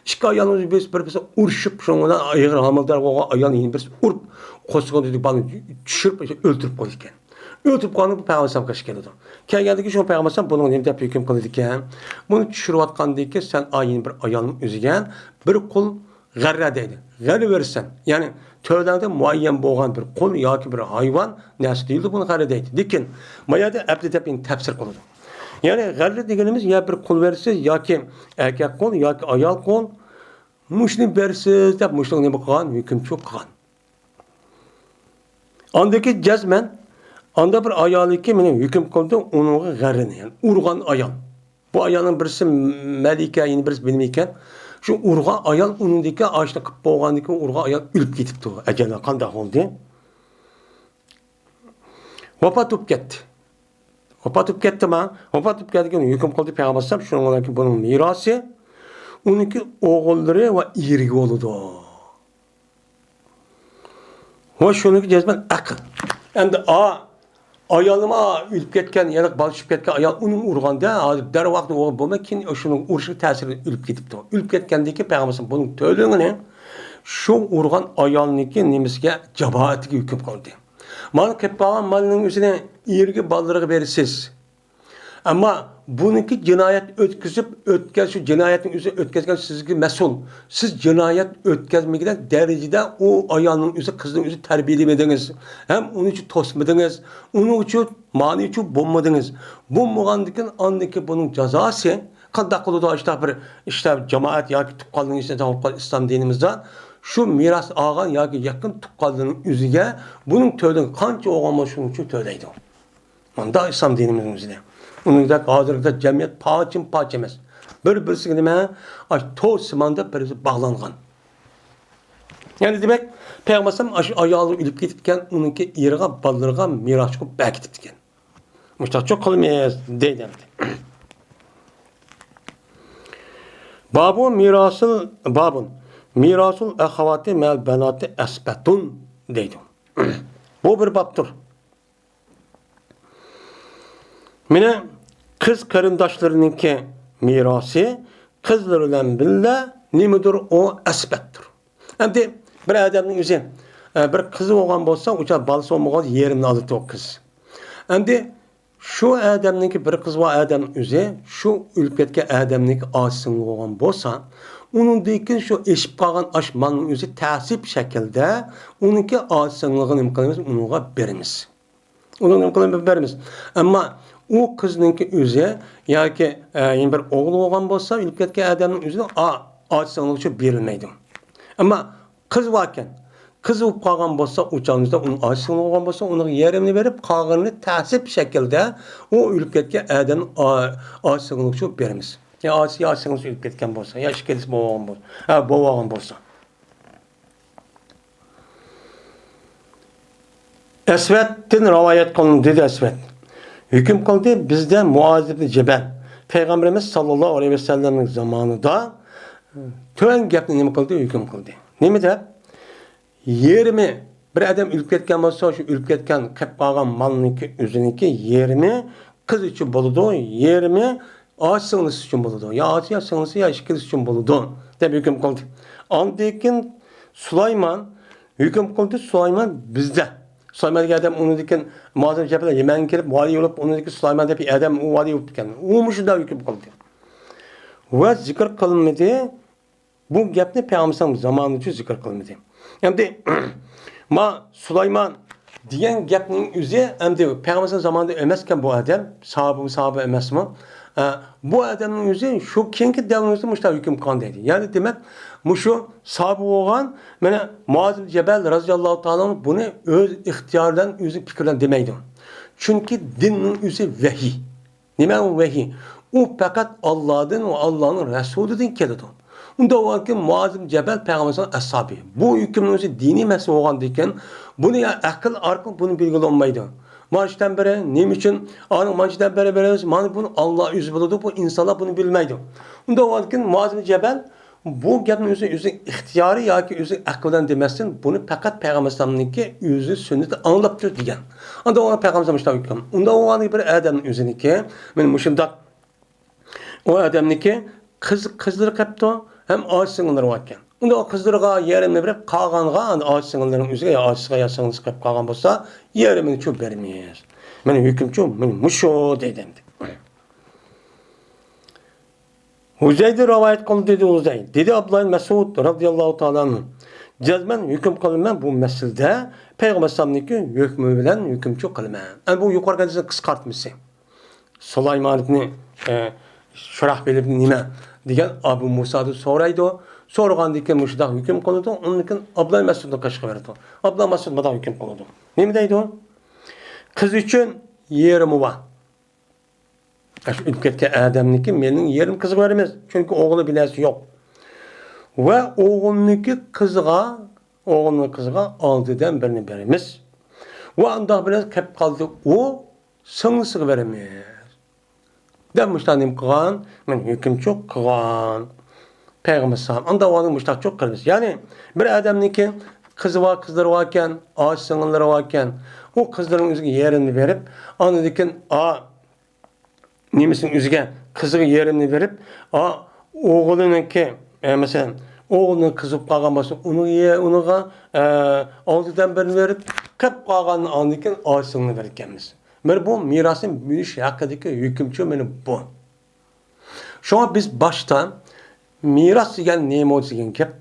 ئىككى ئايالنىڭ بىرسى بىر-، بىرسى ئۇرۇشۇپ، شۇنىڭ بىلەن ئېغىر ھامىلىدار بولغان ئايال يەنە بىرسى ئۇرۇپ، قورسىقىدىكى بالىنى چۈشۈرۈپ، ئۆلتۈرۈپ قويىدىكەن. ئۆلتۈرۈپ قويغاندا بۇ پەيغەمبەر ئەلەيھىسسالامغا كەلگەن. كەلگەندىن كېيىن شۇ پەيغەمبەر ئەلەيھىسسالام بۇنىڭغا نېمە دەپ ھۆكۈم قىلىدىكەن؟ بۇنى چۈشۈرۈۋاتقاندىن كېيىن سەن ئايىنى بىر ئايالنىڭ ئۆزىگە بىر قۇل غەررە دەيدۇ. غەررە بېرىسەن. يەنى تۆلەڭدە مۇئەييەن بولغان بىر قۇل ياكى بىر ھايۋان نەرسە دېيىلىدۇ، بۇنى غەررە دەيدۇ. لېكىن ما يەردە ئەبدى دەپ يەنە تەپسىر قىلىدۇ. يەنى غەررە دېگىنىمىز يا بىر قۇل بېرىسىز، ياكى ئەركەك قۇل، ياكى ئايال قۇل، مۇشۇنى بېرىسىز دەپ مۇشۇنى نېمە قىلغان؟ ھۆكۈمچى قىلغان. ئاندىكى جەزمەن، ئاندا بىر ئايالىكى مېنى ھۆكۈم قىلدى، ئۇنىڭغا غەررىنى، يەنى ئۇرغان ئايال. بۇ ئايالنىڭ بىرسى مەلىكە، يەنە بىرسى بىلمەيكەن. شۇ ئۇرغان ئايال ئۇنىڭدىكى ئاشۇنى قىلىپ بولغاندىكىن ئۇرغان ئايال ئۆلۈپ كېتىپتۇ. ئەجەل قانداق بولدى؟ ۋاپات بولۇپ كەتتى. ۋاپات بولۇپ كەتتىما؟ ۋاپات بولۇپ كەتكەن ھۆكۈم قىلدى پەيغەمبەر ئەلەيھىسسالام، شۇنىڭ بىلەن بۇنىڭ مىراسى ئۇنىڭكى ئوغۇللىرى ۋە ئېرىگە بولىدۇ. ۋە شۇنىڭكى جەزمەن ئەقىل. ئەمدى ئا، ئايالنىمۇ ئۆلۈپ كەتكەن، يەنە بالا چۈشۈپ كەتكەن ئايال ئۇنىڭ ئۇرغاندا، ھازىر دەرۋاقىت ئوغۇل بولماي، كېيىن شۇنىڭ ئۇرۇشنىڭ تەسىرىدىن ئۆلۈپ كېتىپتۇ. ئۆلۈپ كەتكەندىن كېيىن پەيغەمبەر بۇنىڭ تۆلىڭىنى شۇ ئۇرغان ئايالنىڭكى نېمىسىگە، جامائىتىگە ھۆكۈم قىلدى. مانا قېلىپ قالغان مالنىڭ ئۆزىنى ئېرىگە، بالىلىرىغا بېرىسىز. ئەمما بۇنىڭكى جىنايەت ئۆتكۈزۈپ، ئۆتكەن، شۇ جىنايەتنىڭ ئۆزىنى ئۆتكۈزگەن سىزگە مەسئۇل. سىز جىنايەت ئۆتكۈزمىگۈدەك دەرىجىدە ئۇ ئايالنىڭ ئۆزى، قىزنىڭ ئۆزى تەربىيەلىمىدىڭىز. ھەم ئۇنى توسمىدىڭىز. ئۇنىڭ ئۈچۈن مانىچۇ بولمىدىڭىز. بولمىغاندىكىن ئاندىكى بۇنىڭ جازاسى قانداق بولىدۇ؟ ئىشتا بىر، ئىشتا جامائەت ياكى تۇغقانلىرىنىڭ ئىچىدە تاۋۇپ قالغان ئىسلام دىنىمىزدا شۇ مىراس ئالغان ياكى يېقىن تۇغقانلىرىنىڭ ئۆزىگە بۇنىڭ تۆلىگىنى قانچە بولغان بولسا شۇنىڭ ئۈچۈن تۆلەيدۇ. مۇنداق ئىسلام دىنىمىزنىڭ ئۆزىدە. ئۇنىڭدەك ھازىرقىدەك جەمئىيەت پارچىمۇ پارچە ئەمەس. بىر-بىرسىگە نېمە؟ ئاشۇ تور سىمان دەپ بىر-بىرسىگە باغلانغان. يەنى دېمەك، پەيغەمبەر ئەلەيھىسسالام ئاشۇ ئايالى ئۆلۈپ كېتىپتىكەن، ئۇنىڭكى ئېرىغا، بالىلىرىغا مىراس قىلىپ بەرىپ كېتىپتىكەن. مۇشۇنداقچۇ قىلىمىز دەيدۇ ئەمدى. بابۇ مىراسىل، بابۇن مىراسىل ئەخەۋاتى مەل بەناتى ئەسبەتۇن دەيدۇ. بۇ بىر بابتۇر. مانا قىز قېرىنداشلىرىنىڭكى مىراسى قىزلىرى بىلەن بىللە نېمىدۇر، ئۇ ئەسبەتتۇر. ئەمدى بىر ئادەمنىڭ ئۆزى، ئە، بىر قىزى بولغان بولسا، ئۇ چاغ بالىسى بولمىغان يېرىمنى ئالىدۇ قىز. ئەمدى شۇ ئادەمنىڭكى بىر قىزى بار ئادەمنىڭ ئۆزى شۇ ئۆلۈپ كەتكەن ئادەمنىڭكى ئاچا سىڭلى بولغان بولسا، ئۇنىڭدىن كېيىن شۇ ئېشىپ قالغان ئاش مالنىڭ ئۆزى تەسىپ شەكىلدە ئۇنىڭكى ئاچا سىڭلىغا نېمە قىلىمىز؟ ئۇنىڭغا بېرىمىز. ئۇنىڭ نېمە قىلىمىز؟ بېرىمىز. ئەمما ئۇ قىزنىڭكى ئۆزى ياكى، ئە، يەنە بىر ئوغلى بولغان بولسا، ئۆلۈپ كەتكەن ئادەمنىڭ ئۆزىنىڭ ئا-، ئاچا سىڭلىغا شۇ بېرىلمەيدۇ. ئەمما قىز باركەن، قىز بولۇپ قالغان بولسا، ئۇ چاغنىڭدا ئۇنىڭ ئاچا سىڭلى بولغان بولسا، ئۇنىڭ يېرىمىنى بېرىپ، قالغىنىنى تەسىپ شەكىلدە ئۇ ئۆلۈپ كەتكەن ئادەمنىڭ ئا-، ئاچا سىڭلىغا شۇ بېرىمىز. يا ئاچىسى، يا سىڭلىسى ئۆلۈپ كەتكەن بولسا، يا ئىككىلىسى بولغان بولسا، ھە، بولغان بولسا. ئەسۋەدتىن رىۋايەت قىلىندى، دېدى ئەسۋەد. ھۆكۈم قىلدى، بىزدە مۇئاز ئىبنى جەبەل پەيغەمبىرىمىز ساللاللاھۇ ئەلەيھى ۋەسەللەمنىڭ زامانىدا تۆۋەن گەپنى نېمە قىلدى؟ ھۆكۈم قىلدى. نېمە دەپ؟ يېرىمى، بىر ئادەم ئۆلۈپ كەتكەن بولسا، شۇ ئۆلۈپ كەتكەن قېلىپ قالغان مالنىڭكى ئۆزىنىڭكى يېرىمى قىز ئۈچۈن بولىدۇ، يېرىمى ئاچا سىڭلىسى ئۈچۈن بولىدۇ. يا ئاچا، يا سىڭلىسى، يا ئىككىلىسى ئۈچۈن بولىدۇ، دەپ ھۆكۈم قىلدى. ئاندىن كېيىن سۇلايمان ھۆكۈم قىلدى، سۇلايمان بىزدە. سۇلايمان دېگەن ئادەم ئۇنىڭدىن كېيىن مۇئاز ئىبنى جەبەل يەمەنگە كېلىپ، ۋالىي بولۇپ، ئۇنىڭدىن كېيىن سۇلايمان دەپ بىر ئادەم ئۇ ۋالىي بولۇپ كەلدى. ئۇمۇ شۇنداق ھۆكۈم قىلدى. ۋە زىكىر قىلمىدى. بۇ گەپنى پەيغەمبەرنىڭ زامانىدا زىكىر قىلمىدى. ئەمدى ما سۇلايمان دېگەن گەپنىڭ ئۆزى ئەمدى پەيغەمبەرنىڭ زامانىدا ئەمەسكەن بۇ ئادەم، ساھابە، ساھابە ئەمەسمۇ؟ ئە، بۇ ئادەمنىڭ ئۆزى شۇ كېيىنكى دەۋرىمىزدە مۇشۇنداق ھۆكۈم قىلغان دەيدۇ. يەنى دېمەك، مۇشۇ ساھابە بولغان، مانا مۇئاز ئىبنى جەبەل رازىياللاھۇ تائالا ئەنھۇ بۇنى ئۆز ئىختىيارى بىلەن، ئۆزى پىكرى بىلەن دېمەيدۇ. چۈنكى دىننىڭ ئۆزى ۋەھىي. نېمە ئۇ ۋەھىي؟ ئۇ پەقەت ئاللادىن ۋە ئاللانىڭ رەسۇلىدىن كېلىدۇ. ئۇنداق بولغاندىكىن مۇئاز ئىبنى جەبەل پەيغەمبەرنىڭ ئەسھابى. بۇ ھۆكۈمنىڭ ئۆزى دىنىي مەسىلە بولغاندىكىن، بۇنى يا ئەقىل ئارقىلىق بۇنى بىلگىلى بولمايدۇ. مانا شۇدىن بىرى، نېمە ئۈچۈن ئانىڭ مانا شۇدىن بىرى بېرىمىز؟ مانا بۇنى ئاللا ئۆزى بىلىدۇ، بۇ ئىنسانلار بۇنى بىلمەيدۇ. ئۇنداق بولغاندىكىن مۇئاز ئىبنى جەبەل بۇ گەپنى ئۆزى، ئۆزى ئىختىيارىي ياكى ئۆزى ئەقىل بىلەن دېمەستىن، بۇنى پەقەت پەيغەمبەر ئەلەيھىسسالامنىڭكى ئۆزى سۈننىتى ئاڭلاپتۇ دېگەن. ئاندا ئۇ پەيغەمبەر ئەلەيھىسسالام مۇشۇنداق ھۆكۈم. ئۇندا ئۇ بىر ئادەمنىڭ ئۆزىنىڭكى، مانا مۇشۇنداق، ئۇ ئادەمنىڭكى قىز، قىزلىرى قېپتۇ، ھەم ئاچا سىڭىللىرى باركەن. ئۇندا ئۇ قىزلىرىغا يېرىمنى بېرىپ، قالغانغا، ئاچا سىڭىللىرىنىڭ ئۆزىگە يا ئاچىسىغا يا سىڭلىسىگە قېلىپ قالغان بولسا، يېرىمىنى چۇ بېرىمىز. مانا ھۆكۈمچۇ مانا مۇشۇ دېدى ئەمدى. ھۇزەيدە رىۋايەت قىلدى، دېدى ھۇزەي. دېدى ئابدۇللا ئىبن مەسئۇد رەزىياللاھۇ تائالا ئەنھۇ، جەزمەن ھۆكۈم قىلىمەن بۇ مەسىلىدە پەيغەمبەر ئەلەيھىسسالامنىڭكى ھۆكمى بىلەن ھۆكۈمچۇ قىلىمەن. ئەنە بۇ يۇقىرىقى ھەدىسنىڭ قىسقارتمىسى. سۇلايمان ئىبنى، ئە، شۇراھبىل ئىبنى نېمە دېگەن ئەبۇ مۇسادىن سورايدۇ. سورىغاندىن كېيىن مۇشۇنداق ھۆكۈم قىلىدۇ. ئۇندىن كېيىن ئابدۇللا ئىبن مەسئۇدنىڭ قېشىغا بېرىدۇ. ئابدۇللا ئىبن مەسئۇد مۇنداق ھۆكۈم قىلىدۇ. نېمە دەيدۇ؟ قىز ئۈچۈن يېرىمى بار. ئاشۇ ئۆلۈپ كەتكەن ئادەمنىڭكى مېلىنىڭ يېرىمى قىزغا بېرىمىز. چۈنكى ئوغلى بىر نەرسە يوق. ۋە ئوغلىنىڭكى قىزىغا، ئوغلىنىڭ قىزىغا ئالتىدىن بىرنى بېرىمىز. ۋە ئۇنداق بىر نەرسە كەپ قالدى، ئۇ سىڭلىسىغا بېرىمىز. دەپ مۇشۇنداق نېمە قىلغان؟ مانا ھۆكۈمچۇ قىلغان. پەيغەمبەر ئەلەيھىسسالام. ئاندا ئۇنى مۇشۇنداقچۇ قىلىمىز. يەنى بىر ئادەمنىڭكى قىزى بار، قىزلىرى باركەن، ئاچا سىڭىللىرى باركەن. ئۇ قىزلىرىنىڭ ئۆزىگە يېرىمنى بېرىپ، ئاندىن كېيىن، ئا، نېمىسىنىڭ ئۆزىگە، قىزىغا يېرىمنى بېرىپ، ئا، ئوغلىنىڭكى، ئە، مەسىلەن، ئوغلىنىڭ قىزى بولۇپ قالغان بولسا، ئۇنىڭ يە-، ئۇنىڭغا، ئە، ئالتىدىن بىرنى بېرىپ، قېلىپ قالغاننى ئاندىن كېيىن ئاچا سىڭلىنى بېرىدىكەنمىز. مانا بۇ مىراسنى بۆلۈش ھەققىدىكى ھۆكۈمچۇ مانا بۇ. شۇڭا بىز باشتا مىراس دېگەن نېمە دېگەن گەپ،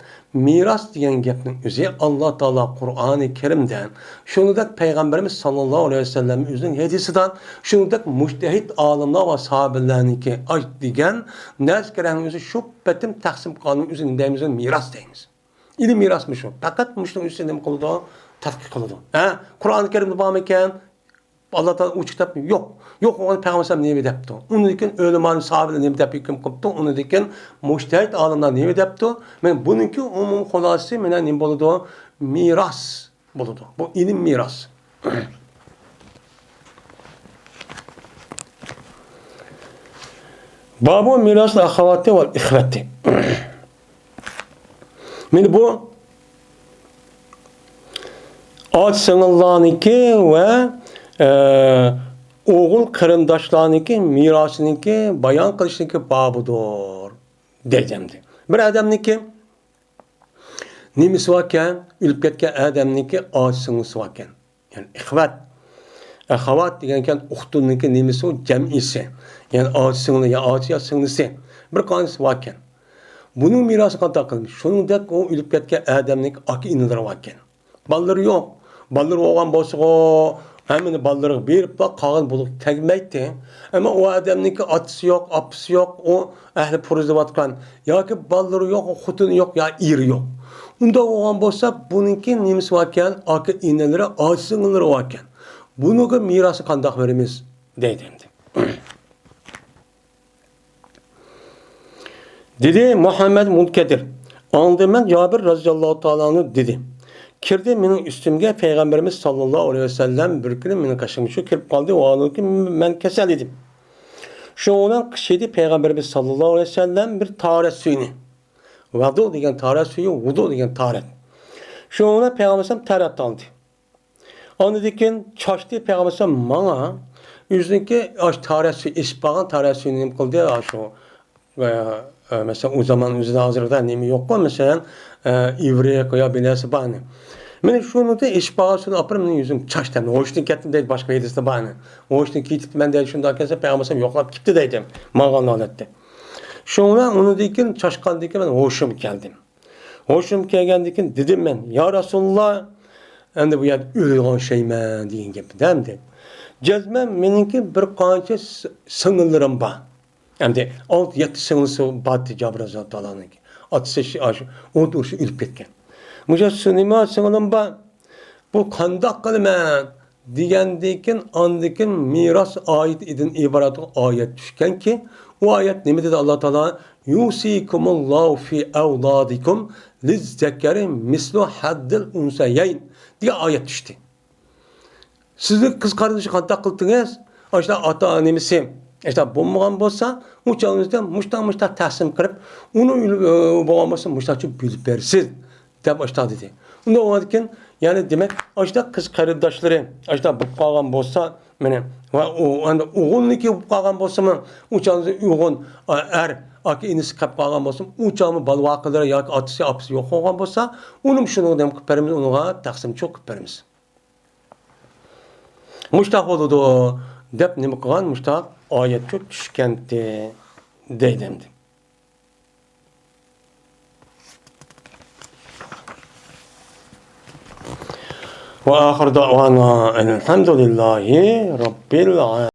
مىراس دېگەن گەپنىڭ ئۆزى ئاللا تائالا قۇرئانى كەرىمدە، شۇنىڭدەك پەيغەمبىرىمىز ساللاللاھۇ ئەلەيھى ۋەسەللەم ئۆزىنىڭ ھەدىسىدە، شۇنىڭدەك مۇجتەھىد ئالىملار ۋە ساھابىلەرنىڭكى ئايت دېگەن نەرسە كېرەكنىڭ ئۆزى شۇ پېتىم تەقسىم قىلغاننىڭ ئۆزى نېمە دەيمىز؟ مىراس دەيمىز. ئىلىم مىراسمۇ شۇ. پەقەت مۇشۇنىڭ ئۈستىدە نېمە قىلىدۇ؟ تەتقىق قىلىدۇ. ھە؟ قۇرئان كەرىمدە بارمىكەن؟ ئاللا تائالا ئۇ كىتاب يوق. يوق بولغان پەيغەمبەر ئەلەيھىسسالام نېمە دەپتۇ؟ ئۇنىڭدىن كېيىن ئۆلىمانى ساھابىلەر نېمە دەپ ھۆكۈم قىلىپتۇ؟ ئۇنىڭدىن كېيىن مۇجتەھىد ئالىملار نېمە دەپتۇ؟ مانا بۇنىڭكى ئومۇمىي خۇلاسىسى مانا نېمە بولىدۇ؟ مىراس بولىدۇ. بۇ ئىلىم مىراس. بابۇ مىراسىل ئەخەۋاتى ۋەل ئىخۋەتى. مانا بۇ ئاچا سىڭىللارنىڭكى ۋە، ئە، ئوغۇل قېرىنداشلارنىڭكى مىراسىنىڭكى بايان قىلىشنىڭكى بابىدۇر دەيدۇ ئەمدى. بىر ئادەمنىڭكى نېمىسى باركەن؟ ئۆلۈپ كەتكەن ئادەمنىڭكى ئاچا سىڭلىسى باركەن. يەنى ئىخۋەت. ئەخەۋات دېگەنكەن ئۇختۇننىڭكى نېمىسى ئۇ؟ جەمئىسى. يەنى ئاچا سىڭلى يا ئاچا يا سىڭلىسى. بىر قانچىسى باركەن. بۇنىڭ مىراسى قانداق قىلىمىز؟ شۇنىڭدەك ئۇ ئۆلۈپ كەتكەن ئادەمنىڭكى ئاكا ئىنىلىرى باركەن. بالىلىرى يوق. بالىلىرى بولغان بولسىغۇ، ھەممىنى بالىلىرىغا بېرىپلا قالغان بولۇپ تەگمەيتتى. ئەمما ئۇ ئادەمنىڭكى ئاتىسى يوق، ئاپىسى يوق، ئۇ ئەھلى پۇرۇزلىۋاتقان ياكى بالىلىرى يوق، خوتۇنى يوق يا ئېرى يوق. ئۇنداق بولغان بولسا، بۇنىڭكى نېمىسى باركەن؟ ئاكا ئىنىلىرى، ئاچا سىڭىللىرى باركەن. بۇنىڭغا مىراسنى قانداق بېرىمىز؟ دەيدۇ ئەمدى. دېدى مۇھەممەد مۇنكەدىر. ئاڭلىدىم مەن جابىر رەزىياللاھۇ تائالا ئەنھۇ دېدى. كىردى مېنىڭ ئۈستۈمگە پەيغەمبىرىمىز ساللاللاھۇ ئەلەيھى ۋەسەللەم بىر كۈنى مېنىڭ قېشىمغا شۇ كىرىپ قالدى، ۋاھالەنكى مەن كېسەل ئىدىم. شۇنىڭ بىلەن قىشىدى پەيغەمبىرىمىز ساللاللاھۇ ئەلەيھى ۋەسەللەم بىر تارەت سۈيىنى. ۋەدۇ دېگەن تارەت سۈيى، ۋۇدۇ دېگەن تارەت. شۇنىڭ بىلەن پەيغەمبىرىمىز تارەت ئالدى. ئاندىن كېيىن چاچتى پەيغەمبەر ماڭا. ئۆزىنىڭكى ئاشۇ تارەت سۈيى، ئېشىپ قالغان تارەت سۈيىنى نېمە قىلدى؟ ئاشۇ، ئە، ئە، مەسىلەن، ئۇ زامان ئۆزىدە ھازىردا نېمە يوققۇ، مەسىلەن، ئە، ئىۋرىق يا بىر نەرسە بارنى. مانا شۇنى ئېشىپ قالغان سۈيىنى ئاپىرىپ، مېنىڭ يۈزۈمگە چاچتى. ھوشتىن كەتتىم دەيدۇ، باشقا ھەدىستە بارنى. ھوشتىن كېتىپتىمەن دەيدۇ، شۇنداق كەلسە پەيغەمبەر يوقلاپ كېتىپتۇ دەيدۇ. ماڭغان ھالەتتە. شۇڭا ئۇنىڭدىن كېيىن چاچقاندىن كېيىن مەن ھوشۇمغا كەلدىم. ھوشۇمغا كەلگەندىن كېيىن دېدىم مەن، يا رەسۇلاللا، ئەمدى بۇ يەردە ئۆلىدىغان ئوخشايمەن دېگەن گەپتە ئەمدى. جەزمەن مېنىڭكى بىر قانچە س-، سىڭىللىرىم بار. ئەمدى ئالتە، يەتتە سىڭلىسى بارتى جابىر رەزىياللاھۇ تائالا ئەنھۇنىڭكى. ئاتىسى شۇ، ئاشۇ ئوت ئۇرۇشى ئۆلۈپ كەتكەن. مۇشۇ سىنىما سىڭلىم بار. بۇ قانداق قىلىمەن؟ دېگەندىن كېيىن، ئاندىن كېيىن مىراس ئايىتىدىن ئىبارەت ئايەت چۈشكەنكى، ئۇ ئايەت نېمە دېدى ئاللا تائالا؟ يۇسىكۇمۇللاھۇ فى ئەۋلادىكۇم لىززەكەرى مىسلۇ ھەززىل ئۇنسەيەين دېگەن ئايەت چۈشتى. سىزنىڭ قىز قېرىندىشى قانداق قىلدىڭىز؟ ئاشۇنداق ئاتا نېمىسى، ئاشۇنداق بولمىغان بولسا، ئۇ چاغدا مۇشتاق، مۇشتاق تەقسىم قىلىپ، ئۇنى ئۆلۈپ، ئۆ، بولغان بولسا، مۇشتاقچە بۆلۈپ بېرىسىز، دەپ ئاشۇنداق دېدى. ئۇنداق بولغاندىكىن، يەنى دېمەك، ئاشۇنداق قىز قېرىنداشلىرى ئاشۇنداق بولۇپ قالغان بولسا، مانا، ۋە ئۇ، ئەمدى ئوغۇلنىڭكى بولۇپ قالغان بولسىمۇ، ئۇ چاغدا ئوغۇل، ئا، ئەر، ئاكا ئىنىسى قېلىپ قالغان بولسىمۇ، ئۇ چاغمۇ بالا ۋاقىلىرى ياكى ئاتىسى، ئاپىسى يوق بولغان بولسا، ئۇنىمۇ شۇنىڭغا نېمە قىلىپ بېرىمىز، ئۇنىڭغا تەقسىمچۇ قىلىپ بېرىمىز. مۇشتاق بولىدۇ، دەپ نېمە قىلغان؟ مۇشتاق ئايەتچۇ چۈشكەنتى، دەيدۇ ئەمدى. وآخر دعوانا أن الحمد لله رب العالمين.